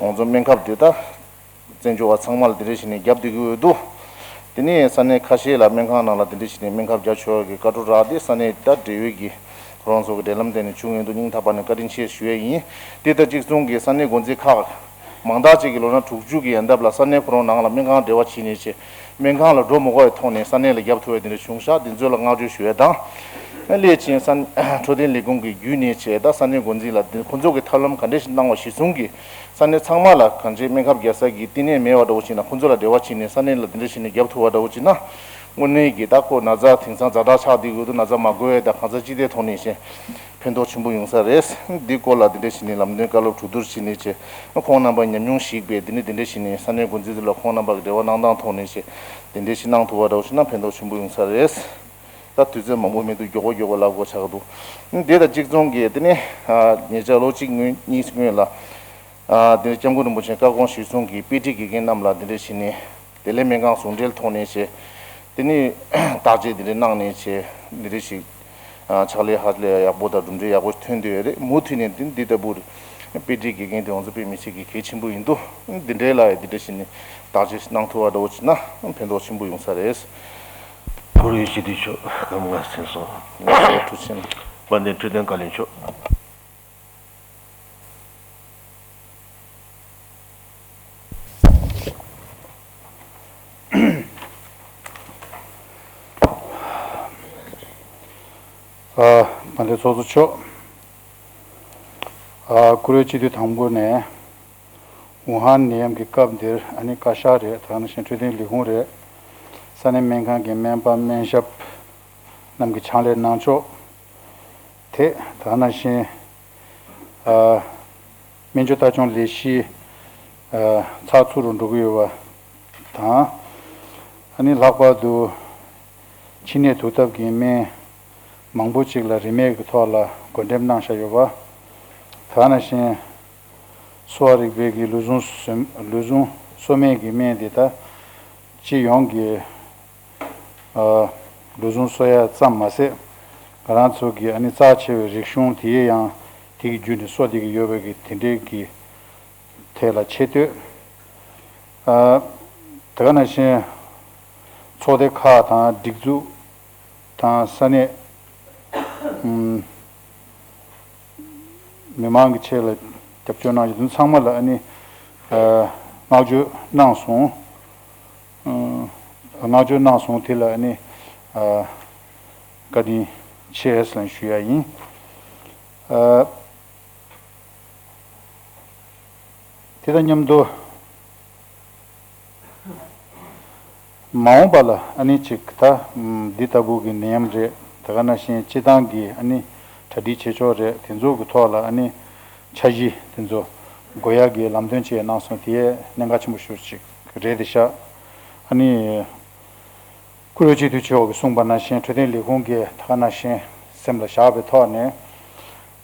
ང་ཚོ་སྨན་ཁབ་དེ་ད་བཙན་བྱོལ་བ་ཚང་མ་ལ་དེ་འདྲ་བྱས་ནས་བརྒྱབ་བསྡད་ཀྱི་ཡོད་འདུག་དེ་ནས་ས་གནས་ཁ་ཤས་ལ་སྨན་ཁང་ནང་ལ་དེ་འདྲ་བྱས་ནས་སྨན་ཁབ་རྒྱག་ཆོག་གི་བཀའ་འཁྲོལ་རག་སྟེ་ས་གནས་ད་འབྲེལ་ཡོད་ཀྱི་ཁོ་རང་ཚོ་གི་འབྲེལ་ལམ་དེ་ནས་བྱུང་ཡོད་འདུག་སྙིང་ཐག་པ་ནས་བཀའ་དྲིན་ཆེ་ཞུ་ཡས་ཡིན། དེ་དང་གཅིག་མཚུངས་ཀྱི་ས་གནས་འགོ་འཛིན་ཁག་མང་དག་ཅིག་གིས་ལོ་ན་དྲུག་ཅུ་གི་ཡན་འདབ་ལ་ས་གནས་ཁོ་རང་ནང་ལ་སྨན་ཁང་འབྲེལ་བ་བྱས་ནས་བྱས་སྨན་ཁང་ལ་འགྲོ་མི་དགོས་པའི་ཐོག་ནས་ས་གནས་ལ་བརྒྱབ་ཐུབ་པའི་དེ་འདྲ་བྱུང་ཤག་འདི་ཚོ་ལ་བསྔགས་བརྗོད་ཞུ་ཡས་དང་། སླད་ཕྱིན་ས་འཕྲོད་བསྟེན་ལས་ཁུངས་ཀྱི་བརྒྱུད་ནས་བྱས་ད་ས་གནས་འགོ་འཛིན་ལ་འདི་ཁོང་ཚོ་གི་ཐབས་ལམ་ག་འདྲ་ཞིག་གནང་བ་གཞིར་བཟུང་གིས་ས་གནས་ཚང་མ་ལ་གང་ཅི་སྨན་ཁབ་རྒྱག་ས་གི་བསྟི་གནས་མེད་པ་འདྲ་བོ་ཞིག་ན་ཁོང་ཚོ་ལ་འབྲེལ་བ་བྱས་ནས་ས་གནས་ལ་འདི་འདྲ་ཞིག་ནས་རྒྱབ་ཐུབ་པ་འདྲ་བོ་ཞིག་ན་དངོས་གནས་ཀྱི་ད་ཁོ་ན་ཚ་དེང་སང་ཛ་དྲག་ཆགས་བསྡད་ཡོད་དུས་ན་ཚ་མ་འགོས་ཡས་ད་གང་ཚ་ཅི་ལྟའི་ཐོག་ནས་བྱས་ཕན་ཐོགས་ཆེན་པོ་ཡོང་ས་རེད། འདི་སྐོར་ལ་འདི་འདྲ་ཞིག་ནས་ལམ་སྟོན་བཀའ་སློབ་གྲོས་བསྡུར་བྱས་ནས་བྱས་ཁོང་རྣམ་པ་ཉམས་མྱོང་ཞིག་པས་འདི་ནས་འདི་འདྲ་ཞིག་ནས་ས་གནས་འགོ་འཛིན་ཚོ་ལ་ཁོང་རྣམ་པ་གི་འབྲེལ་བ་གནང་སྟངས་ཐོག་ནས་བྱས་འདི་འདྲ་ཞིག་གནང་ཐུབ་པ་འདྲ་བོ་ཞིག་ན་ཕན་ཐོགས་ཆེན་པོ་ཡོང་ས་རེད། ད་དུས་ཚོད་མང་པོ་མི་འདུག་མགྱོགས་པོ་མགྱོགས་པོ་ལབ་དགོས་ཆགས་ཀྱི་འདུག་དེ་དང་གཅིག་མཚུངས་ཀྱིས་དེ་ནས་ཉེ་ཆར་ལོ་གཅིག་སྔོན་གཉིས་སྔོན་ལ་དེ་ནས་སྐྱབས་མགོན་རིན་པོ་ཆེ་བཀའ་དགོངས་གཞིར་བཟུང་གིས་དཔེ་ཁྲིད་དགེ་རྒན་རྣམས་ལ་འདི་འདྲ་བྱས་ནས་བདེ་ལེགས་སྨན་ཁང་ཟུང་འབྲེལ་ཐོག་ནས་བྱས་དེ་ནས་བརྟག་དཔྱད་འདི་འདྲ་གནང་ནས་བྱས་འདི་འདྲ་ཞིག་ཕྱག་ལས་ཧ་ལས་ཡག་པོ་དང་གྲུབ་འབྲས་ཡག་པོ་ཐོན་བསྡད་ཡོད་རེད། མུ་མཐུད་ནས་འདི་འདི་ལྟ་བུ་དཔེ་ཁྲིད་དགེ་རྒན་དེ་ང་ཚོ་དཔེ་མི་སྲིད་ཀྱི་གལ་ཆེན་པོ་ཡིན་འདུག་འདི་འདྲའི་ལ་ཡང་འདི་འདྲ་བྱས་ནས་བརྟག་དཔྱད་གནང་ཐུབ་པ་འདྲ་བོ་བྱས་ན་ཕན་ཐོགས་ཆེན་པོ་ཡོང་ས་རེད། བཀུར་འོས་སྤྱི་འཐུས་མཆོག་སྐུ་ཁམས་བཟང་། ཐུགས་རྗེ་ཆེ་གནང་། དཔལ་ལྡན་འཕྲོད་བསྟེན་བཀའ་བློན་མཆོག་ཨ། དཔལ་ལྡན་ཚོགས་གཙོ་མཆོག་ཨ། བཀུར་འོས་སྤྱི་འཐུས་དང་པོ་ནས། ཝུ་ཧན་ནད་ཡམས་ཀྱི་སྐབས་འདིར་ཨ་ནི་བཀའ་ཤག་རེད། ད་ག་ནང་བཞིན་འཕྲོད་བསྟེན་ལས་ཁུངས་རེད། ས་གནས་སྨན་ཁང་གི་སྨན་པ་སྨན་ཞབས་རྣམས་ཀྱི་ཕྱག་ལས་གནང་ཕྱོགས་དེ་ད་ག་ནང་བཞིན་ཨ། སྨན་བཅོས་ལྟ་སྐྱོང་ལས་གཞི་ཨ། ཚགས་ཚུད་རུ་འགྲོ་གི་ཡོད་པ་དང་། ཨ་ནི་ལྷག་པར་དུ་མཆིན་ནད་དུག་ཐབས་ཀྱི་སྨན་མང་པོ་ཅིག་ལ་རིན་མེད་ཀྱི་ཐོག་ལ་བགོ་འགྲེམས་གནང་བཞག་ཡོད་པ། ད་ག་ནང་བཞིན། གསོ་བ་རིག་པའི་གི་ལུས་ཟུངས་གསོ་ལུས་ཟུངས་གསོ་སྨན་གྱི་སྨན་དེ་ད་སྤྱི་ཡོངས་ཀྱི་ཨ། ལུས་ཟུངས་གསོ་ཡ་ཙམ་མ་ཟད་ང་རང་ཚོ་གི་ཨ་ནི་རྩ་ཆེ་བའི་རིག་གཞུང་དེ་ཡང་དེ་གི་བརྒྱུད་ནས་གསོ་བསྡད་ཀྱི་ཡོད་པའི་གི་དེ་འདྲའི་གི་ཐད་ལ་ཆེ་བསྟོད། ཨ། དེ་ག་ནང་བཞིན་ཚོགས་སྡེ་ཁག་དང་སྒྲིག་འཛུགས་དང་ས་གནས་ཨུམ། མི་མང་གི་ཆེད་ལ་རྒྱབ་སྐྱོར་གནང་རྒྱུ་དེ་ཚང་མ་ལ་ཨ་ནི་ཨ། བསྔགས་བརྗོད་གནང་སོང་། ཨ། བསྔགས་བརྗོད་གནང་སོང་། དེ་ལ་ཨ་ནི་ཨ། བཀའ་དྲིན་ཆེ་ཟེར་ཞུ་ཡ་ཡིན། ཨ། དེ་དང་མཉམ་དུ། མ་འོངས་པ་ལ་ཨ་ནི་ཅིག་ད་འདི་ལྟ་བུ་གི་ནད་ཡམས་རེད། དེ་ག་ནང་བཞིན་སྤྱི་བཏང་གི་ཨ་ནི་གྲ་སྒྲིག་བྱེད་ཕྱོགས་རེད། དེ་ཚོ་གི་ཐོག་ལ་ཨ་ནི་འཆར་གཞི་དེ་ཚོ་འགོད་ཡག་གི་ལམ་སྟོན་བྱས་གནང་སོང་། དེ་གནད་འགག་ཆེན་པོ་ཤོས་ཅིག་རེད་དེ་ཤག་ཨ་ནི་བཀུར་འོས་སྤྱི་འཐུས་མཆོག་གིས་གསུངས་པ་ནང་བཞིན་འཕྲོད་བསྟེན་ལས་ཁུངས་ཀྱིས་དེ་ག་ནང་བཞིན་སེམས་ལ་བཞག་པའི་ཐོག་ནས་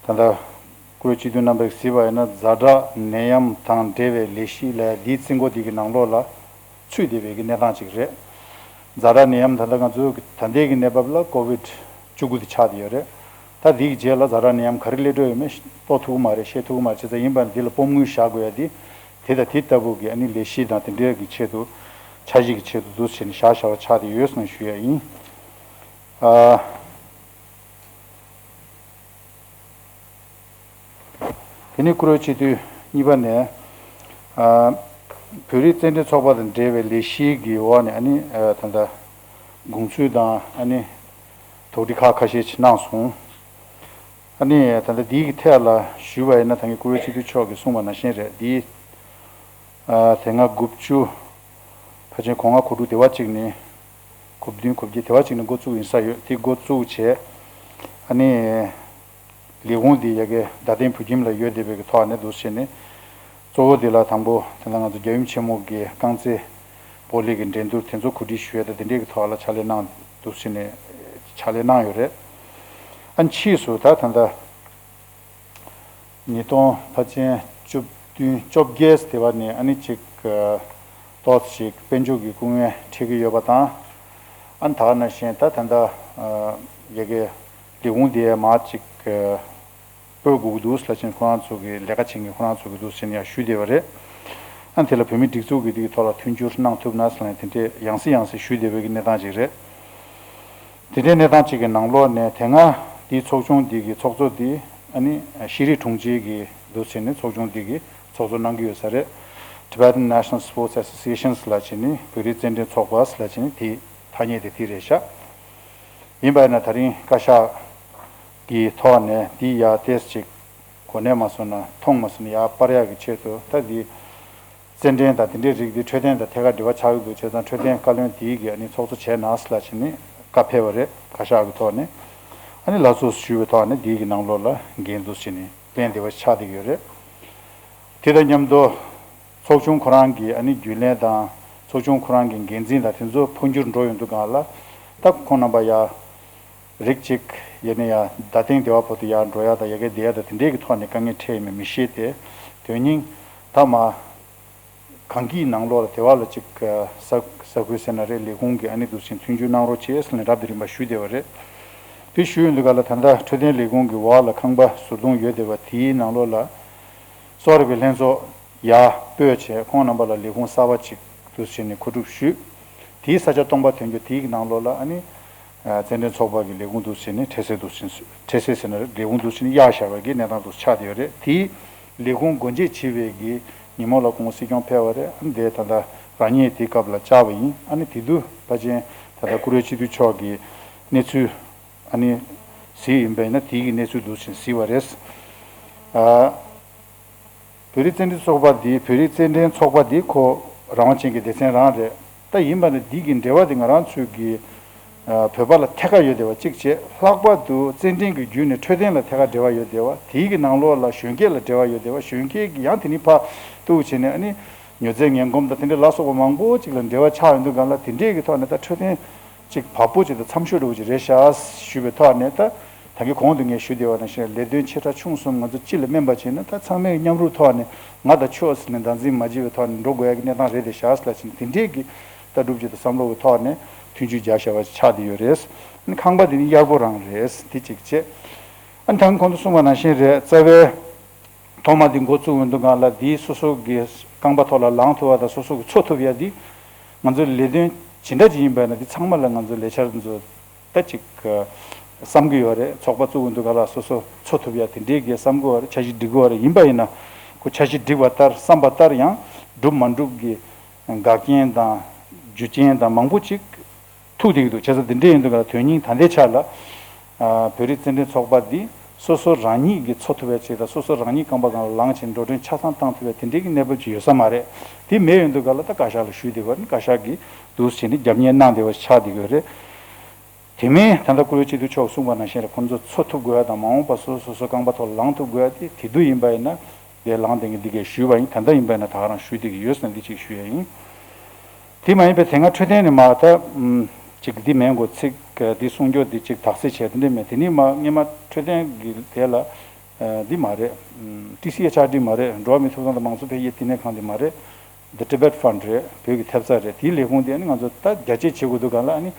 ད་ལྟ་བཀུར་འོས་སྤྱི་འཐུས་རྣམ་པས་གཟིགས་པ་ཡིན་ན་ཛ་དྲག་ནད་ཡམས་དང་འབྲེལ་བའི་ལས་གཞི་ལ་འདིའི་རྩིས་འགོ་འདི་གི་ནང་ལོགས་ལ་ཚུད་བསྡད་པའི་གི་གནས་སྟངས་ཅིག་རེད། ཛ་དྲག་ནད་ཡམས་ད་ལྟ་ང་ཚོའི་གི་ད་ལྟའི་གི་གནས་བབ་ལ་ཀོ་ཝིད་བཅུ་དགུ་དེ་ཆགས་བསྡད་ཡོད་རེད། ད་འདིའི་གི་རྗེས་ལ་ཛ་དྲག་ནད་ཡམས་ག་རེ་སླེབས་འགྲོ་ཡོད་མེད་རྟོགས་ཐུབ་ཀྱི་མ་རེད། ཤེས་ཐུབ་ཀྱི་མ་རེད། བྱས་ཙང་ཡིན་པ་ནི་འདི་ལ་སྤོམ་དངུལ་བཞག་དགོས་ཡ་འདི་ དེ་དང་དེ་ལྟ་བུ་གི་ཨ་ནི་ལས་གཞི་དང་དེ་འདྲའི་གི་ཆེད་དུ་འཆར་གཞི་གི་ཆེད་དུ་འདུག་བྱས་ནས་བཞག་བཞག་པ་ཆགས་བསྡད་ཡོད་ཟེར་ནས་ཞུ་ཡ་ཡིན། ཨ། དེ་ནས་བཀུར་འོས་སྤྱི་འཐུས་གཉིས་པ་ནས། ཨ། བོད་རིགས་རྩེད་འགྲན་ཚོགས་པ་དང་འབྲེལ་བའི་ལས་གཞིའི་གི་འོག་ནས་ཨ་ནི་ཨ། ད་ལྟ་དགོངས་ཚུལ་དང་ཨ་ནི་དོགས་འདྲི་ཁག་ཁ་ཤས་ཅིག་གནང་སོང་། ཨ་ནི་ད་ལྟ་འདིའི་གི་ཐད་ལ་ཞུས་པ་ཡིན་ན། ད་གིན་བཀུར་འོས་སྤྱི་འཐུས་མཆོག་གིས་གསུངས་པ་ནང་བཞིན་རེད། འདི་ཨ། དེ་སྔ་དགུ་བཅུ། ཕལ་ཆེར་གོ་ལྔ་གོ་དྲུག་དེ་བ་གཅིག་ནས། གོ་བདུན་གོ་བརྒྱད་དེ་བ་གཅིག་ནས་འགོ་བཙུགས་ཡིན་ས་ཡོད། དེ་འགོ་བཙུགས་བྱས། ཨ་ནི་ལས་ཁུངས་འདི་ཡ་གི་རྡ་སྟེང་བོད་ཁྱིམ་ལ་ཡོད་བསྡད་པའི་གི་ཐོག་ནས་འདུག་བྱས་ནས། གཙོ་བོ་འདི་ལ་དང་པོ་དེ་ལ་ང་ཚོ་རྒྱལ་ཡུམ་ཆེན་མོ་གི་རྐང་རྩེད་སྤོ་ལོའི་གི་འགྲན་བསྡུར་དེ་ཚོ་གོ་སྒྲིག་ཞུ་ཡ་དང་དེ་འདྲའི་གི་ཐོག་ལ་ཕྱག་ལས་གནང་འདུག་བྱས་ནས་ཕྱག་ལས་གནང་ཡོད་རེད། ཨ་ནི་ཕྱིས་སུ་ད་ད་ལྟ། ཉིས་སྟོང་ཕལ་ཆེར་བཅུ་བདུན་བཅོ་བརྒྱད་དེ་བ་ནས་ཨ་ནི་ཅིག་ཨ། ཏོག་ཙམ་ཅིག་དཔལ་འབྱོར་གྱི་སྐུ་ངལ་འཕྲད་ཀྱི་ཡོད་པ་དང་། ཨ་ནི་ད་ག་ནང་བཞིན་ད་ད་ལྟ་ཨ། ཡ་གི་ལས་ཁུངས་དེ་མར་ཅིག་ཨ། སྤོ་དགོས་ཀྱི་འདུག་ཟེར་ལབ་བྱས་ནས་ཁོ་རང་ཚོ་གི་ལས་ཀ་བྱེད་མཁན་ཁོ་རང་ཚོ་གི་འདུག་ཟེར་ནས་ཡང་ཞུས་བསྡད་པ་རེད། ཨ་ནི་དེ་ལ་བོད་མིའི་སྒྲིག་འཛུགས་ཀྱི་དེ་གི་ཐོག་ལ་མཐུན་འགྱུར་གནང་ཐུབ་ན་ཟེར་ནས་དེ་འདྲས་ཡང་སེ་ཡང་སེ་ཞུས་བསྡད་པའི་གི་གནས་སྟངས་ཅིག་རེད། དེ་འདྲའི་གནས་སྟངས་ཅིག་གི་ནང་ལོགས་ནས་དེ་སྔ་དེའི་ཚོགས་ཆུང་འདི་གི་ཚོགས་གཙོ་འདི་ཨ་ནི་ཤེས་རིག་དྲུང་ཆེ་གི་འདུག་ཟེར་ནས་ཚོགས་ཆུང་འདི་གི་ཚོགས་གཙོ་གནང་གི་ཡོད་ས་རེད། Tibetan National Sports Association ཟེར་ལབ་བྱས་ནས་བོད་རིགས་རྩེད་འགྲན་ཚོགས་པ་ཟེར་ལབ་བྱས་ནས་དེ་ཐ་སྙད་དེ་དེ་རེད་ཤག་ཡིན་པ་ཡིན་ན་ད་རིང་བཀའ་ཤག་གི་ཐོག་ནས་འདི་ཡར་ཏོག་ཙམ་ཅིག་གོ་གནས་མ་སོང་ན་མཐོང་མ་སོང་ན་ཡར་སྤར་ཡག་གི་ཆེད་དུ་ད་འདི་རྩེད་འགྲན་དང་དེ་འདྲའི་རིགས་འདི་འཕྲོད་བསྟེན་དང་ཐད་ཀར་འབྲེལ་བ་ཆགས་ཀྱི་འདུག་བྱས་ཙང་འཕྲོད་བསྟེན་བཀའ་བློན་དེའི་གི་ཨ་ནི་ཚོགས་གཙོ་བྱས་ན་ཟེར་ལབ་བྱས་ནས་བཀའ་ཕེབས་པ་རེད། བཀའ་ཤག་གི་ཐོག་ནས་ཨ་ནི་ལགས་སོ་ཞུས་པའི་ཐོག་ནས་འདིའི་གི་ནང་ལོགས་ལ་འགན་འདུག་བྱས་ནས་ལེན་བདེ་བ་ཆགས་བསྡད་ཀྱི་ཡོད་རེད། དེ་དང་མཉམ་དུ་ཚོགས་ཆུང་ཁོ་རང་གི་ཨ་ནི་རྒྱུན་ལས་དང་ཚོགས་ཆུང་ཁོ་རང་གི་འགན་འཛིན་དང་དེ་ཚོ་འཕོ་འགྱུར་འགྲོ་ཡོང་དུས་སྒང་ལ་ད་ཁོང་རྣམ་པ་ཡ་རིགས་གཅིག་ཡིན་ན་ཡང་རྡ་སྟེང་སྡེ་བ་བར་དུ་ཡར་འགྲོ་ཡ་དང་ཡ་གི་བསྡད་ཡ་དང་དེ་འདྲའི་གི་ཐོག་ནས་དཀའ་ངལ་འཕྲད་ཡོད་མེད་མི་ཤེས་ཏེ། དོན་སྙིང་ད་མ་གང་གི་ནང་ལོགས་ལ་སྡེ་བ་ལ་གཅིག་ས་ས་ཁུལ་ཟེར་ན་རེད། ལས་ཁུངས་ཀྱི་ཨ་ནི་འདུག་ཟེར་མཐུན་འགྱུར་གནང་རོགས་བྱེད་ཟེར་ནས་རབ་དང་རིམ་པ་ཞུས་བསྡད་པ་རེད། དེ་ཞུས་ཡོང་དུས་སྒང་ལ་ད་ལྟ་འཕྲོད་བསྟེན་ལས་ཁུངས་ཀྱི་འོག་ལ་ཁང་པ་ཟུར་བརྡུང་ཡོད་བསྡད་པ་དེའི་ནང་ལོགས་ལ་གསོ་བ་རིག་པའི་ལྷན་ཚོགས་ཡར་སྤོས་བྱས་ཁོང་རྣམ་པ་ལ་ལས་ཁུངས་གསར་པ་གཅིག་འདུག་བྱས་ནས་མཁོ་སྒྲུབ་ཞུས། དེའི་ས་ཆ་སྟོང་པ་ཐོན་རྒྱུ་དེའི་ནང་ལོགས་ལ་ཨ་ནི་རྩེད་འགྲན་ཚོགས་པ་གི་ལས་ཁུངས་འདུག་བྱས་ནས་འཕྲལ་སེལ་འདུག་བྱས་འཕྲལ་སེལ་ཟེར་ན་རེད། ལས་ཁུངས་འདུག་བྱས་ནས་གཡར་བཞག་པའི་གི་གནས་སྟངས་འདུག་ཆགས་བསྡད་ཡོད་རེད། དེའི་ལས་ཁུངས་སྒོ་འབྱེད་བྱས་པའི་གི་ཉིན་མོ་ལ་ཁོང་སྲིད་སྐྱོང་ཕེབས་པ་རེད། ཨ་ནི་དེ་ད་ལྟ་རང་ཉིད་དེའི་སྐབས་ལ་བཅར་བ་ཡིན། ཨ་ནི་དེ་དུས་ཕལ་ཆེར་ད་ལྟ་བཀུར་འོས་སྤྱི་འཐུས་མཆོག་གི་གནས་ཚུལ་ཨ་ནི་གཟིགས་ཡིན་པ་ཡིན་ན་དེའི་གི་གནས་ཚུལ་འདུག་བྱས་གཟིགས་པ་རེད། ཨ། བོད་རིགས་རྩེད་འགྲན་ཚོགས་པ་འདི་བོད་རིགས་རྩེད་འགྲན་ཚོགས་པ་འདི་ཁོ་རང་དབང་ཅན་གྱི་སྡེ་ཚན་རང་རེད། ད་ཡིན་པ་ནི་འདི་གི་འབྲེལ་བ་འདི་ང་རང་ཚོའི་གི་ཨ། བོད་པ་ལ་ཐད་ཀར་ཡོད་བསྡད་པ་གཅིག་བྱས། ལྷག་པར་དུ་རྩེད་འགྲན་གྱི་བརྒྱུད་ནས་འཕྲོད་བསྟེན་ལ་ཐད་ཀར་འབྲེལ་བ་ཡོད་བསྡད་པ། དེའི་གི་ནང་ལོགས་ལ་གཞོན་སྐྱེས་ལ་འབྲེལ་བ་ཡོད་བསྡད་པ། གཞོན་སྐྱེས་ཀྱི་ཡང་དེ་ནི་ཕར་གཏུགས་བྱས་ནས་ཨ་ནི་མྱོས་རྫས་ངན་གོམས་དང་དེ་འདྲའི་ལ་སོགས་པ་མང་པོ་ཅིག་ལ་འབྲེལ་བ་ཆགས་ཡོང་དུས་སྒང་ལ་དེ་འདྲའི་གི་ཐོག་ནས་ད་འཕྲོད་བསྟེན་ཅིག་བ་སྤུ་ཅིག་དང་འཚམ་ཤོས་འདྲ་བོ་ཅིག་རེད་ཤག་ཞུས་པའི་ཐོག་ནས། ད་ད་གིན་གོང་དུ་ངས་ཞུ་བསྡད་པ་ནང་བཞིན་ལས་དོན་ཆེ་ཕྲ་ཆུང་གསུམ་ང་ཚོ་སྤྱི་ལ་སྨན་པ་བྱས་ན་ད་ཚང་མས་མཉམ་རུབ་ཐོག་ནས་ང་དང་ཁྱོད་ཟེར་ནས་བདག་འཛིན་མ་བྱེད་པའི་ཐོག་ནས་འགྲོ་དགོས་ཡ་གི་གནས་སྟངས་རེད་དེ་ཤག་ལབ་བྱས་ནས་དེ་འདྲས་ཀྱི་ལྟ་གྲུབ་ཅིག་དང་བསམ་བློ་གི་ཐོག་ནས་མཐུན་འགྱུར་རྒྱག་བྱ་བ་ཆགས་བསྡད་ཡོད་རེད། ཨ་ནི་ཁང་པ་དེ་ནི་གཡར་པོ་རང་རེད། དེ་གཅིག་བྱས། ཨ་ནི་ད་གིན་གོང་དུ་གསུངས་པ་ནང་བཞིན་རེད། རྩ་བའི་ཐོག་མ་འདི་འགོ་བཙུགས་ཡོང་དུས་སྒང་ལ་འདི་སོ་སོ་གི་རྐང་པ་ཐོག་ལ་ལངས་ཐུབ་པ་དང་སོ་སོ་གི་འཚོ་ཐུབ་ཡ་འདི་ང་ཚོའི་ལས་དོན་ཇི་འདྲ་ཅིག་ཡིན་པ་ཡིན་ན་འདི་ཚང་མ་ལ་ང་ཚོ་ལས་འཆར་ཚོ་ད་ཅིག་བསམ་གི་ཡོད་རེད། ཚོགས་པ་བཙུགས་ཡོང་དུས་སྒང་ལ་སོ་སོ་འཚོ་ཐུབ་ཡ་དེ་འདྲའི་གི་བསམ་གི་ཡོད་རེད། འཆར་གཞི་སྒྲིག་གི་ཡོད་རེད། ཡིན་པ་ཡིན་ན་ཁོ་འཆར་གཞི་སྒྲིག་པ་ལྟར་བསམ་པ་ལྟར་ཡང་འགྲུབ་མ་འགྲུབ་ཀྱི་འགག་རྐྱེན་དང་རྒྱུ་རྐྱེན་དང་མང་པོ་ཅིག་ཐུག་བསྡད་ཀྱི་འདུག་བྱས་ཙང་འདི་འདྲ་ཡིན་དུས་ཀ་ལ་དོན་སྙིང་ད་ལྟའི་ཆ་ལ། ཨ། བོད་རིགས་རྩེད་འགྲན་ཚོགས་པ་འདི་སོ་སོ་རང་ཉིད་ཀྱིས་འཚོ་ཐུབ་པའི་ཆེད་དང་སོ་སོ་རང་ཉིད་རྐང་པ་སྒང་ལ་ལངས་བྱས་འགྲོ་གྲོན་ཆ་ཚང་བཏང་ཐུབ་པའི་དེ་འདྲའི་གི་གནས་བབ་ཅིག་ཡོད་ས་མ་རེད། དེ་མེད་ཡོང་དུས་ཀ་ལ་ད་བཀའ་ཤག་ལ་ཞུས་བསྡད་པ་ནི་བཀའ་ཤག་གིས་འདུག་སེ་བྱས་ནས་རྒྱབ་གཉེར་གནང་བསྡད་པ་ཆགས་བསྡད་ཡོད་རེད། དེ་མིན་ད་ལྟ་བཀུར་འོས་སྤྱི་འཐུས་མཆོག་གསུངས་པ་ནང་བཞིན་རེད། ཁོང་ཚོ་འཚོ་ཐུབ་དགོས་ཡ་དང་མ་འོངས་པ་སོ་སོ་སོ་སོ་རྐང་པ་ཐོག་ལ་ལངས་ཐུབ་དགོས་ཡ་དེ་དེ་དུས་ཡིན་པ་ཡིན་ན་དེ་ལངས་བསྡད་མཁན་འདི་གས་ཞུས་པ་ཡིན། ད་ལྟ་ཡིན་པ་ཡིན་ན་ད་ག་རང་ཞུས་བསྡད་ཀྱི་ཡོད་ཟེར་ན་འདི་གཅིག་ཞུ་ཡ་ཡིན། དེ་མ་ཡིན་པའི་དེ་སྔ་འཕྲོད་བསྟེན་ནས་མ་ད་ཨམ། ཅིག་འདི་མེད་འགོ་ཚིག་འདི་གསུང་རྒྱུ་འདི་ཅིག་དག་སེལ་བྱས་དེ་འདྲ་མེད། དེ་ནས་མ་སྔོན་མ་འཕྲོད་བསྟེན་གྱི་དེ་ལ་འདི་མ་རེད། ཊི་སི་ཨེཆ་ཨར་ཌི་མ་རེད། འགྲོ་བ་མིའི་ཐོབ་ཐང་དང་མང་གཙོ་འཕེལ་རྒྱས་བསྟི་གནས་ཁང་འདི་མ་རེད། The Tibet Fund རེད། བོད་ཀྱི་ཐེབས་རྩ་རེད། དེའི་ལས་ཁུངས་འདི་ཨ་ནི་ང་ཚོ་ད་རྒྱ་སྐྱེད་བྱེད་དགོས་འདུག་ག་ལ་ཨ་ནི་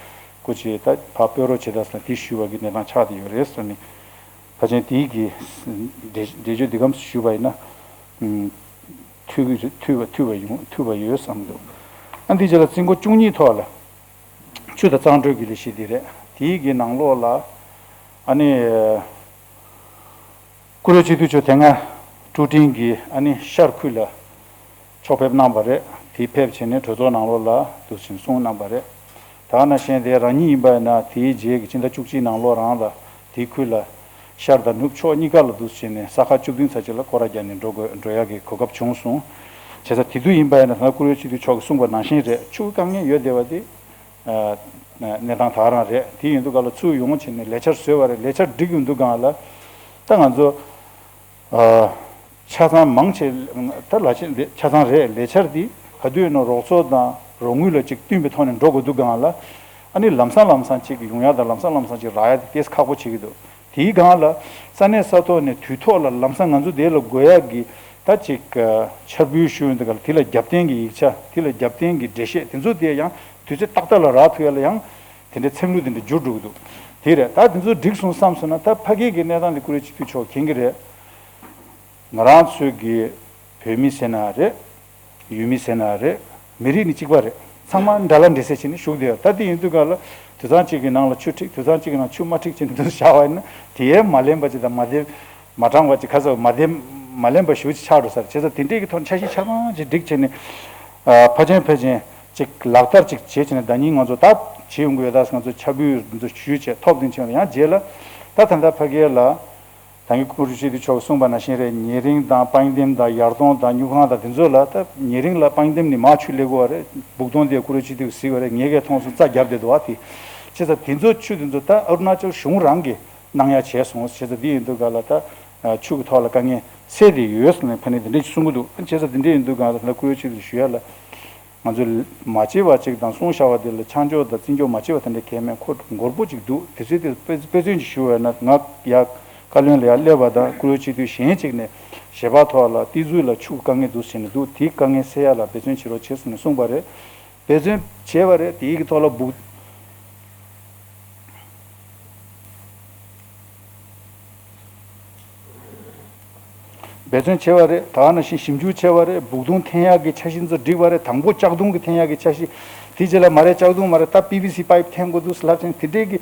སྐུ་མཁྱེན་ད་ཕར་སྤོ་རོགས་བྱེད་དང་ཟེར་ན་དེ་ཞུས་པ་གི་གནས་སྟངས་ཆགས་བསྡད་ཡོད་རེད་ཟེར་ནས། ཕལ་ཆེར་དེའི་གི་འགྲེལ་འགྲེལ་བརྗོད་འདི་གམ་ཞུས་པ་ཡིན་ན། མཐུད་མཐུད་པ་མཐུད་པ་ཡོང་མཐུད་པ་ཡོད་བསམ་འདུག་ཨ་འདི་རྗེས་ལ་རྩིས་འགོ་བཅུ་གཉིས་ཐོག་ལ་ཆུ་དང་གཙང་དྲོད་ཀྱི་ལས་གཞི་འདི་རེད། དེའི་གི་ནང་ལོགས་ལ་ཨ་ནི། བཀུར་འོས་སྤྱི་འཐུས་མཆོག་དེ་སྔ་ཀྲུའུ་ཀྲིང་གི་ཨ་ནི་ཤར་ཁུལ་ལ་ཕྱོགས་ཕེབས་གནང་བ་རེད། དེ་ཕེབས་བྱས་ནས་གྲོས་ཚོགས་ནང་ལོགས་ལ་འདུག་ཕྱིན་གསུངས་གནང་བ་རེད། ད་ག་ནང་བཞིན་དེ་རང་ཉིད་ཡིན་པ་ཡིན་ན་དེའི་རྗེས་ཀྱི་ཕྱི་ཟླ་བཅུ་གཅིག་ནང་ལོགས་རང་ལ་དེའི་ཁུལ་ལ་ཤར་དང་ནུབ་ཕྱོགས་གཉིས་ཀ་ལ་འདུག་བྱས་ནས་ས་ཁ་བཅུ་བདུན་ཚར་གཅིག་ལ་སྐོར་ར་བརྒྱབ་ནས་འགྲོ་དགོས་འགྲོ་ཡག་གི་གོ་སྐབས་བྱུང་སོང་། བྱས་ཙང་དེ་དུས་ཡིན་པ་ཡིན་ན་ད་ལྟ་བཀུར་འོས་སྤྱི་འཐུས་མཆོག་གིས་གསུངས་པ་ནང་བཞིན་རེད། ཆུ་དཀའ་ངལ་ཡོད་བསྡད་པ་དེ། གནས་སྟངས་ད་ག་རང་རེད། དེ་ཡིན་དུས་སྒང་ལ་ཚུར་ཡོང་བྱས་ནས་ལས་འཆར་བཟོས་པ་རེད། ལས་འཆར་སྒྲིག་ཡོང་དུས་སྒང་ལ་ད་ང་ཚོ་ཆ་ཚང་མང་ཆེ་ད་ལ་ཆེ་ཆ་ཚང་རེད། ལས་འཆར་འདི་ག་དུས་ཡིན་ན་རོགས་ཚོགས་དང་རོགས་དངུལ་ལ་ཅིག་བསྟུན་པའི་ཐོག་ནས་འགྲོ་དགོས་དུས་སྒང་ལ་ཨ་ནི་ལམ་སང་ལམ་སང་ཅིག་ཡོང་ཡག་དང་ལམ་སང་ལམ་སང་ཅིག་རག་ཡག་དེ་ཏོག་ཙམ་ཁག་པོ་བྱེད་ཀྱི་འདུག་དེའི་སྒང་ལ་ས་གནས་ས་ཐོག་ནས་དུས་ཐོག་ལ་ལམ་སང་ང་ཚོ་དེ་ལ་དགོས་ཡག་གི་ད་ཅིག་འཆར་འབུལ་ཞུ་ཡོང་དུས་སྒང་ལ་དེ་ལ་རྒྱབ་རྟེན་གྱི་ཡིག་ཆ་དེ་ལ་རྒྱབ་རྟེན་གྱི་འགྲེལ་བཤད་དེ་ཚོ་དེ་ཡང་དུས་ཚོད་ཏག་ཏག་ལ་རག་ཐུབ་ཡ་ལ་ཡང་དེ་འདྲའི་ཚན་རིག་དེ་འདྲ་འགྱུར་འགྲོ་གི་འདུག་དེ་རེད། ད་དེ་ཚོ་འགྲིག་སོང་བསམ་སོང་ན་ད་ཕ་གི་གི་གནས་སྟངས་དེ་བཀུར་འོས་སྤྱི་འཐུས་མཆོག་མཁྱེན་གྱི་རེད། ང་རང་ཚོའི་གི་བོད་མི་ཟེར་ན་རེད། ཡུལ་མི་ཟེར་ན་རེད། མི་རིགས་ནི་གཅིག་པ་རེད། ཚང་མ་འདྲ་ལ་འདྲ་ས་བྱས་ནས་བཞུགས་བསྡད་ཡོད། ད་དེ་ཡིན་དུས་སྒང་ལ་དུད་ཚང་གཅིག་གི་ནང་ལ་ཆུ་འཁྲིག་དུད་ཚང་གཅིག་གི་ནང་ཆུ་མ་འཁྲིག་བྱས་ནས་འདུག་བཞག་པ་ཡིན་ན་དེ་ཡས་མ་ལེན་པ་ཅིག་དང་མ་དེ་མ་དྲང་བ་ཅིག་ག་ཚོད་མ་དེ་མ་ལེན་པ་ཞུ་ཅིག་ཆགས་འགྲོ་ས་རེད། བྱས་ཙང་དེ་འདྲས་ཀྱི་ཐོག་འཆར་གཞི་ཆ་ཚང་ཅིག་སྒྲིག་བྱས་ནས་ཕལ་ཆེར་ཕལ་ཆེར་ཅིག་ལག་བསྟར་ཅིག་བྱེད་བྱས་ནས་ཟླ་ཉིན་ང་ཚོ་ད་བྱེད་ཡོང་གི་ཡོད། ད་ང་ཚོ་ཕྱག་འབུལ་ང་ཚོ་ཞུས་བྱས་ཐོབ་དེ་བྱས་ཡང་རྗེས་ལ་ད་ད་ལྟ་ཕ་གི་ལ། ད་གིན་བཀུར་འོས་སྤྱི་འཐུས་མཆོག་གསུངས་པ་ནང་བཞིན་རེད། ཉེ་རིང་དང་པང་གདན་དང་ཡར་གདོང་དང་སྨྱུག་ཁང་དང་དེ་ཚོ་ལ་ད་ཉེ་རིང་ལ་པང་གདན་ནི་མར་ཆུ་སླེབས་ཀྱི་ཡོད་རེད། སྦུག་དོང་དེ་བཀུར་འོས་སྤྱི་འཐུས་གཟིགས་པ་རེད། ངས་གས་མཐོང་སོང་། རྩྭ་བརྒྱབ་བསྡད་འདུག་བ་དེ། བྱས་ཙང་དེ་ཚོ་ཆུ་དེ་ཚོ་ད་ཨ་རུ་ན་ཅལ་གཞུང་རང་གིས་གནང་ཡ་བྱས་སོང་། བྱས་ཙང་འདི་ཡིན་དུས་སྒང་ལ་ད་ཆུ་གི་ཐོག་ལ་དཀའ་ངལ་སེལ་བསྡད་ཡོད་ཟེར་ནས་ཕ་ནས་དེ་འདྲ་ཞིག་གསུང་གི་འདུག་བྱས་ཙང་དེ་འདྲ་ཡིན་དུས་སྒང་ལ་ད་བཀུར་འོས་སྤྱི་འཐུས་ཞུ་ཡ་ལ། ང་ཚོ་མ་བརྗེད་པ་ཅིག་དང་གསུང་བཤད་པ་དེ་ལ་ཆ་འཇོག་དང་བརྩི་འཇོག་མ་བྱེད་པ་དེ་འདྲ་གལ་མེད། ཁོ་མགོར་པོ་ཅིག་འདུག་དེ་ཚོའི་དེ་དཔེ་དཔེ་མཚོན་ཅིག་ཞུ་བས་ན་ང་ཡ་བཀའ་བློན་ལ་ཡ་སླེབས་པ་དང་བཀུར་འོས་སྤྱི་འཐུས་གཞན་ཅིག་ནས་ཞལ་པར་ཐོག་ལ་ཏི་ཛུ་ལ་ཆུ་དཀའ་ངལ་འདུག་ཟེར་ནས་འདུག་དེའི་དཀའ་ངལ་སེལ་ཡ་ལ་འབད་བརྩོན་བྱེད་རོགས་བྱེད་ཟེར་ནས་གསུངས་པ་རེད། འབད་བརྩོན་བྱས་པ་རེད། དེའི་གི་ཐོག་ལ་སྦུག་འབད་བརྩོན་བྱས་པ་རེད། ད་ག་ནང་བཞིན་ཞིབ་འཇུག་བྱས་པ་རེད། སྦུག་དོང་འཐེན་ཡག་གི་འཆར་གཞི་ཚོ་བསྒྲིགས་པ་རེད། དང་པོ་ལྕགས་དོང་གི་འཐེན་ཡག་གི་འཆར་གཞི། དེ་རྗེས་ལ་མ་རེད་ལྕགས་དོང་མ་རེད། ད་པི་བི་སི་པའིབ་འཐེན་དགོས་འདུག་ལབ་ཅིང་དེ་འདྲས་ཀྱི་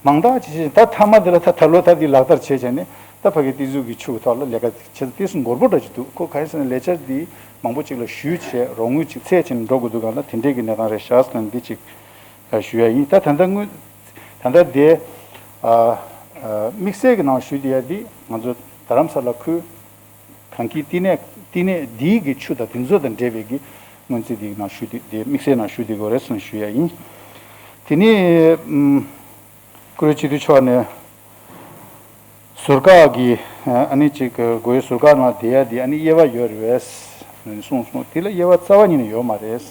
མང་དག་ཅིག་བྱས་ཤིང་། ད་མཐའ་མ་དེ་ལ་ད་ད་ལོ་ད་དེ་ལག་བསྟར་བྱས་བྱས་ནས་ད་ཕ་གི་ཏི་ཛུ་གི་ཆུ་གི་ཐོག་ལ་ལས་ཀ་བྱེད་ཏེ་སུ་མགོར་པོ་འདྲ་ཅིག་འདུག་ཁོ་ག་རེ་ཟེར་ན་ལས་འཆར་འདི་མང་པོ་ཅིག་ལ་ཞུས་བྱས་རོགས་དངུལ་ཅིག་ཚད་ཅིག་འགྲོ་དགོས་འདུག་གང་ལ་དེ་འདྲས་ཀྱི་གནས་སྟངས་རེད་ཤག་ཟེར་ན་འདི་ཅིག་ཞུ་ཡ་ཡིན། ད་ད་ལྟ་དངུལ་ད་ལྟ་དེ་དམིགས་བསལ་གྱི་ནང་ཞུ་བསྡད་ཡ་འདི་ང་ཚོ་རྡ་རམ་ས་ལ་ཁུལ་གངས་སྐྱིད་བསྟི་གནས་བསྟི་གནས་འདིའི་གི་ཆུ་དང་དེ་ཚོ་དང་འབྲེལ་བའི་གི་སྔོན་རྩིས་འདིའི་ནང་ཞུ་བསྡད་དེ་དམིགས་བསལ་ནང་ཞུ་བསྡད་དགོས་རེད་ཟེར་ནས་ཞུ་ཡ་ཡིན། དེ་ནས་ཨུམ། བཀུར་འོས་སྤྱི་འཐུས་མཆོག་ནས་ཟུར་བཀག་གི་ཨ་ནི་ཅིག་སྒོ་ཡོལ་ཟུར་བཀག་ནང་བསྡད་ཡ་འདི་ཨ་ནི་དབྱེ་བ་ཡོད་རེད་པས་གསུངས་སོང་། དེ་ལ་དབྱེ་བ་རྩ་བ་ཉིད་ནས་ཡོད་མ་རེད།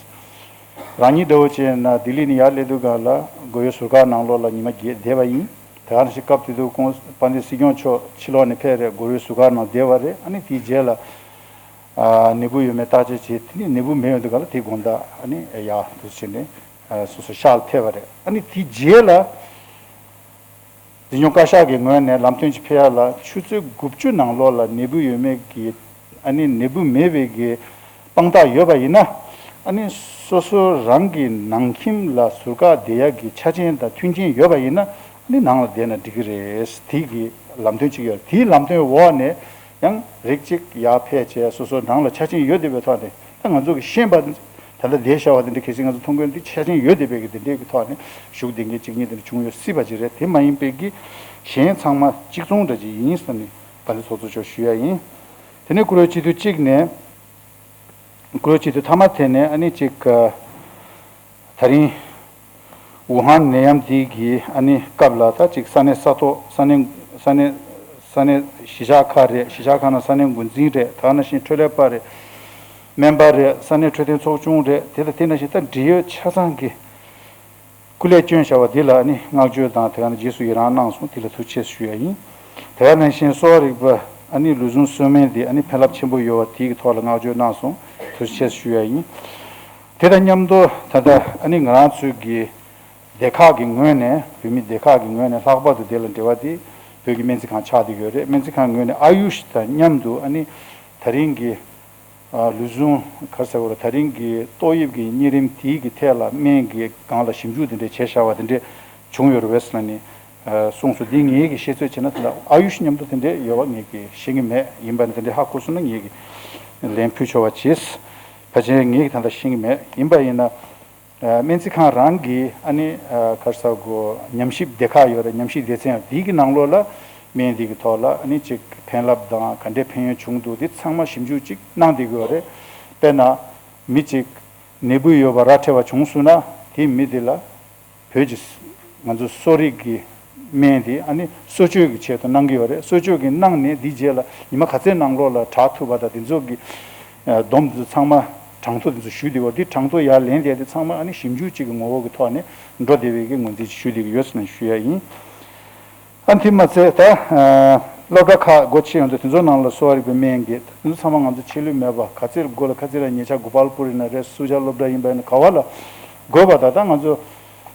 རང་ཉིད་འདྲ་བོ་བྱས་ན་ལྡི་ལི་ནས་ཡར་སླེབས་དུས་སྒང་ལ་སྒོ་ཡོལ་ཟུར་བཀག་ནང་ལོགས་ལ་ཉི་མ་བརྒྱད་བསྡད་པ་ཡིན། དེ་ག་ནང་བཞིན་སྐབས་དེ་དུས་ཁོང་དཔལ་ལྡན་སྲིད་སྐྱོང་མཆོག་ཕྱི་ལོགས་ནས་ཕེབས་རེད། སྒོ་ཡོལ་ཟུར་བཀག་ནང་བསྡད་པ་རེད། ཨ་ནི་དེའི་རྗེས་ལ་ཨ་ནད་འབུ་ཡོད་མེད་བརྟག་དཔྱད་བྱས། དེ་ནས་ནད་འབུ་མེད་ཡོང་དུས་སྒང་ལ་དེ་དགོང་དག་ཨ་ནི་ཡར་འདུག་བྱས་ནས་སོ་སོ་ཤག་ལ་ཕེབས་པ་རེད། ཨ་ནི་དེའི་རྗེས་ལ། འཛིན་སྐྱོང་བཀའ་ཤག་གི་ངོས་ནས་ལམ་སྟོན་ཅིག་ཕེབས་ཡ་ལ་ཆུ་ཚོད་དགུ་བཅུ་ནང་ལོགས་ལ་ནད་འབུ་ཡོད་མེད་ཀྱི་ཨ་ནི་ནད་འབུ་མེད་པའི་གི་དཔང་རྟགས་ཡོད་པ་ཡིན་ན་ཨ་ནི་སོ་སོ་རང་གི་ནང་ཁྱིམ་ལ་ཟུར་བཀག་བསྡད་ཡ་གི་ཆ་རྐྱེན་དང་མཐུན་རྐྱེན་ཡོད་པ་ཡིན་ན་ཨ་ནི་ནང་ལ་བསྡད་ན་འགྲིག་གི་རེད། དེ་གི་ལམ་སྟོན་ཅིག་ཡོད། དེའི་ལམ་སྟོན་འོག་ནས་ཡང་རིགས་གཅིག་ཡར་ཕེབས་བྱས་སོ་སོ་ནང་ལ་ཆ་རྐྱེན་ཡོད་བསྡད་པའི་ཐོག་ནས་ད་ང་ཚོ་གི་ཤེས་པ། ད་ལྟ་བསྡད་བཞག་པ་དེ་འདྲ་གལ་སྲིད་ང་ཚོ་མཐོང་གོ་འདི་ཆ་རྐྱེན་ཡོད་བསྡད་པའི་གི་དེ་འདྲའི་གི་ཐོག་ནས་བཞུགས་བསྡད་མཁན་གཅིག་གཉིས་དེ་འདྲ་བྱུང་ཡོད་སྲིད་པ་ཅིག་རེད། དེ་མ་ཡིན་པའི་གི་གཞན་ཚང་མ་གཅིག་མཚུངས་འདྲ་ཅིག་ཡིན་ཟེར་ནས་བཀའ་སློབ་ཚོགས་གཙོ་མཆོག་ཞུ་ཡ་ཡིན། དེ་ནས་བཀུར་འོས་སྤྱི་འཐུས་གཅིག་ནས་བཀུར་འོས་སྤྱི་འཐུས་མཐའ་མ་དེ་ནས་ཨ་ནི་གཅིག་ད་རིང་ཝུ་ཧན་ནད་ཡམས་འདི་གི་ཨ་ནི་སྐབས་ལ་ད་གཅིག་ས་གནས་ས་ཐོག་ས་གནས་ས་གནས་ས་གནས་གཞིས་ཆགས་ཁག་རེད། གཞིས་ཆགས་ཁག་ནང་ས་གནས་འགོ་འཛིན་རེད། ད་ག་ནང་བཞིན་འཕྲོད་ལས་པ་རེད། སྨན་པ་རེད། ས་གནས་འཕྲོད་བསྟེན་ཚོགས་ཆུང་རེད། དེ་ལ་དེ་ནང་བཞིན་ད་འབྲེལ་ཡོད་ཆ་ཚང་གི་སྐུ་ལས་བསྐྱོན་བཞག་པ་འདི་ལ་ནི་བསྔགས་བརྗོད་དང་དེ་ག་ནི་རྗེས་སུ་ཡི་རང་གནང་སོང་། དེ་ལ་ཐུགས་རྗེ་ཆེ་ཞུ་ཡ་ཡིན། དེ་ག་ནང་བཞིན་གསོ་བ་རིག་པ་ཨ་ནི་ལུས་ཟུངས་གསོ་སྨན་འདི་ཨ་ནི་ཕན་རླབས་ཆེན་པོ་ཡོད་པ་དེའི་གི་ཐོག་ལ་བསྔགས་བརྗོད་གནང་སོང་། ཐུགས་རྗེ་ཆེ་ཞུ་ཡ་ཡིན། དེ་དང་མཉམ་དུ་ད་ལྟ་ཨ་ནི་ང་རང་ཚོའི་གི་སྡེ་ཁག་གི་ངོས་ནས་བོད་མི་སྡེ་ཁག་གི་ངོས་ནས་ལྷག་པར་དུ་དེ་ལ་འབྲེལ་བ་དེ་བོད་ཀྱི་སྨན་རྩིས་ཁང་ཆགས་བསྡད་ཡོད་རེད། སྨན་རྩིས་ཁང་ངོས་ནས་ཨ་ཡུཤ་དང་མཉམ་དུ་ཨ་ནི་ད་རིང་གི་ ལུས་ཟུངས་ག་རེ་ཟེར་དགོས་རེད། ད་རིང་གི་ཏོག་དབྱིབས་ཀྱི་གཉན་རིམས་དེའི་གི་ཐད་ལ་སྨན་གྱི་སྒང་ལ་ཞིབ་འཇུག་དེ་འདྲས་བྱས་བཞག་པ་དེ་འདྲས་བྱུང་ཡོད་རེད་པས་ལབ་ནས་གསུངས་སོང་། འདི་ངེད་ཀྱིས་ཤེས་ཚོད་བྱས་ན་དེ་འདྲ་ཨ་ཡུཤ་མཉམ་དུ་དེ་འདྲས་ཡོད་པ་ངེད་ཀྱིས་ཤེས་ཀྱི་མེད། ཡིན་པ་ནི་དེ་འདྲས་ཧ་གོ་སོང་ན་ངེད་ཀྱིས་ལན་ཕུལ་ཆོག་པ་བྱས། ཕལ་ཆེར་ངེད་ཀྱིས་ད་ལྟ་ཤེས་ཀྱི་མེད། ཡིན་པ་ཡིན་ན། སྨན་རྩིས་ཁང་རང་གི་ཨ་ནི་ག་རེ་ཟེར་དགོས། ཉམས་ཞིབ་སྡེ་ཁག་ཡོད་རེད། ཉམས་ཞིབ་སྡེ་ཚན་འདི་གི་ནང་ལོགས་ལ་སྨན་འདི་གི་ཐོག་ལ་ཨ་ནི་ཅིག་ཕན་རླབས་དང་ག་འདྲས་ཕན་ཡོན་བྱུང་འདུག་འདི་ཚང་མ་ཞིབ་འཇུག་ཅིག་གནང་བསྡད་ཀྱི་ཡོད་རེད། དཔེར་ན་མི་གཅིག་ནད་འབུ་ཡོད་པ་ར་འཕྲོད་པ་བྱུང་སོང་ན་དེ་མི་དེ་ལ་བོད་ཀྱི་ང་ཚོ་གསོ་རིག་གི་སྨན་དེ་ཨ་ནི་གསོ་བཅོས་ཀྱི་ཆེད་དུ་གནང་གི་ཡོད་རེད། གསོ་བཅོས་ཀྱི་གནང་ནས་འདི་རྗེས་ལ་ཉི་མ་ག་ཚོད་ནང་ལོགས་ལ་དྲག་ཐུབ་པ་དང་དེ་ཚོ་གི་སྡོམ་དེ་ཚོ་ཚང་མ་གྲངས་ཐོ་དེ་ཚོ་ཞུས་བསྡད་ཡོད། འདི་གྲངས་ཐོ་ཡར་ལེན་བསྡད་དེ་ཚང་མ་ཨ་ནི་ཞིབ་འཇུག་ཅིག་གི་ངོ་བོ་གི་ཐོག་ནས་འགྲོ་བསྡད་པའི་གི་ངོས་འཛིན་ཅིག་ཞུ་བསྡད་ཀྱི་ཡོད་ཟེར་ནས་ཞུ་ཡ་ཡིན། ཨ་དེ་མ་ཚད་ད་སློབ་གྲྭ་ཁག་སྒོ་ཕྱེ་ཡོང་དུས་དེ་ཚོ་ནང་ལ་གསོ་བ་རིག་པའི་སྨན་གྱི་དེ་ཚོ་ཚང་མ་ང་ཚོ་ཆད་ལུས་མེད་པ་ག་ཚོད་དགོས་ལ་ག་ཚོད་ལ་ཉེ་ཆར་གོ་པལ་པུར་ཡིན་ན་རེད། སུ་ཇཱ་སློབ་གྲྭ་ཡིན་པ་ཡིན་ན་ག་བ་ལ་དགོས་པ་ད་ལྟ་ང་ཚོ་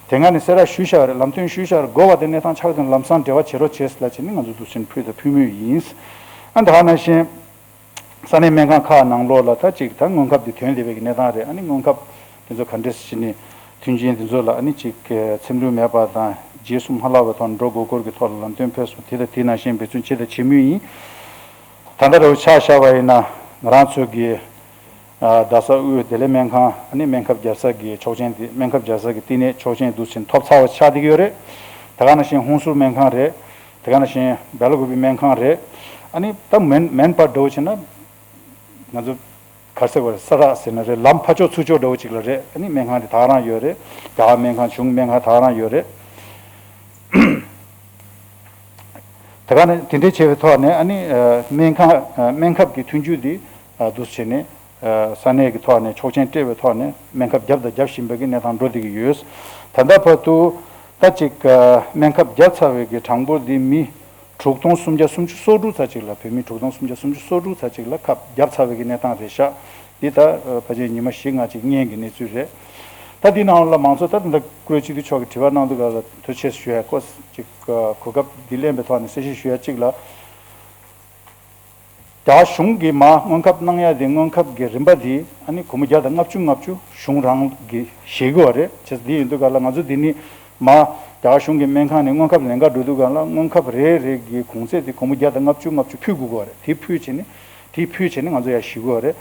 དེ་སྔ་ནས་གསལ་བསྒྲགས་ཞུས་བཞག་རེད། ལམ་སྟོན་ཞུས་བཞག་རེད། དགོས་པ་དེ་གནས་སྟངས་ཆགས་དུས་ལམ་སང་འབྲེལ་བ་བྱེད་རོགས་བྱེད་ལབ་བྱས་ནས་ང་ཚོ་འདུག་སེ་ཕུལ་དང་ཕུལ་མུས་ཡིན། ཨ་ད་ག་ནང་བཞིན། ས་གནས་སྨན་ཁང་ཁག་ནང་ལོགས་ལ་ད་ཅིག་ད་སྔོན་ཁབ་དེ་ཐོན་བསྡད་པའི་གནས་སྟངས་རེད། ཨ་ནི་སྔོན་ཁབ་དེ་ཚོ་ག་འདྲས་བྱས་ནས་མཐུན་རྐྱེན་དེ་ཚོ་ལ་ཨ་ནི་ཅིག་ཚེམ་དྲུད་མེད་པ་དང་རྗེས་སུ་མ་ལྷག་པའི་ཐོག་འགྲོ་དགོས་སྐོར་གྱི་ཐོག་ལ་ལམ་སྟོན་ཕེབས་སོང་། དེ་དང་དེ་ནང་བཞིན་འབད་བརྩོན་བྱས་དང་བྱེད་མུས་ཡིན། ད་ལྟ་རུ་ཆ་བཞག་པ་ཡིན་ན་ང་རང་ཚོ་གི་རྡ་ས་དབུས་བདེ་ལེགས་སྨན་ཁང་ཨ་ནི་སྨན་ཁབ་རྒྱག་ས་གི་ཆོག་མཆན་དེ་སྨན་ཁབ་རྒྱག་ས་གི་བསྟི་གནས་ཆོག་མཆན་འདུག་སེ་ཐོབ་ཚར་བ་ཆགས་བསྡད་ཀྱི་ཡོད་རེད། ད་ག་ནང་བཞིན་ཧུན་སུར་སྨན་ཁང་རེད། དེ་ག་ནང་བཞིན་སྦེ་ལ་ཀུ་པེ་སྨན་ཁང་རེད། ཨ་ནི་ད་མེན་མེན་པར་འདྲ་བོ་བྱས་ན་ང་ཚོ་ག་རེ་ཟེར་དགོས་རེད། ས་རག་ཟེར་ན་རེད། ལམ་ཕར་ཕྱོགས་ཚུར་ཕྱོགས་འདྲ་བོ་ཅིག་ལ་རེད། ཨ་ནི་སྨན་ཁང་དེ་ད་ག་རང་ཡོད་རེད། རྒྱ་གར་སྨན་ཁང་བྱུང་སྨན་ཁང་ད་ག་རང་ཡོད་རེད། དེ་ག་ནས་དེ་འདྲའི་བྱས་པའི་ཐོག་ནས་ཨ་ནི་སྨན་ཁང་སྨན་ཁབ་ཀྱི་མཐུན་འཇུག་འདི་འདུག་སེ་བྱས་ནས། ས་གནས་ཀྱི་ཐོག་ནས་ཆོག་མཆན་སྤྲད་པའི་ཐོག་ནས་སྨན་ཁབ་བརྒྱབ་དང་རྒྱབ་བཞིན་པའི་གི་གནས་སྟངས་འགྲོ་བསྡད་ཀྱི་ཡོད། ད་ལྟ་བར་དུ་ད་ཅིག་སྨན་ཁབ་བརྒྱབ་ཚར་བའི་གི་གྲངས་འབོར་འདི་མི་དྲུག་སྟོང་སུམ་བརྒྱ་སུམ་ཅུ་སོ་དྲུག་ཙམ་ཅིག་ལ། བོད་མི་དྲུག་སྟོང་སུམ་བརྒྱ་སུམ་ཅུ་སོ་དྲུག་ཙམ་ཅིག་ལ་ཁབ་བརྒྱབ་ཚར་བའི་གི་གནས་སྟངས་རེད་ཤག་འདི་ད་ཕལ་ཆེར་ཉི་མ་བཞི་ལྔ་ཅིག་སྔོན་གྱི་གནས་ཚུལ་རེད། ད་འདི་ནང་ལ་མང་ཚོགས་ད་ད་ལྟ་བཀུར་འོས་སྤྱི་འཐུས་མཆོག་གིས་དྲི་བ་གནང་དུས་ག་ལ་ཐུགས་རྗེ་ཆེ་ཞུ་ཡ་སྐོར་ཅིག་གོ་སྐབས་འདི་ལེན་པའི་ཐོག་ནས་གསལ་བཤད་ཞུ་ཡ་གཅིག་ལ། རྒྱ་གཞུང་གིས་མར་སྔོན་ཁབ་གནང་ཡ་དེ་སྔོན་ཁབ་ཀྱི་རིན་པ་དེ་ཨ་ནི་སྒོར་མོ་བརྒྱ་དང་ལྔ་བཅུ་ལྔ་བཅུ་གཞུང་རང་གིས་བཞེས་ཀྱི་ཡོད་རེད། བྱས་ཙང་འདི་ཡིན་དུས་ག་ལ་ང་ཚོ་འདི་ནས་མར་རྒྱ་གཞུང་གི་སྨན་ཁང་ནས་སྔོན་ཁབ་ལེན་ག་འགྲོ་དུས་ག་ལ་སྔོན་ཁབ་རེ་རེ་གི་གོང་ཚད་དེ་སྒོར་མོ་བརྒྱ་དང་ལྔ་བཅུ་ལྔ་བཅུ་ཕུལ་དགོས་ཀྱི་ཡོད་རེད། དེ་ཕུལ་བྱས་ནས་དེ་ཕུལ་བྱས་ནས་ང་ཚོ་ཡར་བཞེས་ཀྱི་ཡོད་རེད།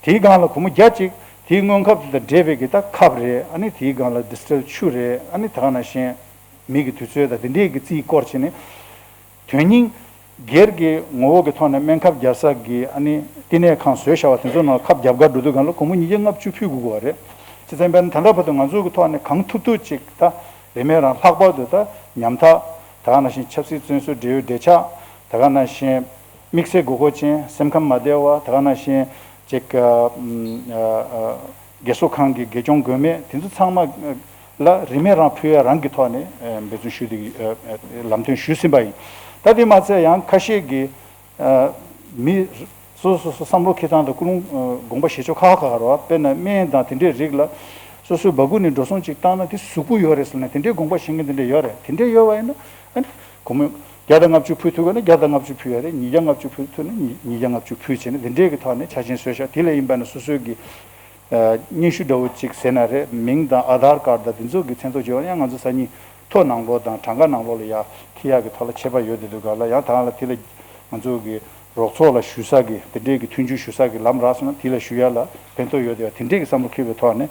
དེའི་སྒང་ལ་སྒོར་མོ་བརྒྱ་གཅིག་དེའི་སྔོན་ཁབ་དེ་དང་འབྲེལ་བའི་གི་ད་ཁབ་རེད། ཨ་ནི་དེའི་སྒང་ལ་ཌི་སི་ཊིལ་ཆུ་རེད། ཨ་ནི་ད་ག་ནང་བཞིན་མི་གི་དུས་ཚོད་དང་དེ་འདྲའི་གི་རྩིས་སྐོར་བྱས་ནས། དོན་སྙིང་སྒེར་གྱི་ངོ་བོ་གི་ཐོག་ནས་སྨན་ཁབ་རྒྱག་ས་གི་ཨ་ནི་བསྟི་གནས་ཁང་བཟོས་བཞག་པ་དེ་ཚོ་ནང་ཁབ་རྒྱབ་གར་འགྲོ་དུས་སྒང་ལ་སྒོར་མོ་ཉིས་བརྒྱ་ལྔ་བཅུ་ཕུལ་དགོས་ཀྱི་ཡོད་རེད། བྱས་ཙང་དཔེར་ན་ད་ལྟ་བར་དུ་ང་ཚོ་གི་ཐོག་ནས་གང་ཐུབ་ཐུབ་ཅིག་ད་རིན་མེད་རང་ལྷག་པར་དུ་ད་ཉམ་ཐག་ད་ག་ནང་བཞིན་ཆབ་སྲིད་བཙོན་ཟུར་འབྲེལ་ཡོད་འབྲེལ་ཆགས། ད་ག་ནང་བཞིན་དམིགས་བསལ་དགོས་མཁོ་ཅན་སེམས་ཁམས་མ་བདེ་བ། ད་ག་ནང་བཞིན་ཅིག་ཨ་ཨ་རྒས་གསོ་ཁང་གི་དགེ་སྦྱོང་དགོས་མེད་དེ་ཚོ་ཚང་མ་ལ་རིན་མེད་རང་ཕུལ་ཡ་རང་གི་ཐོག་ནས་ཨ་འབད་བརྩོན་ཞུ་བསྡད་ཀྱི་ཨ་ཨ་ལམ་སྟོན་ཞུས་ཟིན་པ་ཡིན། ད་དེ་མ་ཚད་ཡང་ཁ་ཤས་ཀྱིས་ཨ་མི་སོ་སོ་སོ་བསམ་བློ་འཁྱེར་སྟངས་དང་ཀུན་སློང་ཨ་དགོངས་པ་བཞེས་ཕྱོགས་ཁག་ཁག་རེད་བ། དཔེར་ན་སྨན་དང་དེ་འདྲའི་རིགས་ལ་སོ་སོའི་སྦ་ཁུག་ནས་འགྲོ་སོང་ཅིག་བཏང་ན་དེ་གཟུགས་པོ་ཡོད་རེད་ཟེར་ནས་དེ་འདྲའི་དགོངས་པ་བཞེས་མཁན་དེ་འདྲ་ཡོད་རེད། དེ་འདྲ་ཡོད་པ་ཡིན་ན་ཨ་ནི་སྒོར་མོ་བརྒྱ་དང་ལྔ་བཅུ་ཕུལ་ཐུབ་པ་ན་བརྒྱ་དང་ལྔ་བཅུ་ཕུལ་ཡ་རེད། ཉིས་བརྒྱ་ལྔ་བཅུ་ཕུལ་ཐུབ་ན་ཉིས་ཉིས་བརྒྱ་ལྔ་བཅུ་ཕུལ་བྱས་ནས་དེ་འདྲའི་གི་ཐོག་ནས་ཆ་རྐྱེན་བཟོས་ཤག་དེ་ལ་ཡིན་པ་ན་སོ་སོའི་གི་ཨ་སྙན་ཞུ་འདྲ་བོ་ཅིག་ཟེར་ན་རེད། མིང་དང་ཨ་དྷར་ཀར་དང་དེ་ཚོ་གི་མཚན་ཐོ་བརྗོད་ཡང་ང་ཚོ་སང་ཉིན་ཐོ་ནང་ལོགས་དང་གྲངས་ཀ་ནང་ལོགས་ལ་ཡ་འཁྱེར་ཡག་གི་ཐོག་ལ་ཁྱད་པར་ཡོད་དེ་འདུག་ག་ལ། ཡང་ད་ལ་དེ་ལ་ང་ཚོ་གི་རོགས་ཚོགས་ལ་ཞུ་ས་གི་དེ་འདྲའི་གི་མཐུན་འགྱུར་ཞུ་ས་གི་ལམ་རག་སོང་ན་དེ་ལ་ཞུ་ཡ་ལ་ཕན་ཐོགས་ཡོད་དེ་བ། དེ་འདྲའི་གི་བསམ་བློ་འཁྱེར་བའི་ཐོག་ནས་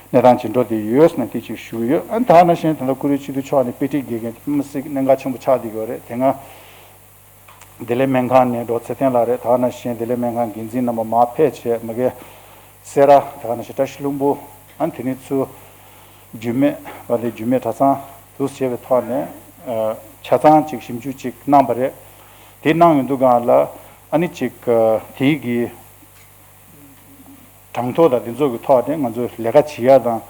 གནས་སྟངས་ཅིག་འགྲོ་བསྡད་ཡོད་ཟེར་ནས་དེ་ཅིག་ཞུ་གི་ཡོད། ཨ་ད་ནང་བཞིན་ད་ལྟ་བཀུར་འོས་སྤྱི་འཐུས་མཆོག་ནས་དཔེ་ཁྲིད་དགེ་རྒན་དམིགས་བསལ་གནད་འགག་ཆེན་པོ་ཆགས་བསྡད་ཡོད་རེད། དེ་སྔ་བདེ་ལེགས་སྨན་ཁང་ནས་འགྲོ་ཚེ་བརྟན་ལགས་རེད། ད་ག་ནང་བཞིན་བདེ་ལེགས་སྨན་ཁང་འགན་འཛིན་རྣམ་པ་མར་ཕེབས་བྱས་མ་གི་སེ་ར། ད་ག་ནང་བཞིན་བཀྲ་ཤིས་ལྷུན་པོ། ཨ་དེ་ནས་ཚུར་རྒྱུད་སྨད་བ་དེ་རྒྱུད་སྨད་གྲྭ་ཚང་དུ་བྱས་པའི་ཐོག་ནས་ཆ་ཚང་ཅིག་ཞིབ་འཇུག་ཅིག་གནང་བ་རེད། དེ་གནང་ཡོང་དུས་སྒང་ལ་ཨ་ནི་ཅིག་དེའི་གི་གྲངས་ཐོ་དང་དེ་ཚོ་གི་ཐོག་ནས་ང་ཚོ་ལས་ཀ་བྱེད་ཡ་དང་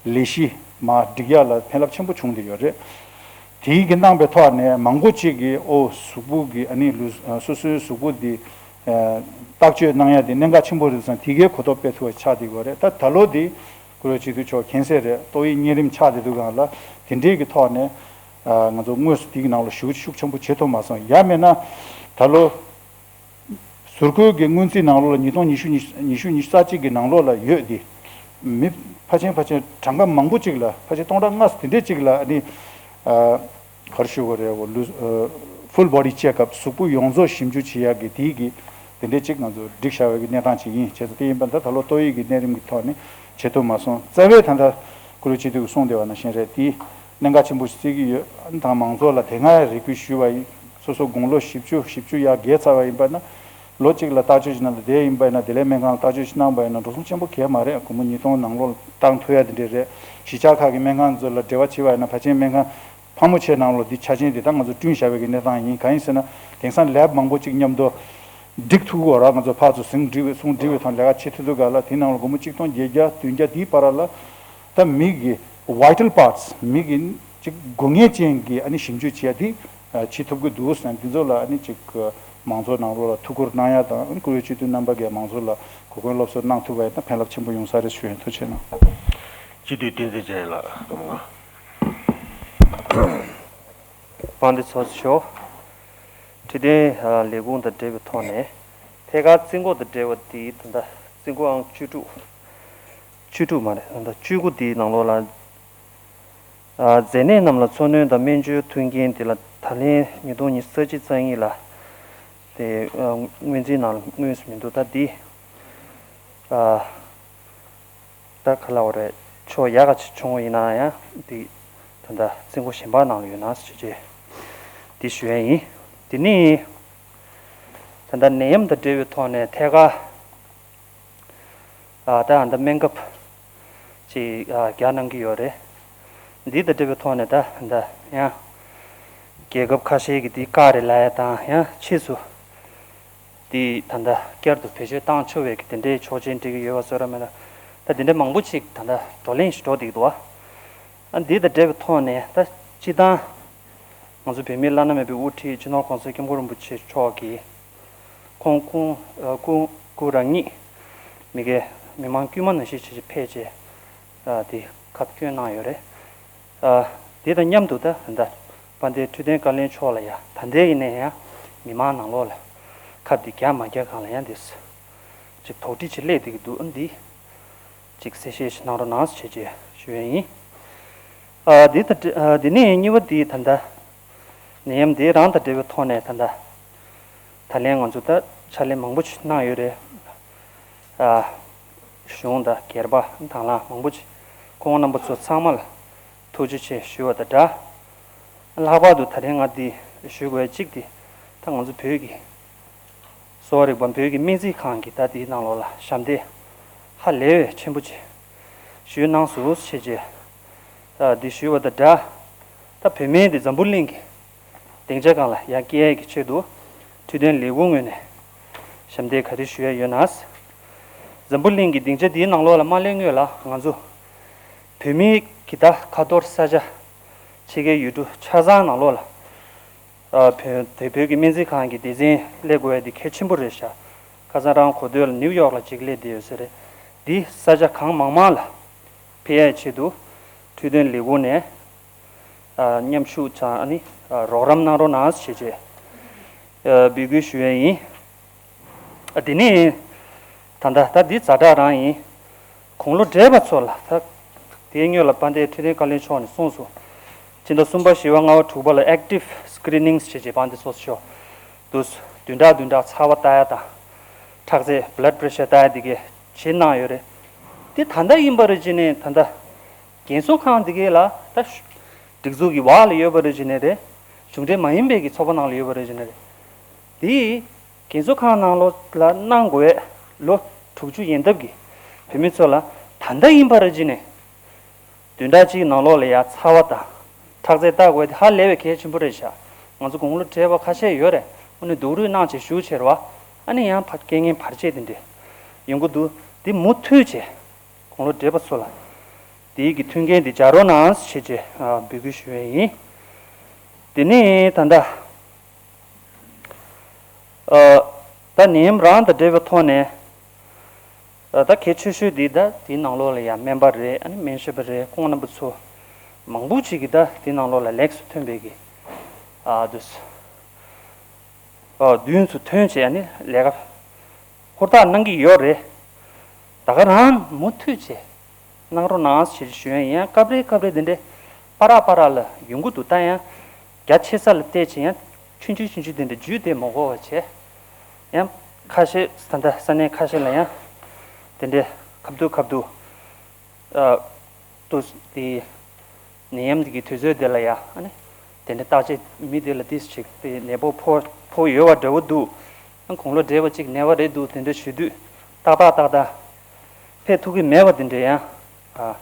ལས་གཞི་མར་སྒྲིག་ཡ་ལ་ཕན་རླབས་ཆེན་པོ་བྱུང་བསྡད་ཡོད་རེད། དེའི་གི་གནང་པའི་ཐོག་ནས་མང་པོ་ཅིག་གིས་ཨོ་གཟུགས་པོ་གི་ཨ་ནི་ལུས་སོ་སོའི་གཟུགས་པོ་འདི་བརྟག་དཔྱད་གནང་ཡ་དེ་གནད་འགག་ཆེན་པོ་རེད་བསམ། དེ་གའི་གོ་རྟོགས་སྤེལ་ཐུབ་པ་ཆགས་བསྡད་ཡོད་རེད། ད་ད་ལོ་འདི་བཀུར་འོས་སྤྱི་འཐུས་མཆོག་མཁྱེན་གསལ་རེད། ཏོག་དབྱིབས་གཉན་རིམས་ཆགས་བསྡད་དུས་སྒང་ལ་དེ་འདྲའི་གི་ཐོག་ནས་ང་ཚོ་དངོས་སུ་དེའི་གི་ནང་ལ་ཞུགས་ཤུགས་ཆེན་པོ་བྱེད་ཐུབ་མ་སོང་། ཡང་མིན་ན་ད་ལོ། ཟུར་བཀོལ་གྱི་སྔོན་རྩིས་ནང་ལོགས་ལ་ཉིས་སྟོང་ཉི་ཤུ་ཉི་ཤུ་ཉི་ཤུ་རྩ་གཅིག་གི་ནང་ལོགས་ལ་ཡོད་དེ། མི་ཕལ་ཆེར་ཕལ་ཆེར་གྲངས་ཀ་མང་པོ་ཅིག་ལ་ཕལ་ཆེར་སྟོང་ཕྲག་ལྔ་དེ་འདྲས་ཅིག་ལ་ཨ་ནི། ཨ། ག་རེ་ཞུ་དགོས་རེད། འོ་ལུས། ཨ། Full body checkup གཟུགས་པོ་ཡོངས་རྫོགས་ཞིབ་འཇུག་བྱེད་ཡག་གི་དེའི་གི་དེ་འདྲས་ཅིག་ང་ཚོ་སྒྲིག་བཞག་པའི་གི་གནས་སྟངས་ཅིག་ཡིན། བྱས་ཙང་དེ་ཡིན་པ་འདི་ད་ལོ་ཏོག་དབྱིབས་ཀྱི་གནས་རིམ་གྱི་ཐོག་ནས་བྱེད་ཐུབ་མ་སོང་། རྩ་བའི་ད་ལྟ་ཀུ་རུ་སྤྱི་འཐུས་ཀྱིས་གསུངས་བསྡད་པ་ནང་བཞིན་རེད། དེ་གནད་འགག་ཆེན་པོ་ཞིག་བརྩི་གི་ཡོད། ཨ་ནི་ད་མང་ཚོགས་ལ་དེ་སྔ་རེ་སྐུལ་ཞུས་པ་ཡིན། སོ་སོ་དགུང་ལོ་བཞི་བཅུ་བཞི་བཅུ་ཡར་བརྒལ་ཚར་བ་ཡིན་པ་ན། ལོ་གཅིག་ལ་བརྟག་དཔྱད་ཞིག་གནང་ལ་བསྡད་ཡིན་པ་ཡིན་ན། བདེ་ལེགས་སྨན་ཁང་ལ་བརྟག་དཔྱད་ཞིག་གནང་པ་ཡིན་ན་འགྲོ་སོང་ཆེན་པོ་གས་མ་རེད། སྒོར་མོ་ཉིས་སྟོང་ནང་ལོགས་ལ་བཏང་ཐུབ་ཡ་དེ་འདྲས་རེད། གཞིས་ཆགས་ཁག་གི་སྨན་ཁང་ཚོ་ལ་འབྲེལ་བ་བྱས་པ་ཡིན་ན། ཕལ་ཆེར་སྨན་ཁང་ཕལ་མོ་ཆེ་ནང་ལོགས་འདི་ཆ་རྐྱེན་འདི་ད་ང་ཚོ་བསྐྲུན་བཞག་པའི་གི་གནས་སྟངས་ཡིན། གང་ཡིན་ཟེར་ན། དེང་སང་ལེབ་མང་པོ་ཅིག་མཉམ་དུ་སྒྲིག་ཐུབ་ཀྱི་ཡོད་རེད། ང་ཚོ་ཕར་ཚུར་ཟིང་སྒྲིག་པའི་ཟུང་སྒྲིག་པའི་ཐོག་ལས་ཀ་བྱེད་ཐུབ་ཐུབ་ག་ལ། དེའི་ནང་ལ་སྒོར་མོ་གཅིག་སྟོང་བརྒྱད་བརྒྱ་བདུན་བརྒྱ་དེའི་བར་ལ་ད་མི་གི་vital parts མི་གི་ཅིག་དགོས་ངེས་ཅན་གྱི་ཨ་ནི་ཞིབ་འཇུག་བྱེད་ཡ་དེ་བྱེད་ཐུབ་ཀྱི་འདུག་ཟེར། འདི་ཚོ་ལ་ཨ་ནི་ཅིག་མང་ཚོགས་ནང་ལོགས་ལ་ཐུགས་ཁུར་གནང་ཡ་དང་། ཨ་ནི་བཀུར་འོས་སྤྱི་འཐུས་རྣམ་པ་གིས་མང་ཚོགས་ལ་གོ་སྐོན་སློབ་གསོ་གནང་ཐུབ་པ་ཡིན་ན་ཕན་རླབས་ཆེན་པོ་ཡོང་ས་རེད་ཞུ་ཡིན། ཐུགས་རྗེ་གནང་། སྤྱི་འཐུས་བསྟན་འཛིན་ཅན་ལགས། དཔལ་ལྡན་ཚོགས་གཙོ་མཆོག་འཕྲོད་བསྟེན་ལས་ཁུངས་དང་འབྲེལ་བའི་ཐོག་ནས་ཐད་ཀར་རྩིས་འགོ་དང་འབྲེལ་བ་དེ་ད་ལྟ་རྩིས་འགོ་ཨང་བཅུ་དྲུག་བཅུ་དྲུག་མ་རེད། ད་ལྟ་བཅུ་དགུ་དེའི་ནང་ལོགས་ལ། ཨ། མཛེ་ནད་རྣམས་ལ་འཚོ་སྣོན་དང་སྨན་བཅོས་མཐུན་རྐྱེན་དེ་ལ་ད་ལན་ཉིས་སྟོང་ཉི་ཤུ་རྩ་གཅིག་རྩ་གཉིས་ལ་དེ། ཨ། སྔོན་རྩིས་ནང་ལ་དངོས་སུ་མི་འདུག་ད་འདི། ཨ། ད་ག་ལབ་དགོས་རེད། ཕྱོགས་ཡག་ག་ཅིག་བྱུང་བ་ཡིན་ན་ཡང་འདི་ད་ལྟ་རྩིས་འགོ་གཞན་པ་ནང་ལ་ཡོད་ན་ཞེས་བྱས་འདི་ཞུ་ཡ་ཡིན། དེ་ནས་ད་ལྟ་ནད་ཡམས་དང་འབྲེལ་བའི་ཐོག་ནས་ཐད་ཀར། ཨ། ད་ད་ལྟ་སྨན་ཁབ་ཅིག་ཨ། རྒྱག་གནང་གི་ཡོད་རེད། འདི་དང་འབྲེལ་བའི་ཐོག་ནས་ད་ད་ཡང་རྒྱལ་ཁབ་ཁ་ཤས་ཀྱིས་འདི་བཀག་རེད་ལབ་ཡ་དང་། ཡང་ཕྱིས་སུ་འདི་ད་ལྟ་བསྐྱར་དུ་བེད་སྤྱོད་བཏང་ཆོག་པའི་གི་དེ་འདྲའི་ཆོག་མཆན་སྤྲད་ཀྱི་ཡོད་པ་བཟོ་འདྲ་མེད་ན། ད་འདི་འདྲ་མང་པོ་ཅིག་ད་ལྟ་བགྲོ་གླེང་ཞིག་འགྲོ་བསྡད་ཀྱི་འདུག་བ། ཨ། འདི་དང་འབྲེལ་བའི་ཐོག་ནས་ད་སྤྱིར་བཏང་ང་ཚོ་བོད་མིའི་བླ་ན་མེད་པའི་དབུ་ཁྲིད་སྤྱི་ནོར་༸གོང་ས་༸སྐྱབས་མགོན་རིན་པོ་ཆེ་མཆོག་གིས། ཁོང་སྐུ་སྐུ་སྐུ་རང་ཉིད་མི་སྒེར་མི་མང་དཀྱུས་མ་ནང་བཞིན་བྱས་བྱས་ཕེབས་བྱས། ཨ། དེ་ཁ་བསྐྱོན་གནང་ཡོད་རེད། ཨ། དེ་དང་མཉམ་དུ་ད་ད་དཔལ་ལྡན་འཕྲོད་བསྟེན་བཀའ་བློན་མཆོག་ལ་ཡ་ད་ལྟའི་ཡིན་ནའི་ཡང་མི་མང་ནང་ལོགས་ལ་ཁབ་དེ་རྒྱག་མ་རྒྱག་སྒང་ལ་ཡང་འདི་ཅིག་དོགས་འདྲི་ཅིག་སླེབས་བསྡད་ཀྱི་འདུག་འདི་ཅིག་གསལ་བཤད་ཞིག་གནང་རོགས་གནང་ཞེས་བྱས་ཞུ་ཡས་ཡིན། ཨ། འདི་ད་ཨ། འདི་ནས་གཉིས་པ་འདི་ད་ལྟ་ནད་ཡམས་འདི་རང་དང་འབྲེལ་བའི་ཐོག་ནས་ད་ལྟ་ད་ལན་ང་ཚོ་ད་ཕྱག་ལས་མང་པོ་ཞིག་གནང་ཡོད་རེད། ཨ། གཞུང་དང་སྒེར་པ་དང་བླངས་མང་པོ་ཞིག་ཁོང་རྣམ་པ་ཚོ་ཚང་མ་ལ་ཐུགས་རྗེ་ཆེ་ཞུ་བ་དང་སྦྲགས། ལྷག་པར་དུ་ད་རེས་ང་འདི་ཞུ་དགོས་གཅིག་འདི་ད་ང་ཚོ་བོད་ཀྱི་གསོ་བ་རིག་པ་བོད་ཀྱི་སྨན་རྩིས་ཁང་གི་ད་འདིའི་ནང་ལོགས་ལ་ཞབས་འདེགས་ཧ་ལས་པའི་ཆེན་པོ་ཅིག་ཞུས་གནང་སོང་ཞེས་བྱས། ད་འདི་ཞུས་པ་དང་སྦྲགས། ད་བོད་སྨན་འདི་འཛམ་བུ་གླིང་གི་སྡིངས་ཆ་སྒང་ལ་ཡར་སྐྱེལ་ཡས་ཀྱི་ཆེད་དུ་འཕྲོད་བསྟེན་ལས་ཁུངས་ངོས་ནས་ཞབས་འདེགས་ག་རེ་ཞུ་ཡས་ཡོད་ན། འཛམ་བུ་གླིང་གི་སྡིངས་ཆ་འདིའི་ནང་ལོགས་ལ་མ་སླེབས་སྔོན་ལ་ང་ཚོ་བོད་མིའི་གི་ད་ཁ་ཐོར་ས་ཆ་ཕྱི་རྒྱལ་ཡུལ་གྲུ་ཆ་ཚང་ནང་ལོགས་ལ། ཨ། བོད་དེ་བོད་ཀྱི་སྨན་རྩིས་ཁང་གི་སྡེ་ཚན་སླེབས་དགོས་ཡ་དེ་གལ་ཆེན་པོ་རེད་ཤག་ཁ་སང་རང་གོ་ཐོས་ལ་ནིའུ་ཡོག་ལ་ཅིག་སླེབས་བསྡད་ཡོད་ས་རེད། འདི་ས་ཆ་གང་མང་མང་ལ་ཕེབས་ཡ་ཆེད་དུ་འཕྲོད་བསྟེན་ལས་ཁུངས་ནས། ཨ། མཉམ་ཞུགས་དང་ཨ་ནི་ཨ་རོགས་རམ་གནང་རོགས་གནང་ཞེས་བྱས་ཨ་འབོད་སྐུལ་ཞུ་ཡ་ཡིན། ཨ། དེ་ནས་ད་ལྟ་ད་འདི་ཛ་དྲག་རང་ཡིན། དགུང་ལོ་བགྲེས་པ་ཚོ་ལ་ད་དེའི་སྔོན་ལ་དཔལ་ལྡན་འཕྲོད་བསྟེན་བཀའ་བློན་མཆོག་ནས་གསུངས་སོང་། སྤྱི་ཟླ་གསུམ་པ་བཞི་པ་ལྔ་པ་དྲུག་པ་ལ་active screenings་བྱེད་ཅེས་དཔལ་ལྡན་ཚོགས་གཙོ་མཆོག་འདུག་བདུན་ཕྲག་བདུན་ཕྲག་ཚ་བ་ལྟ་ཡ་དང་། ཁྲག་རྩའི་blood pressure་ལྟ་ཡ་དེ་གས་བྱེད་གནང་ཡོད་རེད། དེ་ད་ལྟ་ཡིན་པ་རེད་ཅེ་ནས་ད་ལྟ་རྒན་གསོ་ཁང་དེ་གས་ལ་ད་སྒྲིག་འཛུགས་ཀྱི་འོག་ལ་ཡོད་པ་རེད་ཅེ་ནས་རེད། གཞུང་འབྲེལ་མ་ཡིན་པའི་གི་ཚོགས་པ་ནང་ལ་ཡོད་པ་རེད་ཅེ་ནས་རེད། དེ་རྒན་གསོ་ཁང་ནང་ལོགས་ལ་གནང་དགོས་ལོ་དྲུག་ཅུ་ཡན་འདབ་ཀྱི་བུད་མེད་ཚོ་ལ་ད་ལྟ་ཡིན་པ་རེད་ཅེ་ནས། བདུན་ཕྲག་གཅིག་ནང་ལོགས་ལ་ཡ་ཚ་བ་དང་ཁྲག་རྩ་ལྟ་དགོས་དེ་ཧ་ལས་པའི་གལ་ཆེན་པོ་རེད་ཤག་ང་ཚོ་དགུང་ལོ་བགྲེས་པ་ཁ་ཤས་ཡོད་རེད། ཨ་ནི་སྡུག་རུས་གནང་བྱས་ཞུ་བྱེད་རེད་བ། ཨ་ནི་ཡང་ཕ་རྐྱེན་ངན་བར་ཆད་དེ་འདྲས་ཡོང་གི་འདུག་དེ་མུ་མཐུད་བྱས་དགུང་ལོ་བགྲེས་པ་ཚོ་ལ་དེའི་གི་མཐུན་རྐྱེན་དེ་སྦྱར་རོགས་གནང་ཞེས་བྱས་འབོད་སྐུལ་ཞུ་ཡས་ཡིན། དེ་ནས་ད་ལྟ། ཨ། ད་ནད་ཡམས་རང་དང་འབྲེལ་བའི་ཐོག་ནས། ཨ། ད་གལ་ཆེ་ཤོས་འདི་ད་དེའི་ནང་ལོགས་ལ་ཡང་སྨན་པ་རེད། ཨ་ནི་སྨན་ཞབས་པ་རེད། ཁོང་རྣམ་པ་ཚོ་མང་པོ་ཅིག་གིས་ད་དེའི་ནང་ལོགས་ལ་ལེགས་སུ་ཐོན་པའི་གི། ཨ། དུས། ཨ། མདུན་དུ་ཐོན་བྱས་ཨ་ནི་ལས་ཀ་ ཧུར་ཐག་གནང་གི་ཡོད་རེད། ད་ག་རང་མུ་མཐུད་བྱས་གནང་རོགས་གནང་ཞེས་ཞུ་ཡ་ཡིན། ཡང་སྐབས་རེ་སྐབས་རེ་དེ་འདྲའི་ཕར་ར་ཕར་ར་ལ་ཡོང་གི་འདུག་ད་ཡང་རྒྱ་ཆེ་ས་ལ་བལྟས་བྱས་ཡང་ཆུང་ཆུང་ཆུང་ཆུང་དེ་འདྲ་བརྒྱུད་དེ་མ་གོ་བ་བྱས། ཡང་ཁ་ཤས་ད་ལྟ་ས་གནས་ཁ་ཤས་ལ་ཡང་དེ་འདྲའི་ཁ་བསྡུ་ཁ་བསྡུ། ཨ། ཏུ་དེ་ནད་ཡམས་དེ་གི་དུས་ཚོད་དེ་ལ་ཡ་ཨ་ནི་དེ་འདྲ་བརྟག་དཔྱད་མི་དེ་ལ་ཏིས་ཅིག་དེ་ནད་པོ་ཕོག་ཕོག་ཡོད་པ་འདྲ་བོ་འདུག་ཨ། དགུང་ལོ་བགྲེས་པ་ཅིག་ནད་པ་རེད་འདུག་དེ་འདྲ་ཞུ་དུས་ཏག་ཏག་ཏག་ཏག་ཕེབས་ཐུབ་ཀྱི་མེད་པ་དེ་འདྲ་ཡང་ཨ་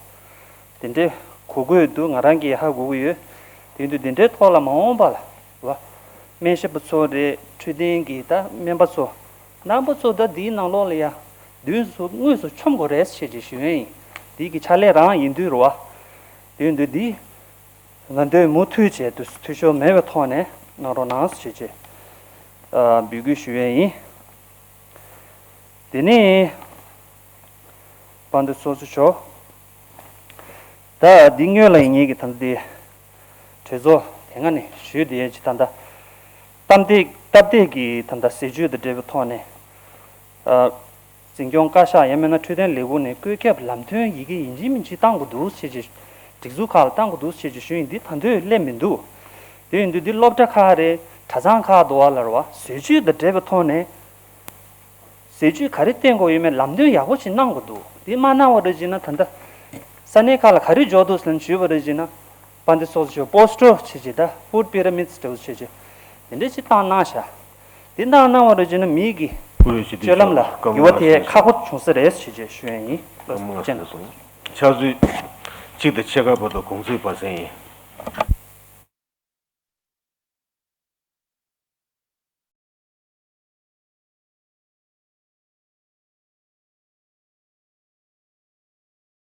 དེ་འདྲ་གོ་དགོས་འདུག་ང་རང་གིས་ཧ་གོ་གི་ཡོད། དེ་ཡིན་དུས་དེ་འདྲའི་ཐོག་ལ་མ་འོངས་པ་ལ་བ་སྨན་ཞབས་པ་ཚོ་རེད། འཕྲོད་བསྟེན་གྱི་ད་སྨན་པ་ཚོ། རྣམ་པ་ཚོ་ད་འདིའི་ནང་ལོགས་ལ་ཡ་དུས་སུ་དངོས་སུ་མཆོང་དགོས་རེད་ཞེས་ཀྱི་ཞུ་ཡ་ཡིན། འདི་གི་ཕྱག་ལས་རང་ཡིན་དུས་རེད་བ། དུས་འདི་འདི་ང་འདོད་མུ་མཐུད་བྱས་དུས་འཐུས་ཤོར་མེད་པའི་ཐོག་ནས་གནང་རོགས་གནང་ཞེས་ཀྱི་འབོད་སྐུལ་ཞུ་ཡ་ཡིན། དེ་ནས་དཔལ་ལྡན་ཚོགས་གཙོ་མཆོག་ད་འདི་སྔོན་ལ་ཡིན་ངེས་ཀྱི་ད་འདི་གྲོས་ཚོགས་དེ་སྔ་ནས་ཞུས་བསྡད་ཀྱི་ད་ལྟ་སྟབས་བདེ་སྟབས་བདེ་གི་ད་ལྟ་ཟས་བཅུད་དང་འབྲེལ་བའི་ཐོག་ནས། ཨ། འཛིན་སྐྱོང་བཀའ་ཤག་ཡང་མིན་ན་འཕྲོད་བསྟེན་ལས་ཁུངས་ནས་བཀོད་ཁྱབ་ལམ་སྟོན་ཡི་གེ་ཡིན་གཅིག་མིན་གཅིག་བཏང་དགོས་འདུག་ཅེས་ཀྱི། སྒྲིག་འཛུགས་ཁག་ལ་བཏང་དགོས་འདུག་ཅེས་ཀྱི་ཞུ་ཡིན། འདི་ད་དུང་སླེབས་མི་འདུག་དེ་ཡིན་དུས་འདི་སློབ་གྲྭ་ཁག་རེད། གྲྭ་ཚང་ཁག་འདུག་བ་ལ་རེད་བ། ཟས་བཅུད་དང་འབྲེལ་བའི་ཐོག་ནས་ཟས་བཅུད་ག་རེ་བསྟེན་དགོས་ཡོད་མེད་ལམ་སྟོན་ཡག་པོ་ཞིག་གནང་དགོས་འདུག་འདི་མ་གནང་བ་རེད་ཅེ་ན་ད་ལྟ་ས་གནས་ཁག་ལ་ག་རེ་འབྱོར་འདུག་ཟེར་ན་ཞུས་པ་རེད་ཅེ་ན། དཔལ་ལྡན་ཚོགས་གཙོ་མཆོག་པོ་སི་ཊར་བྱས་ཅིག་ད་ཧྥུཌ་པི་ར་མིཌ་འདྲ་བོ་བྱས་ཅིག་དེ་འདྲ་ཞིག་བཏང་གནང་ཤག་དེ་བཏང་གནང་བ་རེད་ཅེ་ན་མིའི་གི་སྤྱོད་ལམ་ལ་འགྱུར་བ་དེ་ཁག་པོ་བྱུང་ས་རེད་ཞེས་ཞུ་ཡ་ཡིན། ལགས་སོ། ཕྱག་ཚོད་གཅིག་དང་ཕྱེད་ཀ་བར་དུ་དགོངས་ཚུལ་སྤར་གསན་ཡིན།